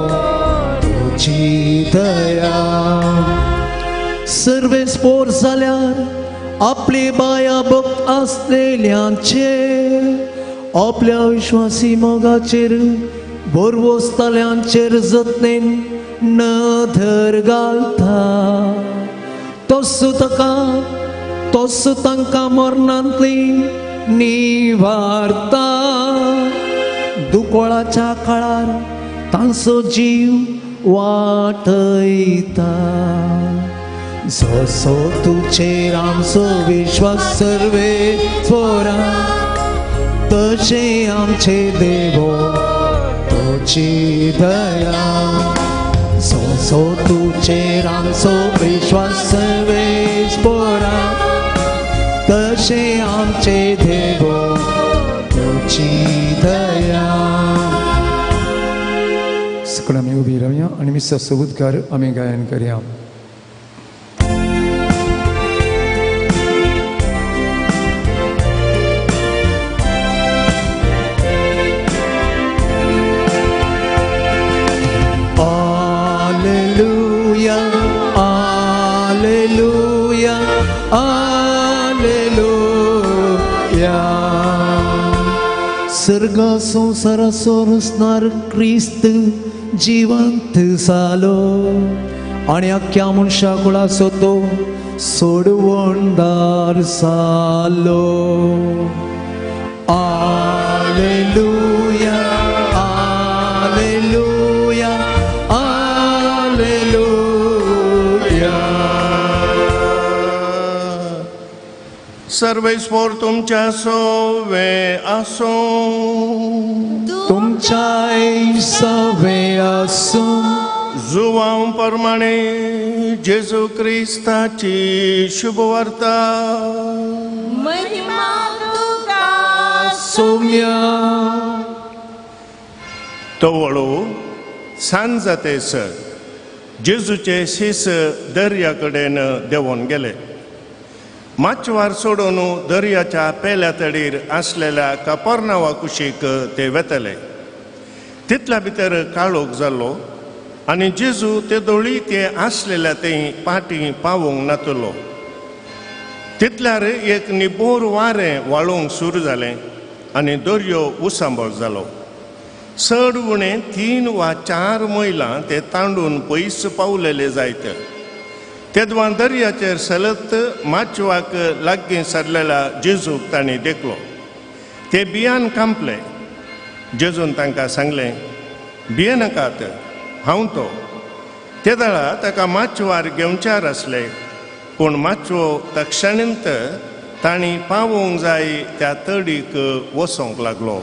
तुजी दया. सर्वेस्पर जाल्यार आपली बाया भक्त आसलेल्यांचेर आपल्या विश्वासी मोगाचेर भरवसतल्यांचेर जतनेन नदर घालता. तसो ताका तसो तांकां मरणांतली निवारता. दुकोळाच्या काळार तांचो जीव वाटयता. जसो तुजेर आमचो विश्वास सर्वेस्परा तशें आमचे देवो तुजी दया. जसो तुजेर आमचो विश्वास सर्वेस्परा तशें आमचे देवो तुजी दया. सगळं आमी उबी रावया आनी मिसाचो उद्गार आमी गायन करया. Alleluia, Alleluia, Alleluia. सर्गा संवसाराचो रचणार क्रिस्त जिवंत जालो आनी अख्ख्या मनशा कुळाचो तो सोडवणदार जालो. आलेलुया, आलेलुया, आलेलुया. सर्वेस्पर तुमच्या सोवे आसूं. तुमच्याय सवे आसूं. जुवांव प्रमाणे जेजू क्रिस्ताची शुभवार्ता. महिमा तुका सोम्या. तवळू सांज जातेसर जेजूचे शीस दर्या कडेन देंवोन गेले. माचवार सोडून दर्याच्या पेल्या तडीर आसलेल्या कापोरनावा कुशीक ते वेतले. तितल्या भितर काळोख जालो आनी जेजू ते दोळी ते आसलेल्या ते पाटी पावोवंक नातलो. तितल्यार एक निबोर वारें वाळोवंक सुरू जालें आनी दर्यो उसांबळ जालो. चड उणें 3 वा 4 मैलां ते तांडून पयस पावलेले जायत. तेदवां दर्याचेर सलत माचवाक लागीं सरलेल्या जेजूक तांणी देखलो. ते बियान कांपले. जेजून तांकां सांगलें, भियेनाकात, हांव तो. ते वेळा ताका माचवार घेवच्यार आसले, पूण माचवो तक्षणींत तांणी पावोवंक जाय त्या तडीक वसोंक लागलो.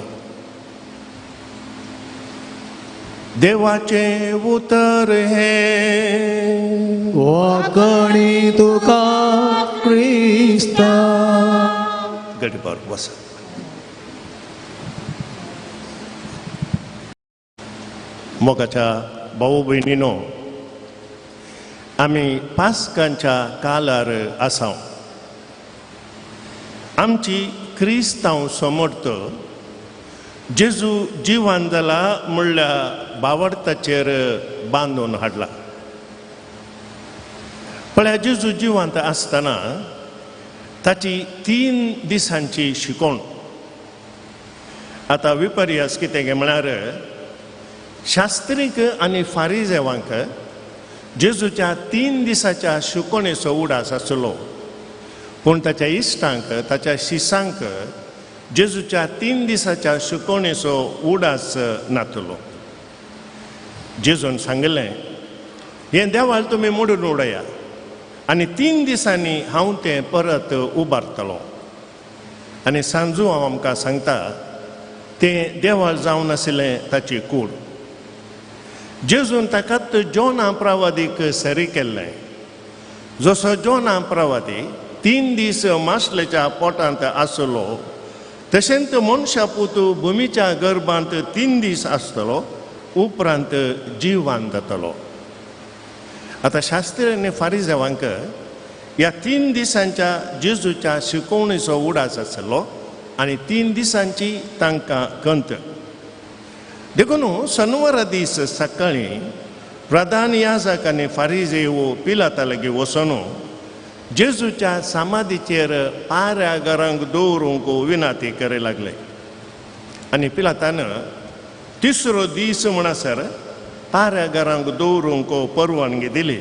देवाचें उतर हें वाकणी तुका क्रिस्ता. गडबर वस. मोगाच्या भाऊ भयणीनो, आमी पास्कांच्या कालार आसाव. आमची क्रिस्तांव समर्थ जेजू जिवान जाला म्हणल्या बावडताचेर बांदून हाडला. पळया, जेजू जिवांत आसतना ताची 3 दिसांची शिकवण. आतां विपर्यास कितें म्हळ्यार शास्त्रीक आनी फारिजेवांक जेजूच्या 3 दिसाच्या शिकोवणेचो उडास आसलो, पूण ताच्या इश्टांक ताच्या शिसांक जेजूच्या 3 दिसाच्या शिकोवणेचो उडास नातलो. जेजून सांगलें, हें देवाळ तुमी मोडून उडया आनी 3 दिसांनी हांव तें परत उबारतलो. आनी सांजू हांव आमकां सांगता, तें देवाळ जावन आशिल्लें ताची कूड. जेजून ताकात जोना प्रवादीक सरी केल्लें. जसो जोना प्रवादी 3 दीस मासलेच्या पोटांत आसलो, तशेंच मनशा पूत भुमीच्या गर्भांत 3 दीस आसतलो, उपरांत जिवान जातलो. आतां शास्त्री आनी फारिजेवांक ह्या 3 दिसांच्या जेजूच्या शिकोवणेचो उडास आसलो आनी 3 दिसांची तांकां कंत. देखून शनिवारा दीस सकाळीं प्रधान याजक आनी फारिजेव पिलाता लागीं वचून जेजूच्या समाधीचेर पाऱ्याघरांक दवरूंक विनाती करी लागले. आनी पिलातान 3रो दीस म्हणसर पाऱ्याघरांक दवरूंक परवानगी दिली,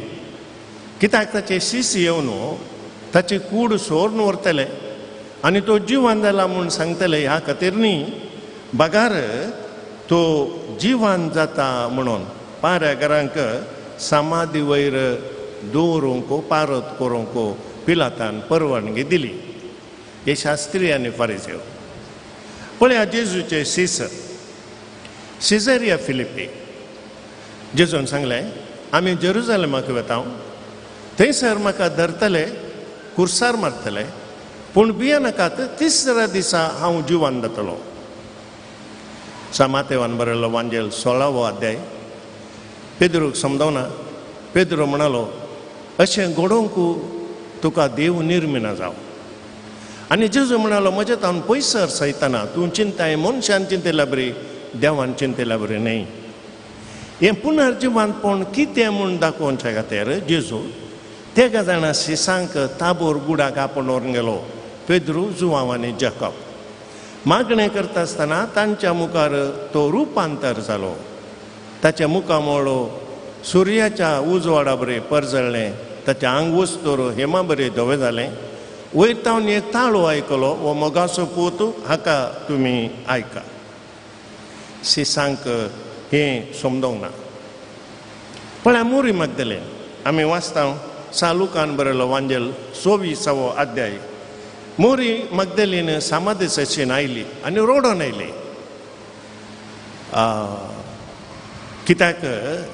कित्याक ताचे शिस येवन ताची कूड सोरून व्हरतले आनी तो जिवान जाला म्हूण सांगतले. ह्या खातीर न्ही बगार तो जिवान जाता म्हणून पाऱ्याघरांक समाधी वयर दवरूंक पारत करूंक पिलातान परवानगी दिली. हे शास्त्री आनी फारिजेव. पळया जेजूचे शिस सिजेरिया फिलिपी. जेजून सांगलें, आमी जेरुजलेमाक वता, थंयसर म्हाका धरतले, कुर्सार मारतले, पूण भियेनाकात, 3ऱ्या दिसा हांव जिवान जातलो. मातेवान बरयल्लो वांजेल 16वो अध्याय. पेद्रूक समजावना. पेद्रो म्हणालो, अशें घडोवंक तुका देव निर्मिना जावं. आनी जेजू म्हणालो, म्हज्या तावन पयसर सयतना तूं चिंताय मनशान चिंतल्या बरी देवान चिंतल्या बरी न्हय. हें पुनर्जिवंतपण कितें म्हूण दाखोवच्या खातीर जेजू तेगा जाणा शिसांक ताबोर गुडाक आपोवन व्हरून गेलो, पेद्रू, जुवांव आनी जेकब. मागणें करता आसतना तांच्या मुखार तो रुपांतर जालो. ताच्या मुखामळ सुर्याच्या उजवाडा बरें परजळ्ळें, ताचें आंग वस्तूर हेमा बरें धवें जालें. वयर तावन एक ताळो आयकलो, हो मोगाचो पूत, हाका तुमी आयका. शिसांक हें समजोंक ना. पळया मोरी मागतलें आमी वाचता सालुकान बरयलो वांजेल 24वो अध्याय. मोरी मगदलीन समाधी सशीन आयली आनी रोडोन आयली. कित्याक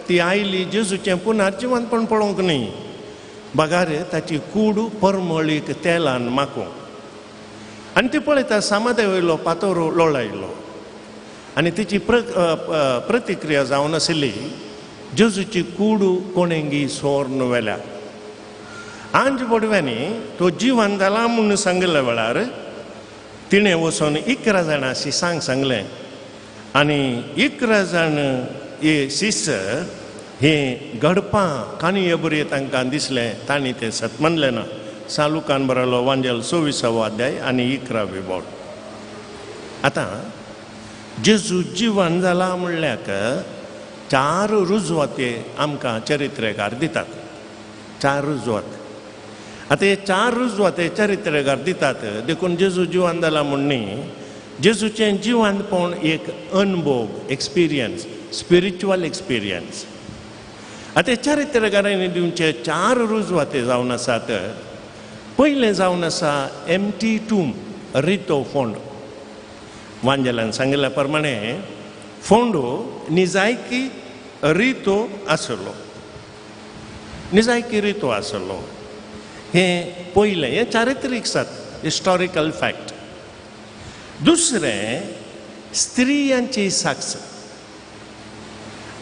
ती आयली जेजूचें पुनर्जिवंतपण पळोवंक न्ही, बगार ताची कूड परमळीक तेलान माकूंक. आनी ती पळयता समाधी वयलो पातोर लोळायलो आनी तिची प्रतिक्रिया जावन आशिल्ली, जेजूची कूड कोणेंगी सोर्न व्हेल्या. आंज बोडव्यांनी तो जिवन जाला म्हूण सांगिल्ल्या वेळार तिणें वचून 11 जाणां शिसांक सांगलें आनी 11 जाण हे शिस हे घडपां काणये बरी तांकां दिसलें, तांणी तें सत मानलें ना. सालुकान बरयलो वांजेल 24वो अध्याय आनी 11वी बोड. आतां जेजू जिवन जाला म्हणल्याक 4 रुजवाते आमकां चरित्रेकार दितात. 4 रुजवात. आतां हे 4 रुजवाते चरित्रेकार दितात देखून जेजू जिवन जाला म्हूण न्ही, जेजूचें जिवनपण एक अनुभव, एक्सपिरियन्स, स्पिरिच्युअल एक्सपिरियन्स. आतां चरित्रकारांनी दिवचे 4 रुजवाते जावन आसात. पयलें जावन आसा एम्प्टी टूम, रितो फोंड. वांजेलान सांगिल्ल्या प्रमाणे फोंडो निजायकी रितो आसलो, निजायकी रितो आसलो. हें पयलें, हें चारित्रीक सत, हिस्टॉरिकल फॅक्ट. दुसरें स्त्रियांची साक्ष.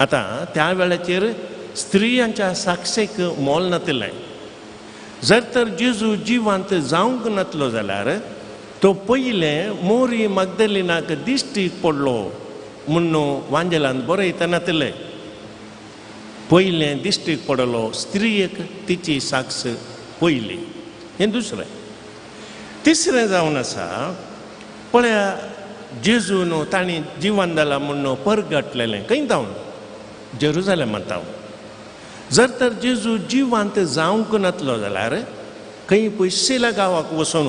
आतां त्या वेळाचेर स्त्रियांच्या साक्षेक मोल नातिल्लें. जर तर जेजू जिवांत जावंक नातलो जाल्यार तो पयलें मोरी मगदलिनाक दिश्टीक पडलो म्हूण वांजेलान बरयता नातिल्लें. पयलें दिश्टीक पडलो स्त्रियेक तिची साक्ष पयली, हें दुसरें. तिसरें जावन आसा, पळया जेजून तांणी जिवन जाला म्हूण परगटलेलें खंय जावन जेरुजालेमांत. जर तर जेजू जिवांत जावंक नातलो जाल्यार खंय पयशिल्ल्या गांवाक वचून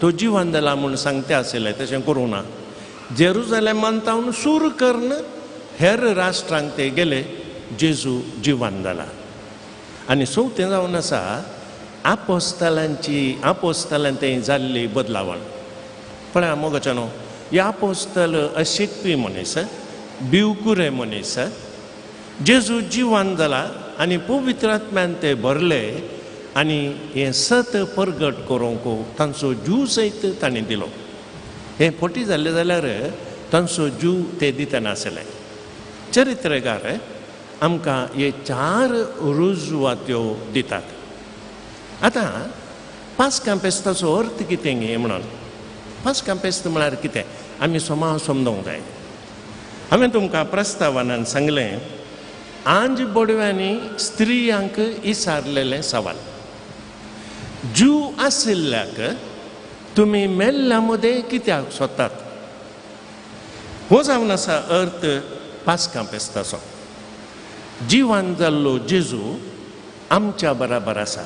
तो जिवान जाला म्हूण सांगते आशिल्लें, तशें करूंक ना. जेरुजालेमांत सूर करून हेर राष्ट्रांक ते गेले, जेजू जिवान जाला. आनी चवथें जावन आसा आपोस्तालांची, आपोस्तालान तें जाल्ली बदलावण. पळया मोगाच्यानो, ह्या आपोस्ताल अशिकपी मनीस, भिवकुरे मनीस, जेजू जिवान जाला आनी पवित्र आत्म्यान ते भरले आनी हें सत परगट करूंक तांचो जीव सयत तांणी दिलो. हें फटी जाल्लें जाल्यार तांचो जीव ते दितना आसले. चरित्रकार आमकां हे चार रुजवात्यो दितात. आतां पास्कां फेस्ताचो अर्थ कितें हें म्हणून, पास्कां फेस्त म्हळ्यार कितें आमी सोमा समजूंक जाय. हांवें तुमकां प्रस्तावनान सांगलें, आंज बोडव्यांनी स्त्रियांक इसारलेलें सवाल, जीव आशिल्ल्याक तुमी मेल्ल्या मदें कित्याक सोदतात, हो जावन आसा अर्थ पास्कां फेस्ताचो. जिवान जाल्लो जेजू आमच्या बराबर आसा,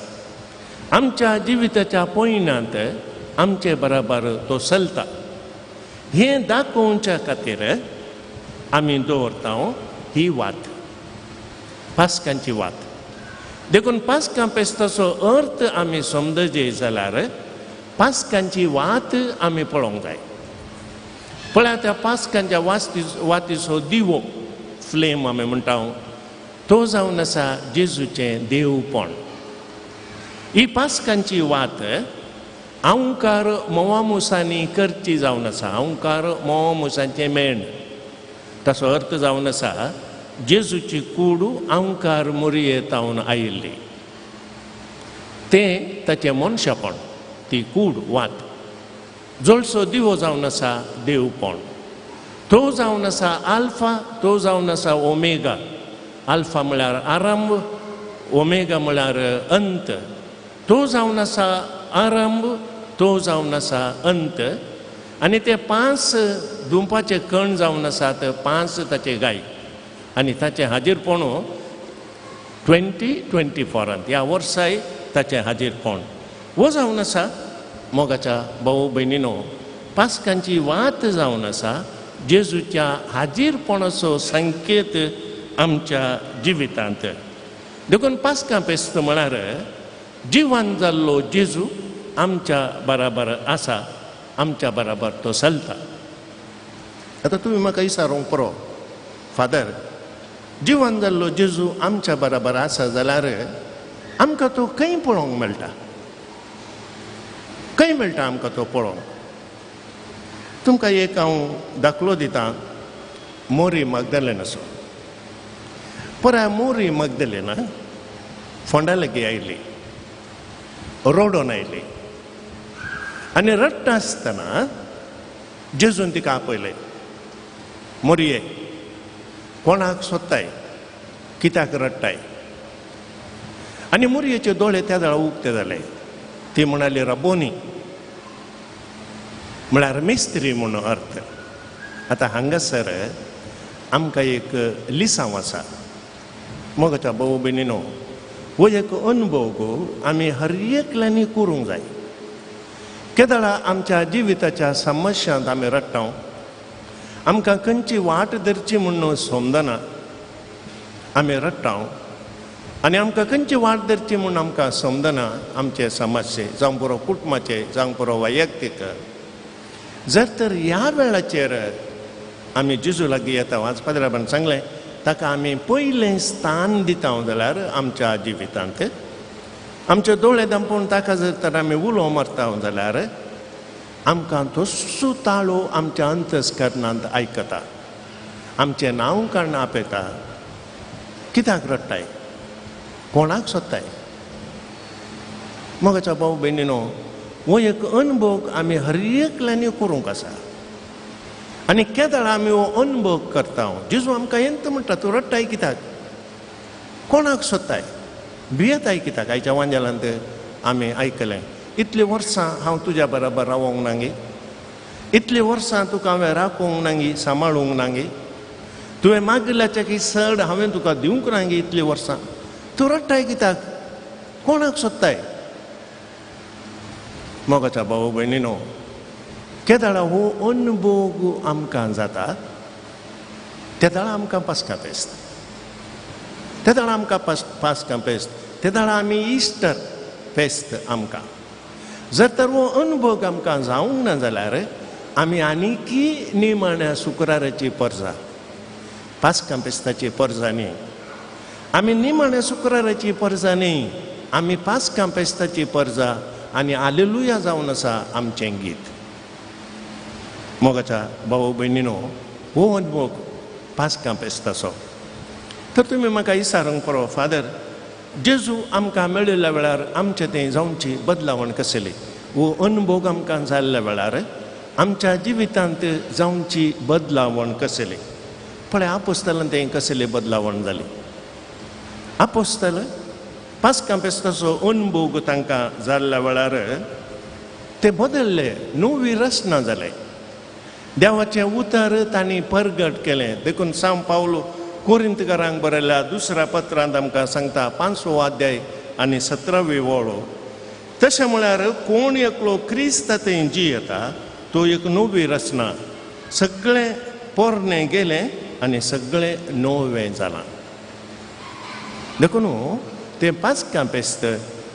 आमच्या जिविताच्या पयणांत आमचे बराबर तो चलता. हें दाखोवच्या खातीर आमी दवरता ही वात, पास्कांची वात. देखून पास्कां फेस्ताचो अर्थ आमी समजजे जाल्यार पास्कांची वात आमी पळोवंक जाय. पळया त्या पास्कांच्या वातीचो दिवो, फ्लेम आमी म्हणटा, तो जावन आसा जेजूचें देवपण. ही पास्कांची वात आंवकार मोवामुसांनी करची जावन आसा, आंवकार मोवामुसांचें मेण. ताचो अर्थ जावन आसा जेजूची कूड आंवकार मोरयेतावन आयिल्ली, तें ताचें मनशापण, ती कूड वात. जळसो दिवो जावन आसा देवपण, तो जावन आसा आल्फा, तो जावन आसा ओमेगा. आल्फा म्हळ्यार आरंभ, ओमेगा म्हळ्यार अंत. तो जावन आसा आरंभ, तो जावन आसा अंत. आनी ते पांच दुंपाचे कण जावन आसात, पांच ताचे गाय. आनी ताचें हाजीरपण 2024 ह्या वर्साय ताचें हाजीरपण हो जावन आसा. मोगाच्या भाव भयणीनो, पास्कांची वात जावन आसा जेजूच्या हाजीरपणाचो संकेत आमच्या जिवितांत. देखून पास्कां फेस्त म्हळ्यार जिवान जाल्लो जेजू आमच्या बराबर आसा, आमच्या बराबर तो चलता. आतां तुमी म्हाका विचारूंक पुरो, फादर, जिवान जाल्लो जेजू आमच्या बराबर आसा जाल्यार आमकां तो खंय पळोवंक मेळटा, खंय मेळटा आमकां तो पळोवंक? तुमकां एक हांव दाखलो दितां, मोरी मागदलेनाचो. पराय मोरी मागदलेना फोंडा लागीं आयली, रडोन आयली आनी रडटा आसतना जेजून तिका आपयलें, मोरये कोणाक सोदताय, कित्याक रडटाय? आनी मोरयेचे दोळे त्या वेळार उक्ते जाले. ती म्हणाली रबोनी, म्हळ्यार मिस्त्री म्हूण अर्थ. आतां हांगासर आमकां एक लिसांव आसा. मोगाच्या भाव भयणीनो, हो एक अनुभव गो आमी हर एकल्यांनी करूंक जाय. केदळा आमच्या जिविताच्या समस्यांत आमी रडटा, आमकां खंयची वाट धरची म्हूण समजना, आमी रडटा आनी आमकां खंयची वाट धरची म्हूण आमकां समजना. आमचे समस्ये जावं पुरो कुटुंबाचे, जावं पुरो वैयक्तीक. जर तर ह्या वेळाचेर आमी जेजू लागीं येता, आज पाद्राबान सांगलें, ताका आमी पयलें स्थान दिता जाल्यार आमच्या जिवितांत आमचे दोळे दामपून ताका जर तर आमी उलो मारता जाल्यार आमकां तस्सो ताळो आमच्या अंतस्करणांत आयकता, आमचें नांव काडून आपयता. कित्याक रडटाय, कोणाक सोदताय? मोगाच्या भाव भयणीनो, हो एक अनुभव आमी हर एकल्यांनी करूंक आसा. आनी केदळा आमी हो अनुभव करता, जेजू आमकां येंत म्हणटा, तूं रडटाय कित्याक, कोणाक सोदताय, भियेताय कित्याक? आयच्या वांजेलांत आमी आयकलें, इतलीं वर्सां हांव तुज्या बराबर रावोंक नागी, इतलीं वर्सां तुका हांवें राखूंक नागी, सांबाळूंक नागी, तुवें मागिल्ल्याच्या की चड हांवें तुका दिवंक ना गे इतलीं वर्सां, तूं रडटाय कित्याक, कोणाक सोदताय? मोगाच्या भाव भयणीनो, केदाळा हो अनभोग आमकां जाता तेदाळा आमकां पास्का फेस्त, तेदाळा आमकां पास्का फेस्त, तेदाळा आमी इस्टर फेस्त आमकां. जर तर हो अनभोग आमकां जावंक ना जाल्यार आमी आनीकी निमाण्या शुक्राराची परजा, पास्का फेस्ताची परजा न्ही, आमी निमाण्या शुक्राराची परजा न्ही, आमी पास्का फेस्ताची परजा आनी आलेलुया जावन आसा आमचें गीत. मोगाच्या भाव भयणीनो, हो अनभोग पास्का फेस्ताचो. तर तुमी म्हाका विचारूंक पुरो, फादर जेजू आमकां मेळिल्ल्या वेळार आमचें तें जावची बदलावण कसली, हो अनभोग आमकां जाल्ल्या वेळार आमच्या जिवितांत जावची बदलावण कसली? पळय आपोस्तालान तें कसली बदलावण जाली. आपोस्ताल पास्का फेस्ताचो अनभोग तांकां जाल्ल्या वेळार ते बदल्ले, नवी रचना जाले, देवाचें उतर तांणी परगट केलें. देखून सांव पावलो कोरिंतकारांक बरयल्या दुसऱ्या पत्रांत आमकां सांगता 5वो अध्याय आनी 17वी वळ, तशें म्हळ्यार कोण एकलो क्रिस्त थंय जियेता तो एक नवी रचना, सगळें पोरणें गेलें आनी सगळें नवें जालां. देखून तें पास्का फेस्त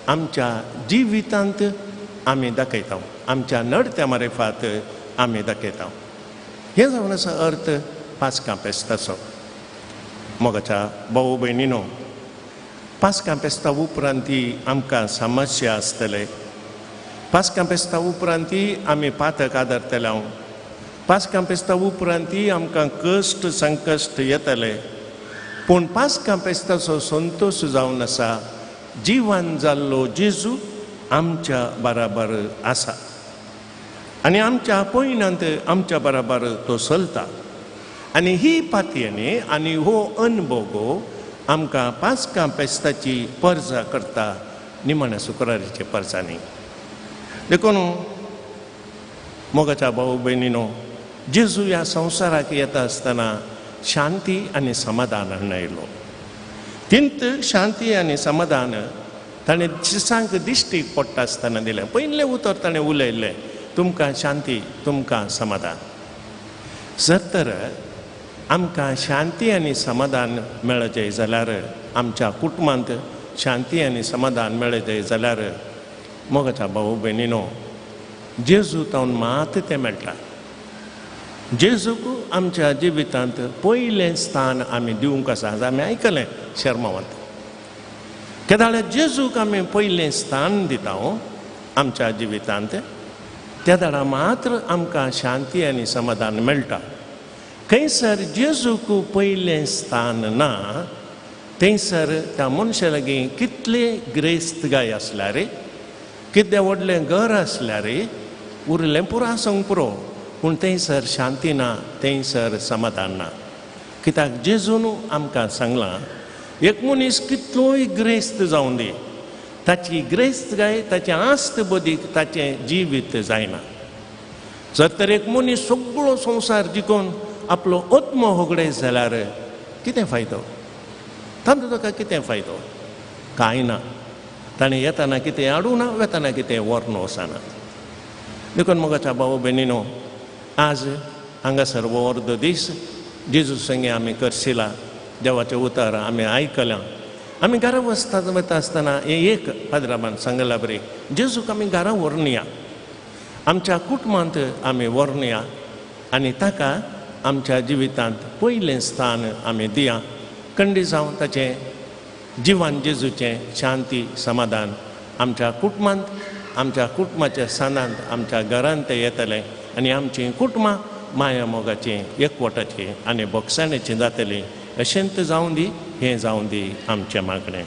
आमच्या जिवितांत आमी दाखयता, आमच्या नडत्या मारिफात आमी दाखयता. हें जावन आसा अर्थ पास्का फेस्ताचो. मोगाच्या भाव भयणीनो, पास्का फेस्ता उपरांती आमकां समस्या आसतले, पास्का फेस्ता उपरांती आमी पातक आदरतले, पास्का फेस्ता उपरांती आमकां कश्ट संकश्ट येतले, पूण पास्का फेस्ताचो संतोश जावन आसा जिवन जाल्लो जेजू आमच्या बराबर आसा आनी आमच्या पयणांत आमच्या बराबर तो चलता. आनी ही पातयेणी आनी हो अनभोग आमकां पास्का फेस्ताची परजा करता, निमाण्या शुक्राराचे परजा न्ही. देखून मोगाच्या भाव भयणीनो, जेजू ह्या संवसाराक येता आसतना शांती आनी समाधान हाडून आयलो. तिंत शांती आनी समाधान ताणें दिसांक दिश्टीक पडटा आसतना दिलें. पयलें उतर ताणें उलयल्लें, तुमकां शांती, तुमकां समाधान. जर तर आमकां शांती आनी समाधान मेळचें जाल्यार, आमच्या कुटुंबांत शांती आनी समाधान मेळचें जाल्यार मोगाच्या भाव भयणीनो, जेजू तावन मात तें मेळटा. जेजूक आमच्या जिवितांत पयलें स्थान आमी दिवंक आसा. आज आमी आयकलें शर्मावांत, केदाळे जेजूक आमी पयलें स्थान दिता आमच्या जिवितांत, त्या दाडा मात्र आमकां शांती आनी समाधान मेळटा. खंयसर जेजूक पयलें स्थान ना थंयसर त्या मनशा लागीं कितले ग्रेस्त गाय आसल्यार, कितलें व्हडलें घर आसल्यार उरलें पुरो आसूंक पुरो, पूण थंयसर शांती ना, थंयसर समाधान ना. कित्याक जेजून आमकां सांगलां, एक मनीस कितलोय ग्रेस्त जावं दी, ताची ग्रेस्त गाय ताचें आस्त बदीक ताचें जिवीत जायना. जर तर एक मनीस सगळो संवसार जिखून आपलो आत्मो होगडे जाल्यार कितें फायदो? तांचो ताका कितें फायदो? कांय ना. ताणें येतना कितें हाडूं ना, वेतना कितें व्हरून वचना. देखून मोगाच्या भाव भयणीनो, आज हांगासर हो अर्दो दीस जेजू संगे आमी करशिला, देवाचें उतर आमी आयकलां. आमी घरा वचता वता आसतना हें एक पाद्राबान सांगला बरी, जेजूक आमी घरा व्हरून या, आमच्या कुटुंबांत आमी व्हरून या आनी ताका आमच्या जिवितांत पयलें स्थान आमी दिया. कंडी जावं ताचें जिवन जेजूचें शांती समाधान आमच्या कुटुंबांत, आमच्या कुटुंबाच्या स्थानांत, आमच्या घरांत तें येतलें आनी आमचीं कुटुंबां माया मोगाचीं, एकवटाचीं आनी बोगसाणेचीं जातलीं. अशेंच जावं दी, हें जावं दी आमचें मागणें.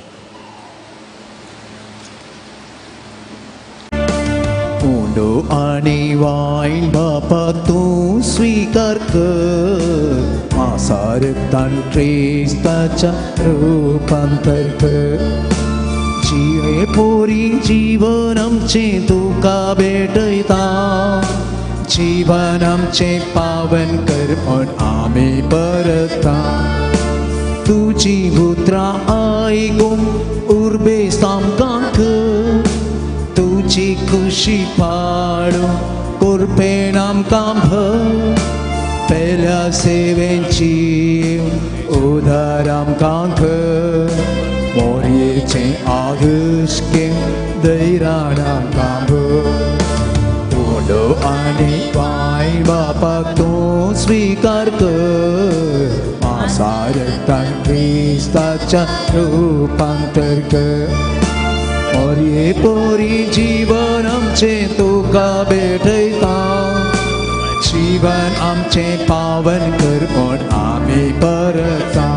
उंडो आनी वायन बापा तूं स्विकार कर, मासारतान क्रिस्ताच्या रुपांतर कर. जिये पोरी जीवन आमचें तुका भेटयता, जीवन आमचें पावन कर म्हूण आमी परता. तुजी उतरां आयकूंक उर्बेस्त आमकां कर, तुजी खुशी पाडूंक कुरपेन आमकां भर. पेल्या सेवेची उदार आमकां कर, मोरयेचें आगुशकें दैरान आमकां भर. उंडो आनी वायन बापाक तूं स्विकार कर, मासारक्तान क्रिस्ताच्या रुपांतर कर. मोरये पोरी जीवन आमचें तुका भेटयता, जीवन आमचें पावन कर म्हूण आमी परता.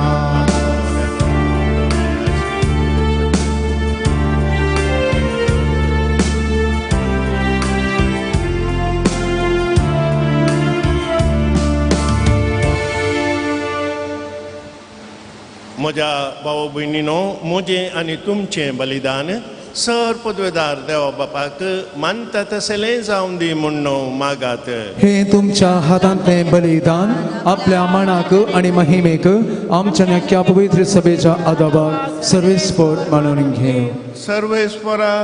म्हज्या भाव भयणीनो, म्हजें आनी तुमचें बलिदान सर पदवेदार देवा बापाक मानता तसलें जावन दी म्हूण मागात. हे तुमच्या हातांतलें बलिदान आपल्या मानाक आनी महिमेक आमच्या नक्या पवित्र सभेच्या आदाबाक सर्वेस्पोर मानून घे. सर्वेस्पोरा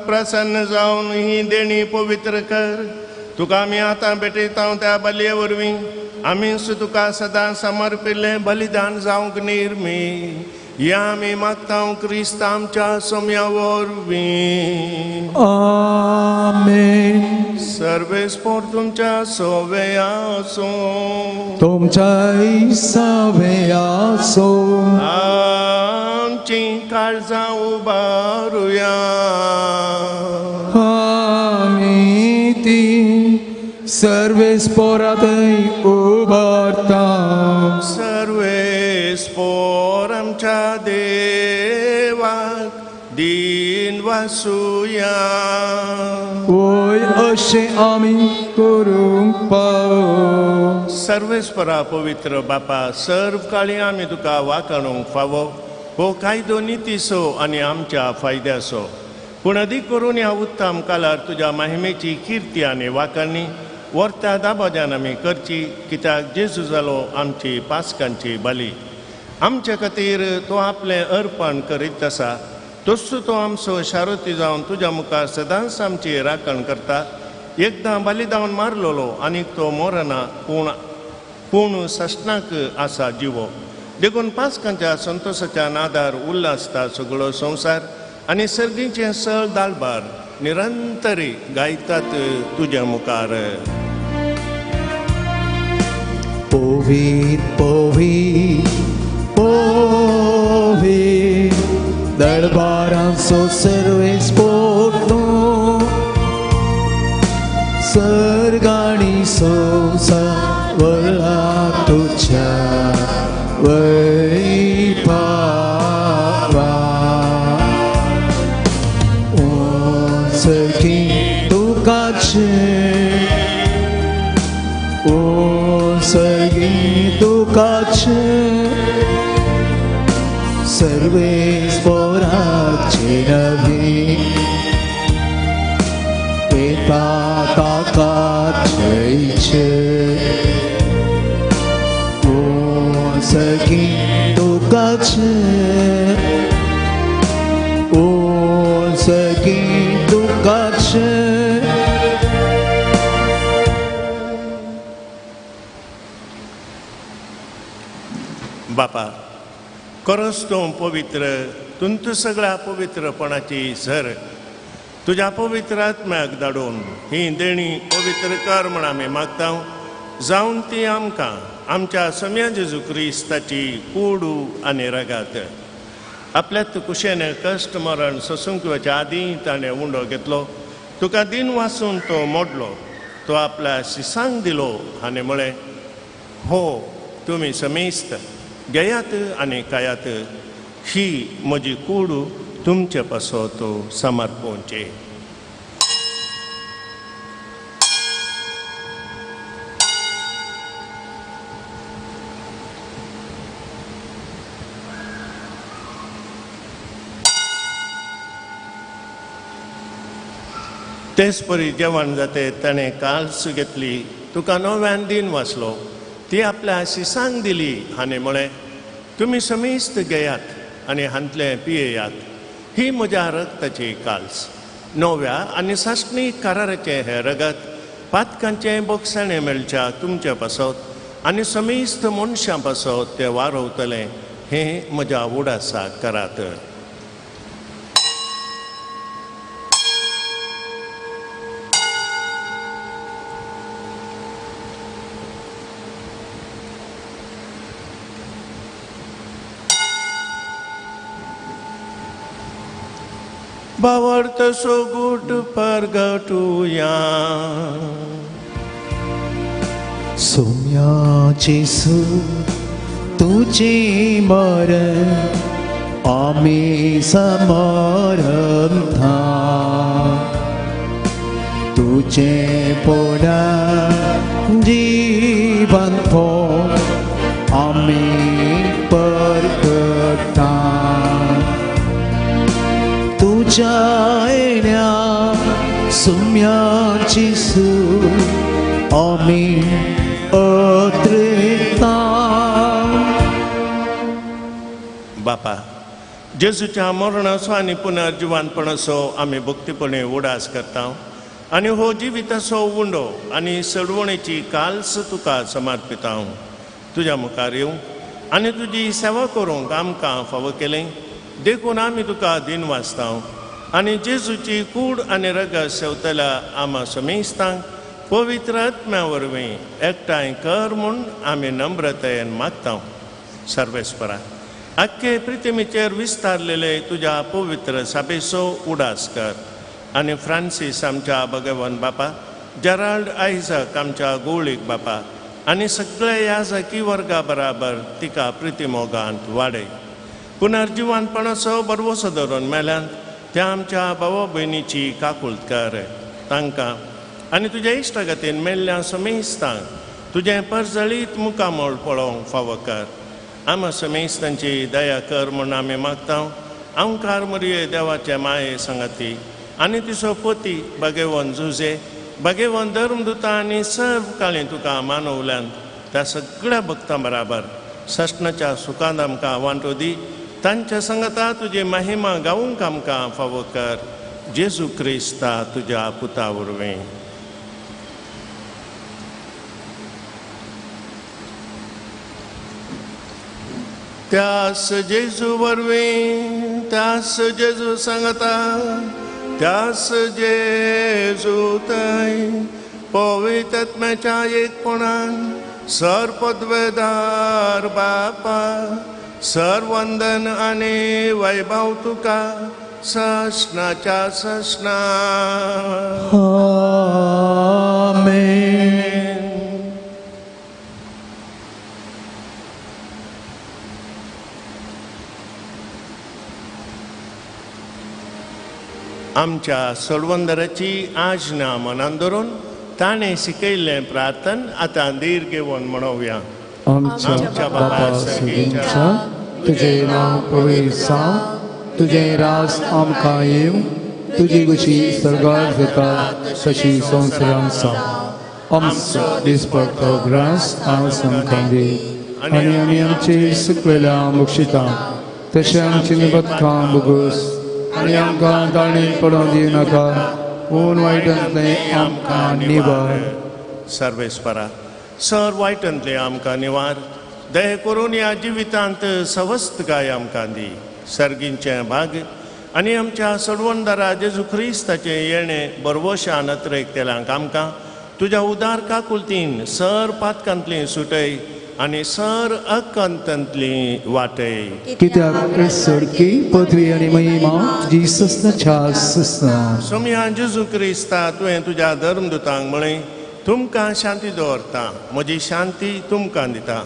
प्रसन्न जावन ही देणी पवित्र कर. तुका आमी आतां भेटयता त्या बलये वरवीं आमीच तुका सदां समर्पिल्लें बलिदान जावंक निर्मी. या आमी मागता क्रिस्त आमच्या सोम्या वरवीं. आमेन. सर्वेस्पोर तुमच्या सोवे आसूं, तुमच्याय सवे आसूं. आमची काळजां उबारुया, आमी ती सर्वेस्पोरातय उबारता. सर्वेस्पोर आमच्या देवाक दीन वासुया. वय अशें आमी करूंक पावो. सर्वेस्परा पवित्र बापा, सर्व काळी आमी तुका वाकाणूंक फावो हो कायदो नितीचो आनी आमच्या फायद्याचो. पूण अदीक करून ह्या उत्तम कालार तुज्या महिमेची किर्ती आनी वाकाणी वर्त्या दाबाज्यान आमी करची, कित्याक जेजू जालो आमची पासकांची बली. आमचे खातीर तो आपलें अर्पण करीत आसा, तसो तो आमचो शारुती जावन तुज्या मुखार सदांच आमची राखण करता. एकदां बलिदान मारलेलो आनीक तो मोरना, पूण पूण सश्णाक आसा जिवो. देखून पासकांच्या संतोशाच्या नादार उल्हासता सगळो संवसार आनी सर्गीचें सळ दालबार निरंतरी गायतात तुज्या मुखार. पोवीत पोवीत पोवीत दरबारांचो सर्वेस्पोर तूं, सर्गाणी संवसार वरला तुज्या वैभावा. सखी तुकाचे, ओ सखी तुकाचे, सर्वेस्पोराचे नवी पिता ताका जयचे. ओ सखी तुकाचे, ओ सखी तुकाचे. बापा, खरोच तूं पवित्र, तुंत सगळ्या पवित्रपणाची झर. तुज्या पवित्र आत्म्याक धाडून ही देणी पवित्र कर म्हण आमी मागता, जावन ती आमकां आमच्या सम्या जेजू क्रिस्ताची कुडू आनी रगात. आपल्याच कुशेन कश्ट मरण सोसूंक वच्या आदीं ताणें उंडो घेतलो, तुका दिन वासून तो मोडलो, तो आपल्या शिसांक दिलो आनी म्हळें, हो तुमी समेस्त घेयात आनी खायात, ही म्हजी कूड तुमचे पासत समर्पणची. तेच परी जेवण जाते ताणें काल्स घेतली, तुका नव्यान दिन वाचलो, ती आपल्या शिसांक दिली आनी म्हळें, तुमी समेस्त घेयात आनी हांतलें पियेयात, ही म्हज्या रक्ताची काल्स, नव्या आनी सासणी कराराचें हें रगत पातकांचें बोगसाणें मेळच्या तुमचे पासत आनी समेस्त मनशां पासत तें वारवतलें, हें म्हज्या उडासाक करात. बावर्त सोगूट परगटुया. सोम्या जेसू तुझे मरण आमी समरंथा, तुझे पोडा जीवंतो आमी परगटा, तुझ्या येण्या सोम्या जेसू आमी अत्रेता. बापा, जेजूच्या मरणाचो आनी पुनर्जिवानपणाचो आमी भक्तीपणे उडास करता आनी हो जिविताचो उंडो आनी सडवणेची काल्स तुका समर्पिता. तुज्या मुखार येवंक आनी तुजी सेवा करूंक आमकां फावो केलें देखून आमी तुका दिन वाचता आनी जेजूची कूड आनी रगत सेवतल्या आमा समेस्तांक पवित्र आत्म्या वरवीं एकठांय कर म्हूण आमी नम्रतायेन मागता. सर्वेस्परा, आख्खे प्रितिमेचेर विस्तारलेले तुज्या पवित्र साबेचो उडास कर आनी फ्रांसीस आमच्या भगवान बापा, जेराल्ड आयझक आमच्या गोवळीक बापा आनी सगळ्या याजकी वर्गा बराबर तिका प्रितिमोगांत वाडय. पुनर्जिवानपणाचो बरवसो धरून मेल्यान त्या आमच्या भावा भयणीची काकूळत कर, तांकां आनी तुज्या इश्टागतीन मेल्ल्या समेस्तांक तुजें परजळीत मुखामळ पळोवंक फावो कर. आमा समेस्तांची दया कर म्हूण आमी मागता. आमकार मरये देवाचे माये सांगाती आनी तिचो पती भगेवन जुजे, भगेवन धर्मदुता आनी सर्व काळी तुका मानवल्यान त्या सगळ्या भक्तां बराबर सस्नाच्या सुखांत आमकां वांटो दी. तांच्या सांगाता तुजी महिमा गावूंक आमकां फावो कर. जेजू क्रिस्ता तुज्या पुता वरवीं. त्यास जेजू वरवीं, त्यास जेजू सांगता, त्यास जेजू थंय पवित्र आत्म्याच्या एकपणान सर पदवेदार बापा, सर वंदन आनी वैभव तुका सस्नाच्या सस्ना. आमेन. आमच्या सोडवंदराची आज्ञा मनान धरून ताणें शिकयल्लें प्रार्थन आतां धीर घेवन म्हणोवया. आमच्या बापा सगळींच्या तुजें नांव पवित्र जावं, तुजें राज आमकां येवं, तुजी खुशी स्वर्गार जाता तशी संवसारांत जावं. आमचो दिसपडतो ग्रास आज आमकां दी आनी आमी आमचे सुकलेल्या बक्षिता तशें आमची निबदकां भोगोस आनी आमकां ताणें पडोवंक दिवनाका, पूण वायटांतलें आमकां निवार. सर्वेस्परा, सर वायटांतलें आमकां निवार, दया करून ह्या जिवितांत सवस्तकाय आमकां दी. सर्गींचें भाग आनी आमच्या सडवणदारा जेजू क्रिस्ताचें येणें बरवशान अत्रेक तेलांक आमकां तुज्या उदार काकुलतीन सर पातकांतली सुटय आनी सर अकंतांतली वाटय. कित्याक सोडकी पदवी आनी महिमा जी सस्नाच्या सस्ना. सोमया जेजू क्रिस्ता, तुवें तुज्या धर्मदुतांक म्हळें, तुमकां शांती दवरता, म्हजी शांती तुमकां दिता.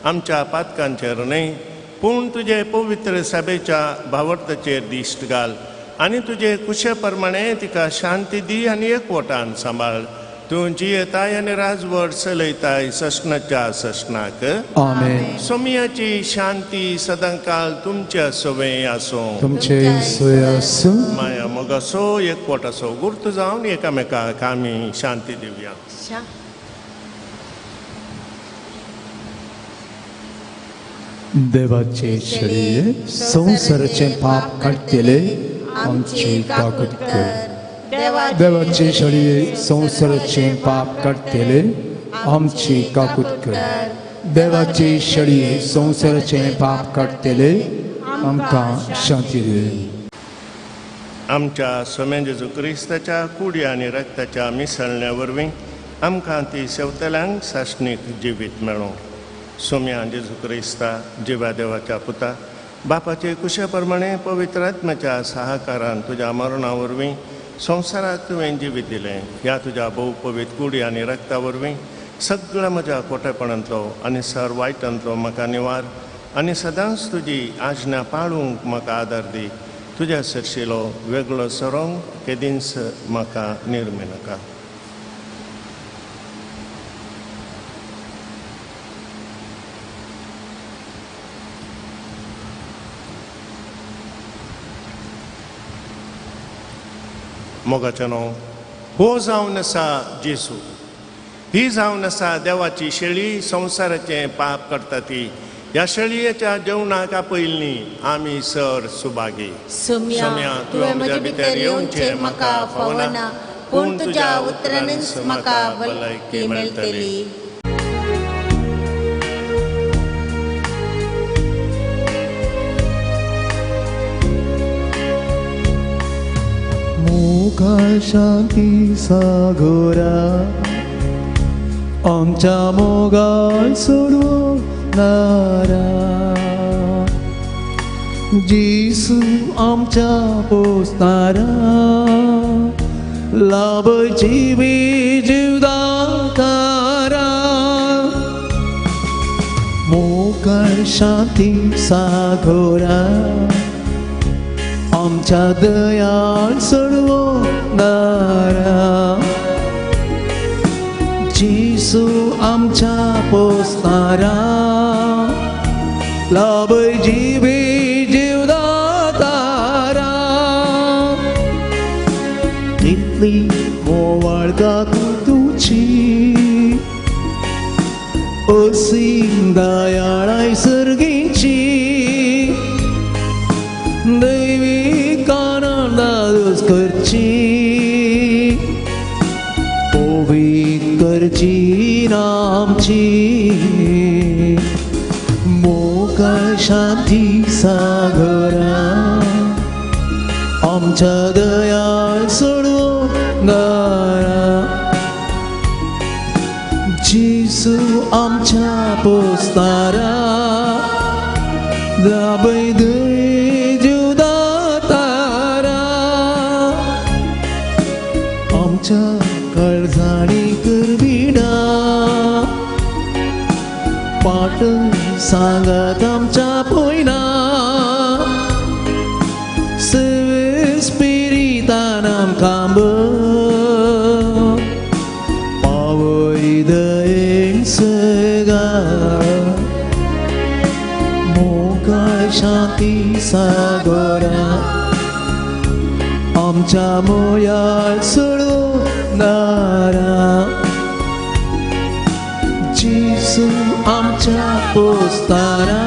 आमच्या पातकांचेर न्हय पूण तुजे पवित्र सभेच्या भावार्थाचेर दिश्ट घाल आनी तुजे कुशे प्रमाणे तिका शांती दी आनी एकवटान सांबाळ. तूं जियेताय आनी राजवट चलयताय सस्नाच्या सस्नाक. आमेन. सोमियाची शांती सदांकाल तुमच्या सवय आसूं. तुमचे सोय आसूं. माया मोगाचो एकवटाचो गुर्त जावन एकामेकाक आमी शांती दिवया. देवाचे शरीर संवसाराचे पाप काडटले आमची काकूत कर. देवाचे शरीर संवसाराचे पाप काडटले आमची काकूत कर. देवाचे शरीर संवसाराचे पाप काडटले आमकां शांती दी. आमच्या स्वामी जेजू क्रिस्ताच्या कुडी आनी रक्ताच्या मिसळण्या वरवीं आमकां ती शेवतल्यांक सासणीक जिवीत मेळूं. सोम्या जेजू क्रिस्ता जिवा देवाच्या पुता बापाचे कुशे प्रमाणे पवित्र आत्म्याच्या सहाकारान तुज्या मरणा वरवीं संवसाराक तुवें जिवीत दिलें. ह्या तुज्या भोव पवित्र कुडी आनी रक्ता वरवीं सगळ्या म्हज्या खोटेपणांतलो आनी सर वायटांतलो म्हाका निवार आनी सदांच तुजी आज्ञा पाळूंक म्हाका आदार दी. तुज्या सरशिलो वेगळो सरोंक केदींच म्हाका निर्मी नाका. मोगाच्यानो हो जावन आसा जेजू, ही जावन आसा देवाची शेळी संवसाराचें पाप करता ती. ह्या शेळयेच्या जेवणाक आपयल्ली आमी सर सुभागी. सोम्या तुवें म्हज्या भितर येवचें म्हाका फावना, पूण तुज्या उतरानच म्हाका भलायकी मेळटली. मोगाळ शांती सागोरा आमच्या मोगाळ सोडवणारा जेजू आमच्या पोसणारा लाभ जिवी जिवदातारा. मोगाळ शांती सागोरा आमच्या दयाळ सोडवणारा जेजू आमच्या पोसणारा लाभ जिवी जिवदातारा. कितली मोवाळ काकूत तुजी असीम दयाळाय सर्गीची दैवी कानंदादोस करची पवित्र करची आमची. मोगाळ शांती सागरा आमच्या दयाळ सोडवणारा जेजू आमच्या पोसणारा दाबय जिवदातारा. आमच्या काळजांनी करविणा पाट सांगात आमच्या पोयना स्पिरितान आमकां पावय दयेन सगा. मोगाळ शांती सागोरा आमच्या मोयाळ सोडवणारा जेजू आमच्या पोसणारा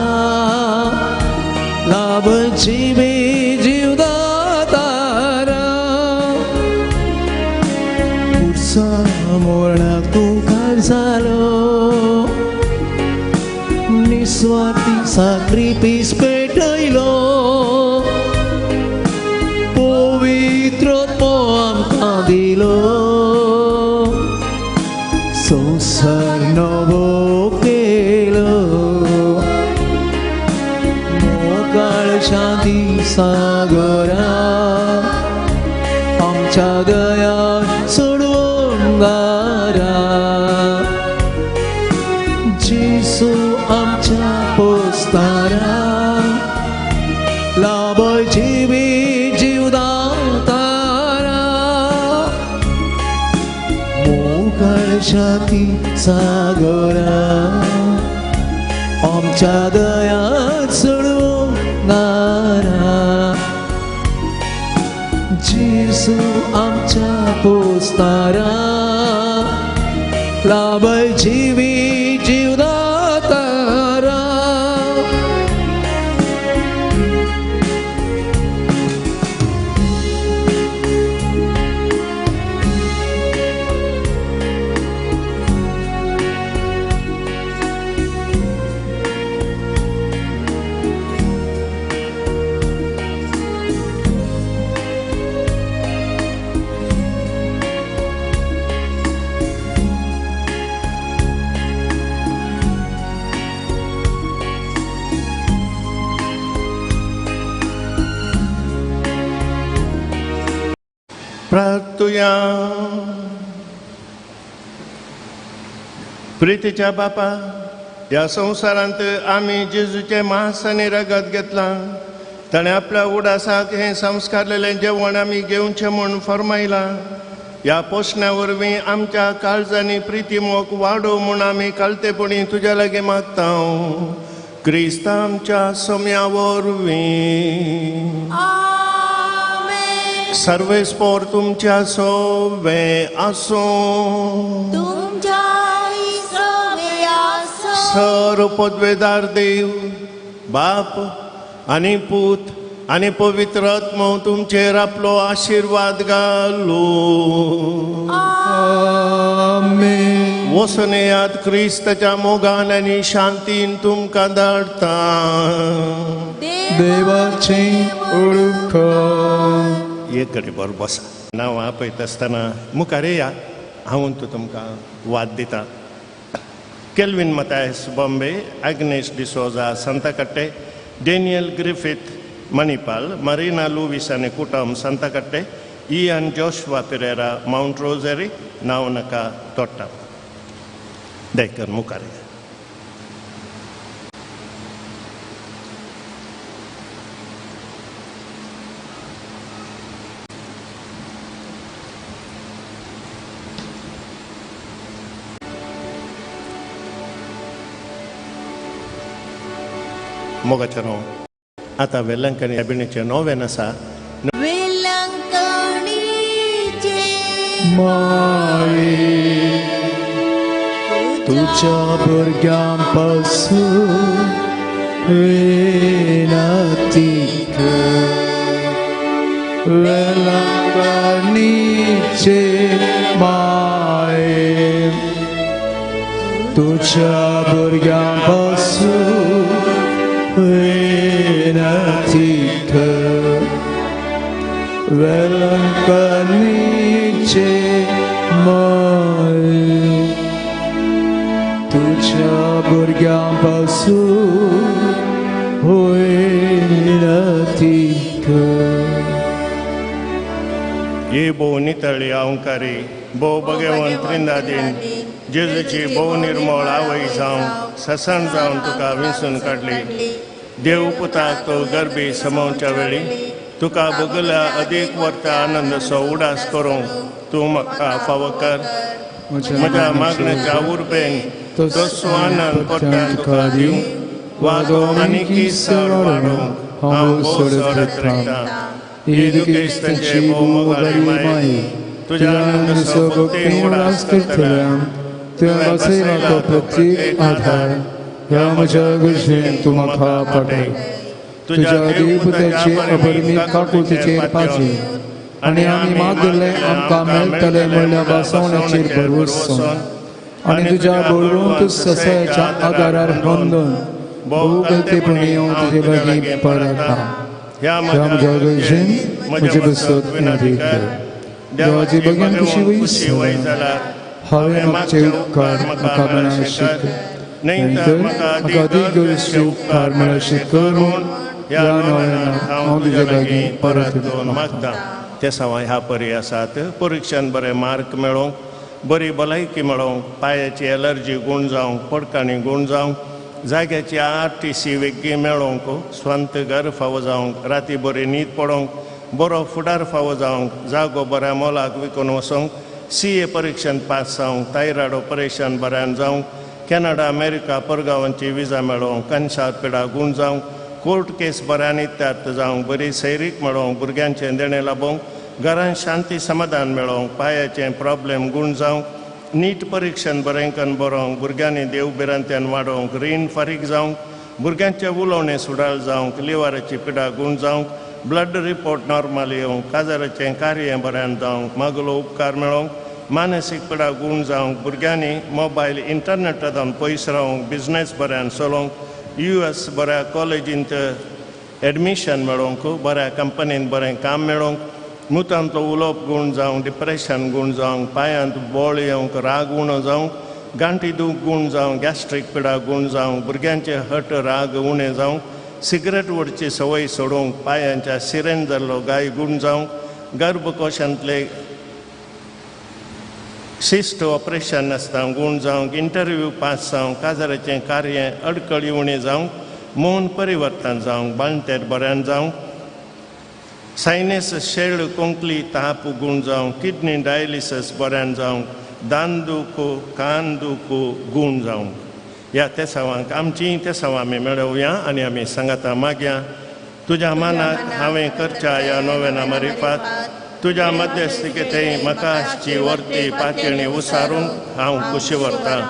लाभ जिवी जिवदातारा. पुरसा मोरणाक तूं खाल जालो निस्वार्थी साक्रिफीस पेटयलो पवित्र आमकां दिलो संवसार नवो केलो. मोगाळ शांती सागोरा आमच्या दयाळ सोडवणारा जेजू आमच्या पोसणारा लाभ जिवी जिवदातारा. मोगाळ शांती सागोरा आमच्या दयाळ सोडवणारा जेजू आमच्या पोस्तारा लाभय जिवी जीवदातारा. प्रार्थुया. प्रितीच्या बापा, ह्या संवसारांत आमी जेजूचें मांस आनी रगत घेतलां. ताणें आपल्या उडासाक हें संस्कारलेलें जेवण आमी घेवचें म्हूण फर्मायलां. ह्या पोशण्या वरवीं आमच्या काळजांनी प्रिती मोग वाडोव म्हूण आमी कालतेपणी तुज्या लागीं मागता. क्रिस्त आमच्या सम्या वरवीं. सर्वेस्पोर तुमच्या सोवे आसूं. सर पदवेदार देव बाप आनी पूत आनी पवित्र आत्मो तुमचेर आपलो आशिर्वाद घालूं. आमेन. वचून येयात क्रिस्ताच्या मोगान आनी शांतीन तुमकां धाडटा. देवाचें उपकार. एक घडी बरो बसा. नांव आपयता आसतना मुखार येया, हांव तुमकां वाद दिता. Kelvin Mathias Bombay, Agnes D'Souza Santhakatte, Daniel Griffith Manipal, Marina Lewis आनी कुटुंब Santhakatte, Ian Joshua Pereira Mount Rosary, नांव नाका तोट्टा. देखून मुखार येया. मोगाचें नांव आतां वेलंकणी अभिणीचें नोवेन आसा. माये तुज्या भुरग्यां पासून विनंती कर. वेलंकणीचे माये तुज्या भुरग्यां पासून विनंती कर. वेलंकणीचे माये तुज्या भुरग्यां पासून विनंती कर. ही भोव नितळी अहंकारी भोव भगवंत त्रिंदादीन जेजूची भोव निर्मळ आवय जावन ससन जावन तुका विंचून काडली. देव पुताक तो गरबी समावच्या वेळी तुका बगल्या अदीक वर्ता आनंदसो उडास करूंक तूं म्हाका फावो कर. म्हज्या मागण्याच्या उर्बेन तसो आनंद परत्यान तुका दिवं वा तो आनीकय चड वाडोवंक हांव भोव चड अत्रेकतां. जेजू क्रिस्ताचे भोव मोगाळी माये तुज्या आनंदसो भक्तीन उडास करतल्यांक तुवें बसयला तो प्रत्येक आधार ह्या म्हज्या गरजेन तूं म्हाका पाटय. तुज्या देवपुताचे अपरिमीत काकुळतेचेर पाजी आनी आमी मागिल्लें आमकां मेळटलें म्हणल्या बसवण्याचेर भरवंसो आनी तुज्या बळवंत ससायाच्या आदारार बांदून भोव गलतेपणी हांव तुजे लागीं परता. ह्या म्हज्या गरजेन म्हजे बसत विनंती कर. देवाची बगेन खुशी वयस हांवें मागचे उपकार म्हाका मेळाशे कर, न्हय तर म्हाका अदीक गरजेचे उपकार मेळाशे कर म्हूण ह्या नव्यान हांव तुजे लागीं परत मागता. ते सवाय ह्या परी आसात. परिक्षेन बरे मार्क मेळोवंक, बरी भलायकी मेळोवंक, पांयाची एलर्जी गूण जावंक, पडकाणी गूण जावंक, जाग्याची RTC वेगळी मेळोवंक, स्वंत घर फावो जावंक, राती बरी न्हीद पडोवंक, बरो फुडार फावो जावंक, जागो बऱ्या मोलाक विकून वचोंक, CA परिक्षेन पास जावंक, थायरॉयड ऑपरेशन बऱ्यान जावंक, कॅनडा अमेरिका परगांवांची विजा मेळोवंक, कनशार पिडा गूण जावंक, कोर्ट केस बऱ्यान इत्यार्थ जावंक, बरी सैरीक मेळोवंक, भुरग्यांचें देणें लाबोवंक, घरांत शांती समाधान मेळोवंक, पांयाचें प्रॉब्लेम गूण जावंक, नीट परिक्षण बरें करून बरोवंक, भुरग्यांनी देव भिरांत्यान वाडोवंक, रीण फारीक जावंक, भुरग्यांचें उलोवणें सुडाळ जावंक, लिवराची पिडा गूण जावंक, ब्लड रिपोर्ट नॉर्मल येवंक, काजाराचें कार्य बऱ्यान जावंक, मागलो उपकार मेळोवंक, मानसीक पिडा गूण जावंक, भुरग्यांनी मोबायल इंटरनेटांतल्यान पयस रावंक, बिजनेस बऱ्यान चलोवंक, US बऱ्या कॉलेजींत एडमिशन मेळोवंक, बऱ्या कंपनींत बरें काम मेळोवंक, मुतांतलो उलोवप गूण जावंक, डिप्रेशन गूण जावंक, पांयांत बळ येवंक, राग उणो जावंक, गांठी दूख गूण जावंक, गॅस्ट्रीक पिडा गूण जावंक, भुरग्यांचे हट राग उणें जावंक, सिगरेट ओडची संवय सोडोवंक, पांयांच्या सिरेन जाल्लो गाय गूण जावंक, गर्भकोशांतले सिस्ट ऑपरेशन नासता गूण जावंक, इंटरव्यू पास जावंक, काजाराचें कार्य अडकळी उणें जावंक, मौन परिवर्तन जावंक, बाळंतेर बऱ्यान जावंक, सायनस शेळ कोंकली ताप गूण जावंक, किडनी डायलिसीस बऱ्यान जावंक, दान दुखो कान दुखो गूण जावंक. ह्या तेसावांक आमचीं तेसावां आमी मेळोवया आनी आमी सांगाता मागया. तुज्या मानाक हांवें करच्या ह्या नोवेना मारिफात तुज्या मध्यस्थिकेंत म्हाका आसची वर्ती पातयेणी उसारूंक हांव खुशी व्हरतां.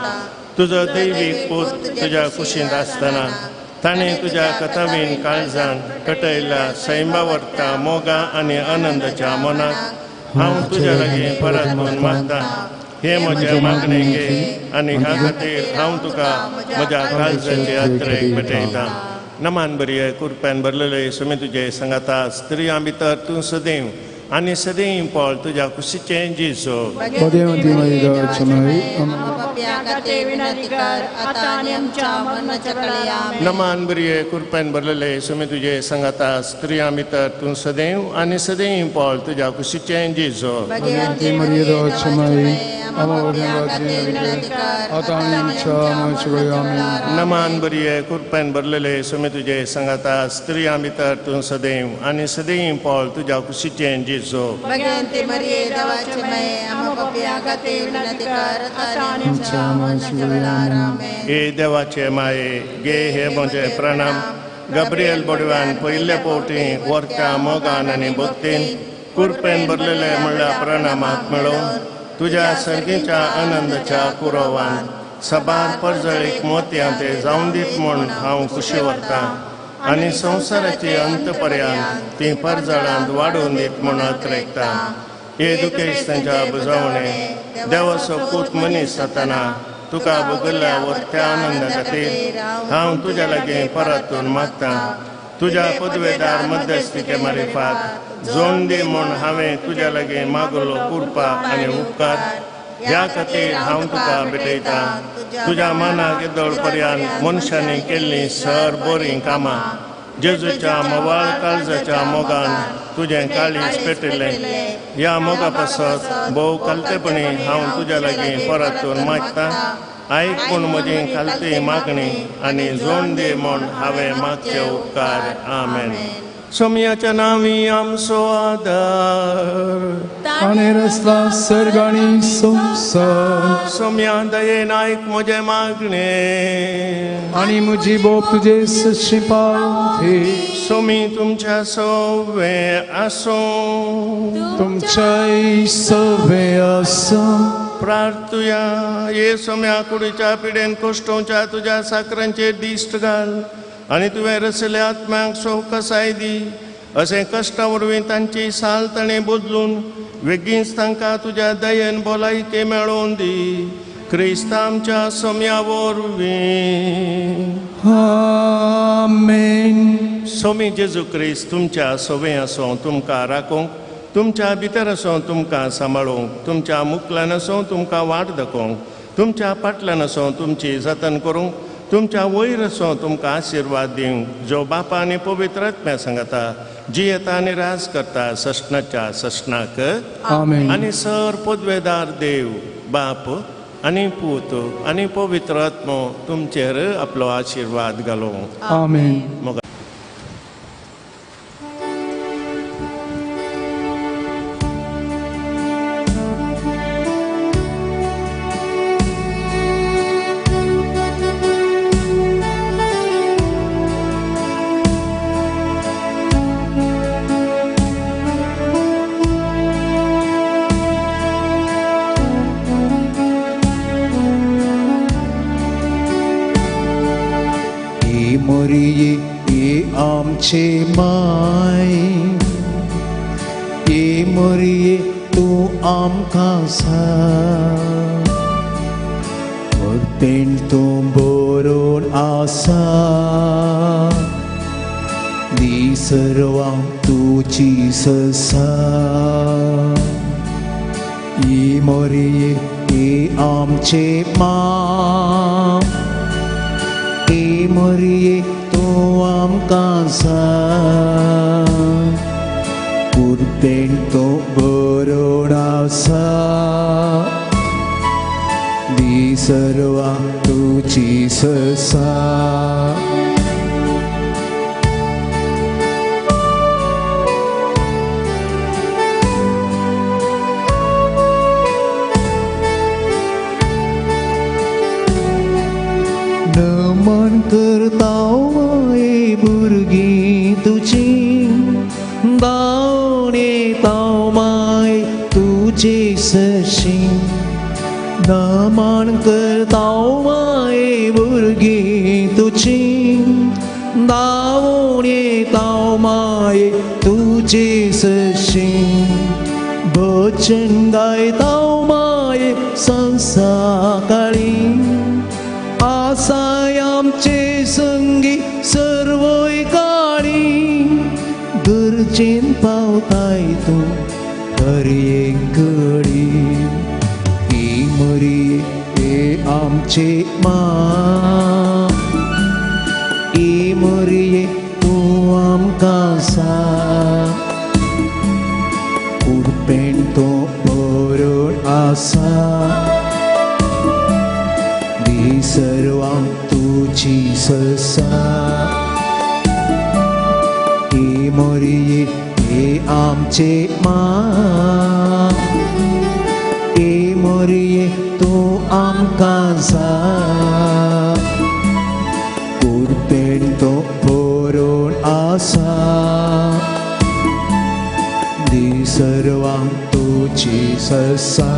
तुजो दैवीक पूत तुज्या कुशींत आसतना ताणें तुज्या कथावीन काळजान कटयल्ल्या सैमा व्हरता मोगा आनी आनंदाच्या मनाक हांव तुज्या लागीं परत म्हूण मागतां. हे म्हजें मागणें घे आनी ह्या खातीर हांव तुका म्हज्या काळजाचे यात्रेक भेटयतां. नमान बरी कुरप्यान भरलेले सुमी तुजे सांगाता, स्त्रियां भितर तूं सदैव आनी सदैव पळ तुज्या कुशीचें जेजू. नमान बरी कुरप्यान भरलेले सुमी तुजे सांगाता, स्त्रियां भितर तूं सदैव आनी सदैव पळ तुज्या कुशीचें जेजू. नमान बरी कुरप्यान भरलेले सुमी तुजे सांगाता, स्त्रियां भितर तूं सदैव आनी सदैव पळ तुज्या कुशीचें जेजू. हे देवाचे माये गे हे म्हजे प्रणाम. गब्रियल बोडव्यान पयले फावटी वर्त्या मोगान आनी भक्तीन कुरपेन भरलेले म्हणल्या प्रणामाक मेळोवन तुज्या सर्गीच्या आनंदाच्या कुरोवान सबार परजळीक मोतयां ते जावन दीत म्हूण हांव खुशी व्हरतां आनी संवसाराची अंत पर्यंत ती परजळांत वाडोवन दीत म्हूण अत्रेकतां. हे दुखेश तांच्या बुजवणे देवाचो पूत मनीस जातना तुका भोगल्ल्या वर्त्या आनंदा खातीर हांव तुज्या लागीं परतून मागतां. तुज्या पदवेदार मध्यस्थिके मारिफात जोड दी म्हूण हांवें तुज्या लागीं मागलो कुरपा आनी उपकार ह्या खातीर हांव तुका भेटयतां. तुज्या मनाक येदोळ पर्यंत मनशांनी केल्लीं सर बरीं कामां जेजूच्या मोवाळ काळजाच्या मोगान तुजें काळीज पेटिल्लें. ह्या मोगा पासत भोव कालतेपणी हांव तुज्या लागीं परतून मागतां. आयक पूण म्हजी खालती मागणी आनी जोड दी म्हूण हांवें मागचे उपकार. आमेन. सोमयाच्या नांवी आमचो आदार ताणें रचला सर्ग आनी संवसार. सोमया दयेन आयक म्हजें मागणें आनी म्हजी बोप तुजे सशी पावती. सोमी तुमच्या सवे आसूं, तुमच्याय सवे आसूं. प्रार्थुया. हे सोम्या कुडीच्या पिडेन कोश्टोवच्या तुज्या साकरांचेर दिश्ट घाल आनी तुवें रचल्या आत्म्यांक सवकसाय दी. अशें कश्टा वरवीं तांची साल ताणें बदलून वेगींच तांकां तुज्या दयेन भलायकी मेळोवन दी. क्रिस्त आमच्या सोम्या वरवीं. आमेन. सोमी जेजू क्रिस्त तुमच्या सोवे आसूं, तुमकां राखूंक, तुमच्या भितर आसूं, तुमकां सांबाळूंक, तुमच्या मुखल्यान आसूं, तुमकां वाट दाखोवंक, तुमच्या फाटल्यान आसूं, तुमची जतन करूंक, तुमच्या वयर आसूं, तुमकां आशिर्वाद दिवंक, जो बापा आनी पवित्र आत्म्या सांगता जियेता आनी राज करता सस्नाच्या सस्नाक. आमेन. आनी सर पदवेदार देव बाप आनी पूत आनी पवित्र आत्मो तुमचेर आपलो आशिर्वाद घालूं. आमेन. आमचे my, ए मरिये तूं आमकां सांग, कृपेन तूं बरोवन आसा, दी सर्वां तुजी ससा। ए मरिये ए आमचे मां, ए मरिये तूं आमकां सांग, कृपेन तूं बरोवन आसा, दी सर्वां तुजी ससा। नमन करता माये भुरगीं तुजी, धांवन येता माये तुजे सरशीं, नमन करता माये भुरगीं तुजी, धांवन येता माये तुजे सरशीं, भजन गायता माये संसाकाळी, आसाय आमचे संगी सर्वय काळी, गरजेन पावताय तूं हर एक घडी। ए मरिये ए आमचे मां, ए मरिये तूं आमकां सांग, कृपेन तूं बरोवन आसा, दी सर्वां तुजी ससा। ए मरिये ए आमचे मां, ए मरिये तूं आमकां सांग, कृपेन तूं बरोवन आसा, दी सर्वां तुजी ससा।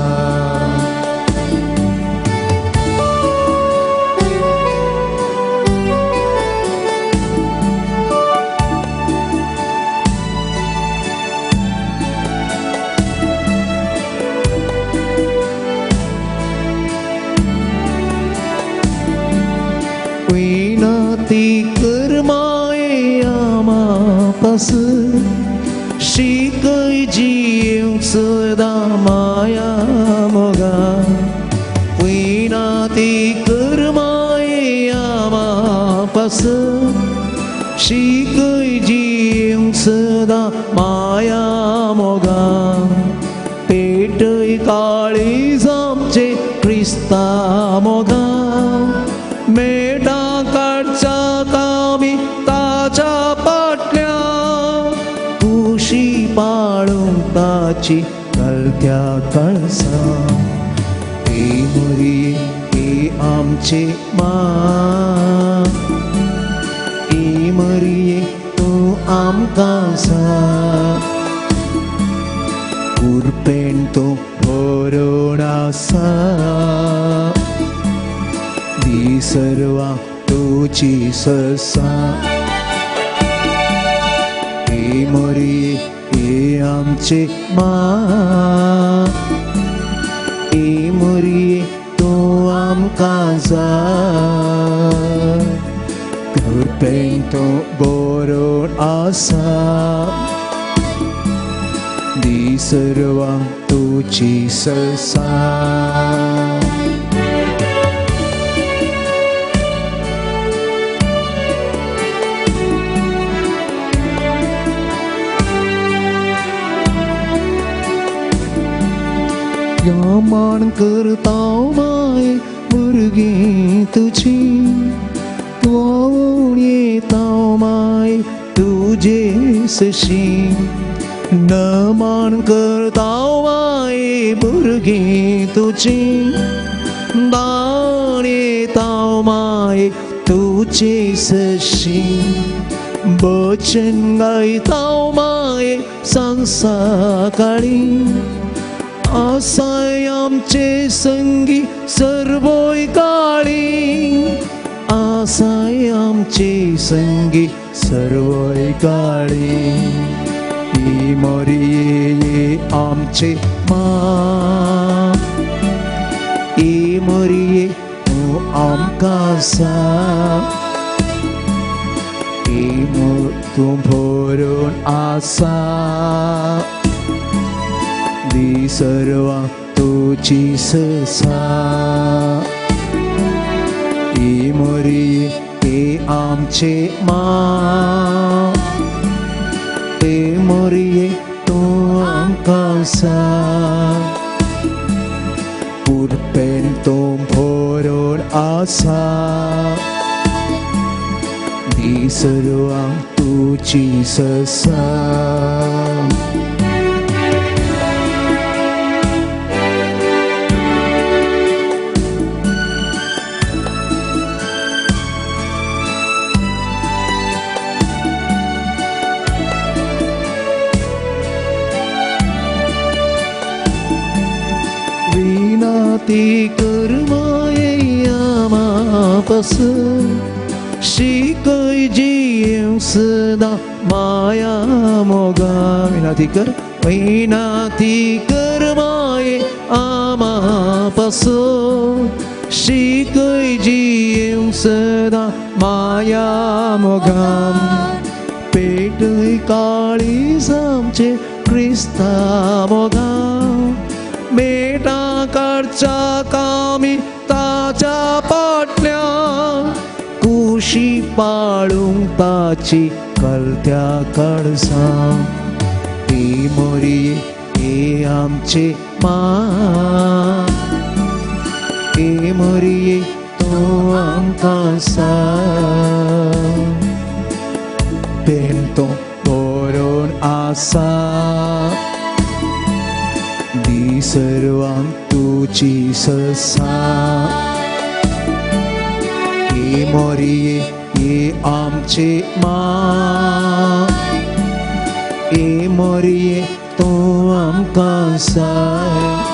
विनती कर माये आमा पास, शिकय जिवंक सदां माया मोगा, विनती कर माये आमा पास, शिकय जिवंक सदां माया मोगा, पेटय काळीज आमचे क्रिस्ता मोगा, मेटा काडच्याक आमी ताच्या पाटल्या, कुशी पाळूंक ताची कलत्या कळसा। ए मरिये ए आमचे मां, ए मरिये तूं आमकां सांग, कृपेन तूं बरोवन आसा, दी सर्वां तुजी ससा। ए मरिये ए आमचे मां, ए मरिये तूं आमकां सांग, कृपेन तूं बरोवन आसा, दी सर्वां तुजी ससा। यामान करता माये भुरगीं तुजी, धांवन येता माये तुजे सरशीं, नमन करता माये भुरगीं तुजी, धांवन येता माये तुजे सरशीं, भजन गायता माये संसाकाळी, आसाय आमचे संगी सर्वय काळी, आसाय आमचे संगी सर्वय काळी ई मोरये आमचे मा ई मोरये तूं आमकां सांग ई तूं भरून आसा दी सर्वां तुजी ससा ई मोरये ते आमचे मा ते मोरये तूं आमकां सांग पुरपेन तूं भरून आसा दी सर्वां तुजी ससा विनाती कर माये मापस शिकय जियेवंक सदां माया मोगा विनाती कर माये आमा पासून शिकय जियेवंक सदां माया मोगा पेटय काळीज आमचें क्रिस्ता मोगा मेटा काडच्या कामी ताच्या पाटल्यान कुशी पाळूंक ताची कलत्या कडसां ती मोरये हे आमचे मा हे मोरये तूं आमकां सांग पेन तूं बरोवन आसा दी सर्वांक तुजी ससा हे मोरये हे आमचे मा हे मोरये तूं आमकां सांग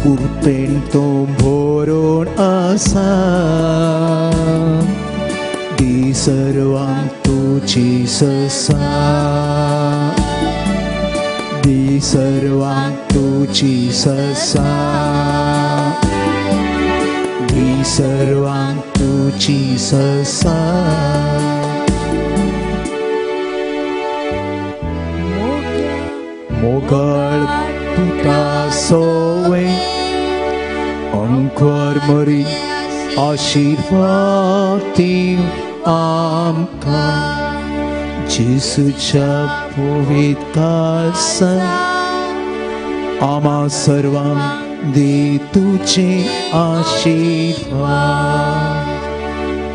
कुरपेन तूं भरून आसा दी सर्वांक तुजी ससा दी सर्वांक तुजी ससा दी सर्वांक तुजी ससा मोगाळ पुता सोवे अंकुर मरी आशिर्वाद आमकां जेसूच्या पवित्र आमा सर्वांक दी तुजे आशिर्वाद.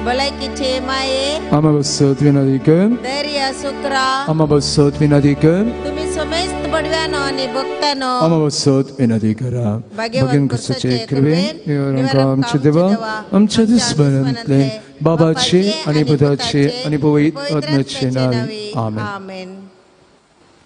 भलायकीचे माये आमा बसत विनंती कर धैर्य सुक्रा आमा बसत विनंती कर तुम्ही समेस्त बडव्यानो आणि भक्तानो आमा बसत विनंती करा. भाग्यवान क्रिस्ताचे कृपेन आमचे देवा आमच्या दुस्मनांतले बाबाचे आणि पुताचे आणि पवित्र आत्म्याचे नावे आमेन.